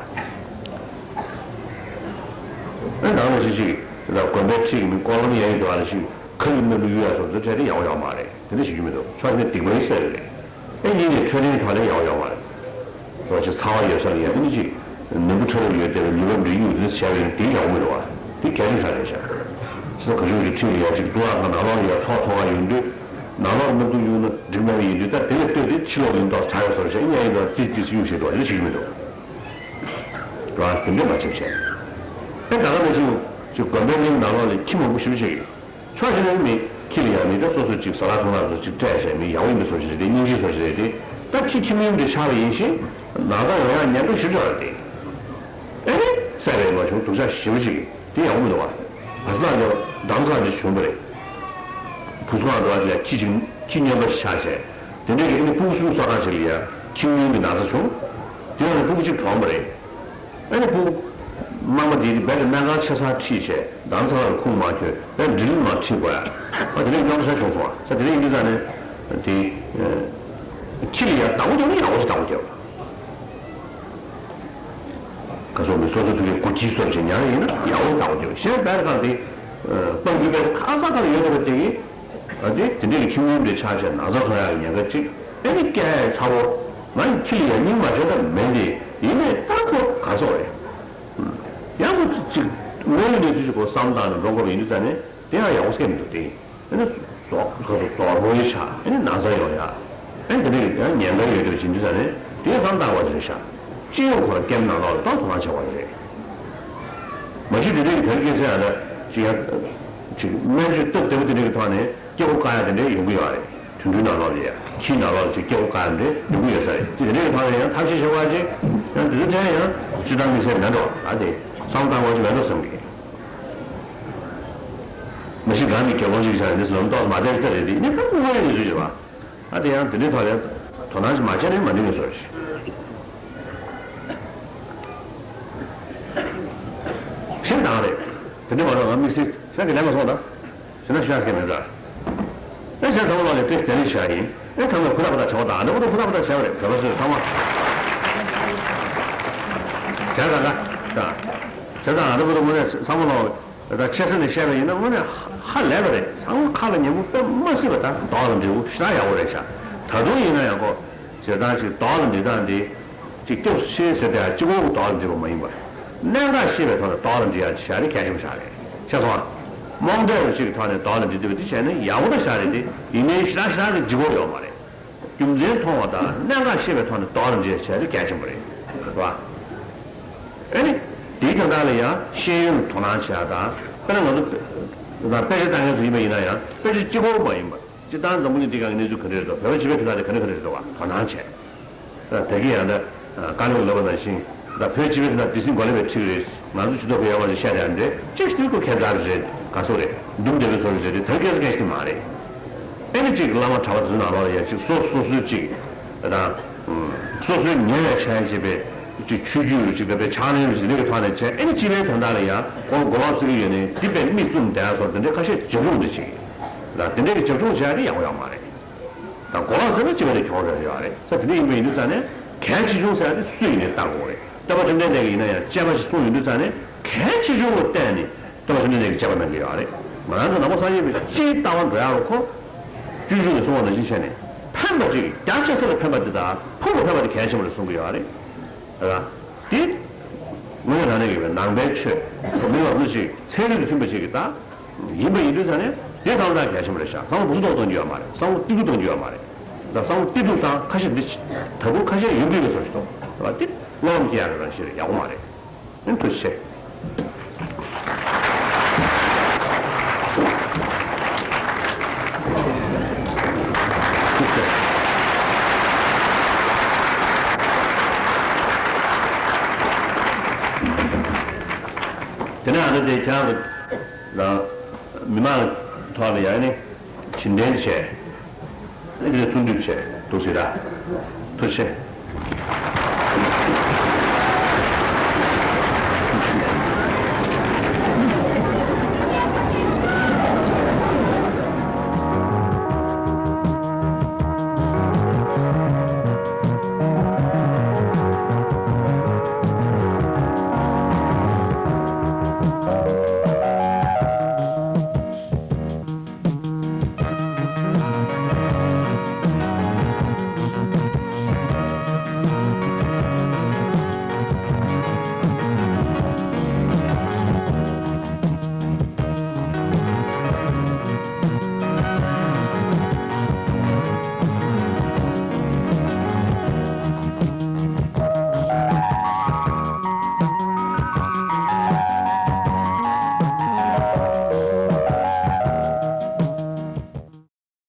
ཨེ་ནང་ལ་ཅིག་ཅིག་ལ་དགོན་པའི་ཁྲིད་ཀྱི་མི་སྐོར་ལམ་ཡན་ཡོད་དུ་བ་ལ་ཅིག་ཁ་ཡིབ་སྣ་བླུག་ཡོད་ཡ་སོགས་དེ་ཚོའི་གྲས་དེ་ཡག་པོ་ཡོད་མ་རེད། དེ་འདྲ་ཞིག་རྒྱུ་མི་འདུག་ཕྱོགས་ནས་སྡིག་པའི་སེལ་རེད། ཨེ་གཉིས་ནས་འཕྲོད་བསྟེན་ཐོག་ནས་ཡག་པོ་ཡོད་མ་རེད། རོ་ཆེ་ཚ་བ་ཡོད་ས་ལ་ཡ་ཨ་ནི་ཅིག་ནད་འབུ་ཕྲ་རབ་ཡོད་བསྡད་པའི་ལུས་པོ་འདི་གཡུག་འདི་བྱས་པ་ཡིན་དེ་ཡག་པོ་མི་རེད་བ། དེ་གལ་ཆེན་ཤ་རེད་ཤག་སོ་ག་ཞུགས་ཀྱི་ཁྲིད་ཡ་ཅིག་གཙུག་ལག་ཁང་ནང་ལོགས་ལ་ཡ་ཚོགས་ཚོགས་ཁ་ཡོང་དུས་ནང་ལོགས་ལ་སྣ་བུག་གཡུག་ན་འགྲིག་མེད་པ་ཡིན་དུས་ད་དེ་ལས་ལྟོས་ཏེ་ཕྱི་ལོགས་ལ་ཡིན་མདོག་ཚ་ཡོད་ས་རེད་ཤག་ཨ་ནི་ཡ་ཡིན་མདོག་ཙིག་ཙིག་གཡུག་ཤེས་འདུག་བ་དེ་འདྲ་ཞིག་མི་འདུག་རེད་བ། དེ་འདྲ་མ་བྱེད་བྱས། ཨེ་ད་ག་ནང་བཞིན་ཅིག་དགོན་པའི་གླིང་ནང་ལོགས་ལ་ཁྱི་མང་པོ་ཞེ་པོ་ཅིག་ཡོད། ཕྱོགས་གཞན་ནས་མི་ཁྱི་ལ་ཡང་མི་འདྲ་སོ་སོ་ཅིག་ཟ་ལ་འཐུང་ལ་སོ་ཅིག་སྤྲད་བྱས་མི་ཡག་པོ་ཡིན་པའི་བཟོ་ཞིག་རེད་དེ། སྙིང་རྗེའི་བཟོ་ཞིག་རེད་དེ། ད་ཁྱི་ཁྱི་མིན་འདྲ་ཆགས་པ་ཡིན་ཞིང་ན་ཚ་ཡོང་ཡག་ཉེན་ཁ་ཞེ་པོ་ཅིག་ཡོད་རེད་དེ། ཨེ་ནི་བསད་པས་མ་བྱུང་སྡུག་ཅག་ཞེ་པོ་ཅིག་དེ་ཡག་པོ་མི་འདུག་བ། བ་ས་ལ་འདྲ་འདམ་ས་འདྲ་བྱུང་བ་རེད། ཕུ་སུ་མ་འདྲ་བ་དེ་ལ་ཁྱི་ཅིག་ཁྱི་རྔོན་པ་ཞིག་ཆགས་བྱས། དེ་འདྲས་ཀྱི་ཨེ་ནི་སྤུ་གུ་གསུམ་གསོ་སྟངས་ཅིག་ལ་ཡ་ཁྱི་རྔོན་གྱི་ན་ཚ་བྱུང་། དེ་ཡང་ནི་སྤུ་གུ་གཅིག་གྲོངས་པ་རེད། ཨ་ནི་སྤུ་གུ་དམར་མོ་དེ་རྦད་དེ་སྨན་ཁང་ཆེ་སར་ཁྲིད་བྱས་འདམ་ས་ལ་ཁུངས་མ་འཁྱོལ་བས་འདྲིལ་མ་ཁྲིད་དགོས་ཡ། ཨ་དེ་རིང་གློག་ཤར་བྱུང་སོང་བ། ས་དེ་རིང་ཡིན་དུས་ཙང་ནས་དེ་ཁྱི་ལ་ཡ་བདག་པོ་རྒྱབ་ན་ཡག་པོ་ཞིག་བདག་པོ་རྒྱབ། ག་སོགས་མི་སོ་སོ་ཐུག་གི་སྒོ་ཁྱི་སོར་ཞིག་ཉར་ཡིན་ན་ཡག་པོ་ཞིག་བདག་པོ་རྒྱབ། གཞན་བལ་ཁང་དེ་སྤང་རྒྱུད་པའི་ཁ་ས་ཁར་ཡོད་པ་དེ་གི་ཨ་དེ་དེ་འདྲའི་ཁྱིམ་ཡུམ་དེ་ཆགས་བྱས་ན་ཚ་ཐོན་ཡག་གི་ཉེན་ཁ་གཅིག་ཨ་ནི་སྐད་ཚ་བོ། ང་ཡི་ཁྱི་ལ་ཡ་སྙིང་མ་བྱེད་ད་མེད་དེ་ཡིན་ནས་ད་ཁོ་ག་སོགས་རེད། ཡང་ཁོ་གཅིག་དངོས་ཡོད་གནས་ཚུལ་ཞིག་ཁོ་བསམ་བཏང་ནས་འགྲོ་དགོས་པ་ཡིན་དུས་ཙང་ནས་དེ་ཡང་ཡག་པོ་སྐད་མི་འདུག་དེ། ཨ་ནི་རྫོགས་ཁོ་ཚོ་རྫོགས་རོལ་ཆགས་ཨ་ནི་ན་ཚ་ཡོང་ཡག་ཨ་ནི་དེ་འདྲའི་ཡང་ཉེན་ཁ་ཡོད་དུས་ཕྱིན་དུས་ཙང་ནས་དེ་བསམ་བཏང་བ་ཞིག་རེད་ཤག་སྤྱི་ཡོངས་ཁོ་རང་ཀེམ་ནང་ལོགས་ལ་ཏོག་དོ་སྣང་བྱེད་དགོས་རེད། མ་གཞི་དེ་འདྲའི་གི་དོན་སྐྱེད་ཚེ་ཡང་ན་ཅིག་ཡང་ཅིག་སྨན་བཅོས་སྟབས་བདེ་པོ་དེ་འདྲའི་གི་ཐོག་ནས་སྐྱེ་བོ་བཀག་ཡ་དེ་འདྲའི་ཡོང་གི་ཡོད་རེད། དུད་འགྲོའི་ནང་ལོགས་ལ་ཡ་ཁྱིའི་ནང་ལོགས་ལ་ཅིག་སྐྱེ་བོ་བཀག་ཡ་དེ་འདྲའི་ཡོང་གི་ཡོད་ས་རེད། ཅིག་དེ་འདྲའི་གི་ཐོག་ནས་ཡང་ཐབས་ཤེས་བྱེད་དགོས་ཅིག་ཡང་དེ་ཚོ་དྲན་ཡང་སྤྱིར་བཏང་དམིགས་བསལ་མེད་འགྲོ་ཨ་དེ་བསམ་བཏང་དགོས་ཅིག་མེད་འགྲོ་བསམ་གི། མ་གཞི་གང་གི་རྒྱལ་ཁོངས་ཅིག་ཆགས་ནས་ལམ་ཏོག་མ་བསྡད་ཅིག་ལྟ་རེད་དེ་ནི་ཁ་ཁུ་ཁ་ཡ་ནི་ཚུལ་ཡོད་པ། ཨ་དེ་ཡང་དེ་འདྲའི་ཐོག་ལ་དོ་སྣང་ཞིག་མ་བྱས་ནས་མ་འགྲིག་ངེས་སོ་ཞེ་དྲག་རེད། དེ་འདྲ་མ་གཏོགས་ང་དམིགས་བསལ་ཤ་གི་ལན་མ་སོང་ད། ཞེ་ན་ཤ་སྐད་མེད་ད། ཨེ་བྱས་ཚང་མ་ལ་ཏེ་དེ་རིང་ཤ་ཡིན། ཨེ་ཚང་མ་ཁུ་ར་པ་ད་བྱ་བ་ད་འདྲ་པོ་ད་ཁུ་ར་པ་ད་བྱ་བ་རེད་བོད་པ་ཚོས་ཚང་མ། བྱས་ད་ད་ད། བྱས་ད་འདྲ་པོ་ད་དངོས་གནས་ཚང་མ་ལ། ད་ཆེ་ས་ནས་བཤད་པ་ཡིན་ན་དངོས་གནས་ཧ་ལས་པ་རེད། ཚང་མ་ཁ་ལ་ཉན་པོ་དཔེ་མ་སྲིད་པ་ད་དོགས་ལ་འདྲིལ་པོ་ཞེ་དྲག་ཡག་པོ་རེད་ཤག་ད་དུང་ཡིན་ན་ཡང་ཁོ་ཞེ་སྡང་ཞིག་དོགས་ལ་འདྲིལ་སྟངས་འདི་ཅིག་སྐྱབས་སུ་མཆི་ཟེར་དེ་གཅིག་པོ་གི་དོགས་ལ་འདྲིལ་པ་མ་ཡིན་པར་གནད་འགག་ཤེས་པའི་ཐོག་ནས་དོགས་ལ་འདྲིལ་ཡག་ཅིག་བྱ་རེ་གལ་ཆེན་པོ་ཞིག་རེད་ཤེས་སོང་ང་། རྨོངས་དད་རུ་ཞིག་གི་ཐོག་ནས་དོགས་ལ་འདྲིལ་འདོད་པ་འདི་བྱས་ན་ཡག་པོ་ད་ཤག་རེད་དེ་ཡིན་ནའི་ཞེ་དྲག་ཞེ་དྲག་གི་ལྗིད་ཁོག་ཡོད་མ་རེད། རྒྱུ་མཚན་མཐོང་བ་དང་གནད་འགག་ཤེས་པའི་ཐོག་ནས་དོགས་ལ་འདྲིལ་བྱས་ཏེ་གལ་ཆེན་པོ་རེད། རེད་བ། ཨ་ནི། དེའི་དོན་དག་ལ་ཡང་ཤེས་ཡོན་ལ་དོ་སྣང་བྱེད་ཡག་དང་། དཔེར་ན་ང་ཚོ་དཔེ་ཆ་ལྟ་མཁན་ཚོ་ཡིན་པ་ཡིན་ན་ཡང་དཔེ་ཆ་གཅིག་པོ་མ་ཡིན་པར་སྤྱིར་བཏང་འཛམ་བུ་གླིང་འདི་སྒང་གི་གནས་ཚུལ་ག་འདྲ་རེད་འདུག་བོད་པ་བྱིས་པའི་དོན་དག་དེ་ག་འདྲ་ག་འདྲ་རེད་འདུག་བ་དོ་སྣང་བྱས། ད་གིན་ཡང་ད་བཀའ་སློབ་ལབ་པ་ནང་བཞིན་ད་བོད་སྤྱི་པའི་དོན་དག་འདི་སྲིད་འགོ་ལས་པའི་ཁྲིད་རེད། ང་ཚོ་ཇུས་གཏོགས་ཁོ་ཡོད་མ་རེད་བཤད་དེ་ཡང་འདྲེ་ཅིག་སྟོན་ཁོ་ཁྱད་མཚར་རེད་ག་སོ་རེད། འདུམ་བདེ་པོའི་བཟོ་རེད་རེད་དེ་ཐོན་སྐྱེལ་སྐད་ཤིག་མ་རེད། ཨེ་ནི་ཅིག་བླ་མ་གྲྭ་པ་དེ་ཚོ་ནང་ལོགས་ལ་ཡ་ཅིག་སོ་སོ་སོའི་ཅིག་ད་སོ་སོའི་ཉེ་བའི་ཆ་ཡང་བྱེད་པའི་ཅིག་ཆོས་བརྒྱུད་ཅིག་ད་པའི་ཕྱག་ལེན་ཅིག་ལེགས་ཀྱི་ཐོག་ནས་བྱས་ཨེ་ནི་སྤྱི་པའི་དོན་དག་ལ་ཡ་ཁོང་གོ་ལོག་བརྩི་གི་ཡོད་ནས་དེ་པའི་མིག་བཙུམ་བསྡད་སོགས་དེ་འདྲའི་ཁ་ཤས་རྒྱབ་ལྗོངས་འདི་ཅིག་ད་དེ་འདྲའི་གི་རྒྱབ་ལྗོངས་བྱས་ཏེ་ཡག་པོ་ཡོད་མ་རེད། ད་གོ་ལག་རྩེ་ན་ཅི་བ་དེ་གྱོང་རེ་རེ་ཡོད་རེད། ས་དེ་འདྲ་ཡིན་པ་ཡིན་དུས་ཙང་ནས་གལ་ཆེ་ཆུང་ཟེར་ཡ་དེ་སུ་ཡིན་ནའི་ལྟ་དགོས་རེད། སྟོན་པ་བཅོམ་ལྡན་འདས་ཀྱིས་ཡིན་ན་ཡང་དཔྱད་པ་ཞིག་གསུངས་ཡོང་དུས་ཙང་ནས་གལ་ཆེ་ཆུང་ལ་བལྟས་ནས་སྟོན་པ་བཅོམ་ལྡན་འདས་ཀྱིས་དཔྱད་པ་གནང་གི་ཡོད་རེད། ང་རང་ཚོ་ནང་པ་སངས་རྒྱས་པའི་སྤྱིའི་ལྟ་བ་འགྲོ་ཡག་རུ་ཁོ། སྤྱོད་འཇུག་ནས་གསུངས་པ་ནང་བཞིན་བྱས་ནས་ཕན་པ་གཅིག་རྒྱ་ཆེ་ས་ལ་ཕན་པ་དེ་དང་ཕུང་བ་ཕན་པ་དེ་གལ་ཆེན་པོ་རེད་གསུང་གི་ཡོད་རེད། ཨ། དེ། དངོས་གནས་དྲང་གནས་ཀྱི་ནང་པའི་ཆོས། མི་ལ་སུ་ཞིག་ཚན་རིག་དང་མཐུན་པ་ཞིག་གི་ད། ཡིན་པ་ཡིན་དུས་ཙང་ནས་དེ་བསམ་བློ་གལ་ཆེན་པོ་རེད་ཤག་བསམ་བློ་འབུ་སུ་ཏོག་གཏོང་རྒྱུ་ཡོད་མ་རེད། བསམ་བློ་ཏི་ཏུ་གཏོང་རྒྱུ་ཡོད་མ་རེད། ད་བསམ་བློ་ཏི་ཏུ་དང་ཁ་ཤས་འདི་ད་བུ་ཁ་ཤས་ཡོད་དུས་ཀྱི་བཟོ་ཞིག་ཏོ། ད་དེ་བློ་ལམ་སྐྱེ་ཡག་གི་རང་བཞིན་རེད་ཡག་པོ་མ་རེད། ཨེ་ཐུགས་རྗེ་ཆེ། དེ་ནས་ཨ་ནི་དེ་ཁྱེད་རང་ཚོ་རང་མི་མང་ཐོག་ལ་ཡང་ནི་བྱིན་ལྡན་བྱས། ཨ་ནི་གསུང་འདུས་བྱས་འདུག་ཟེར་ད། ཐུགས་རྗེ་ཆེ།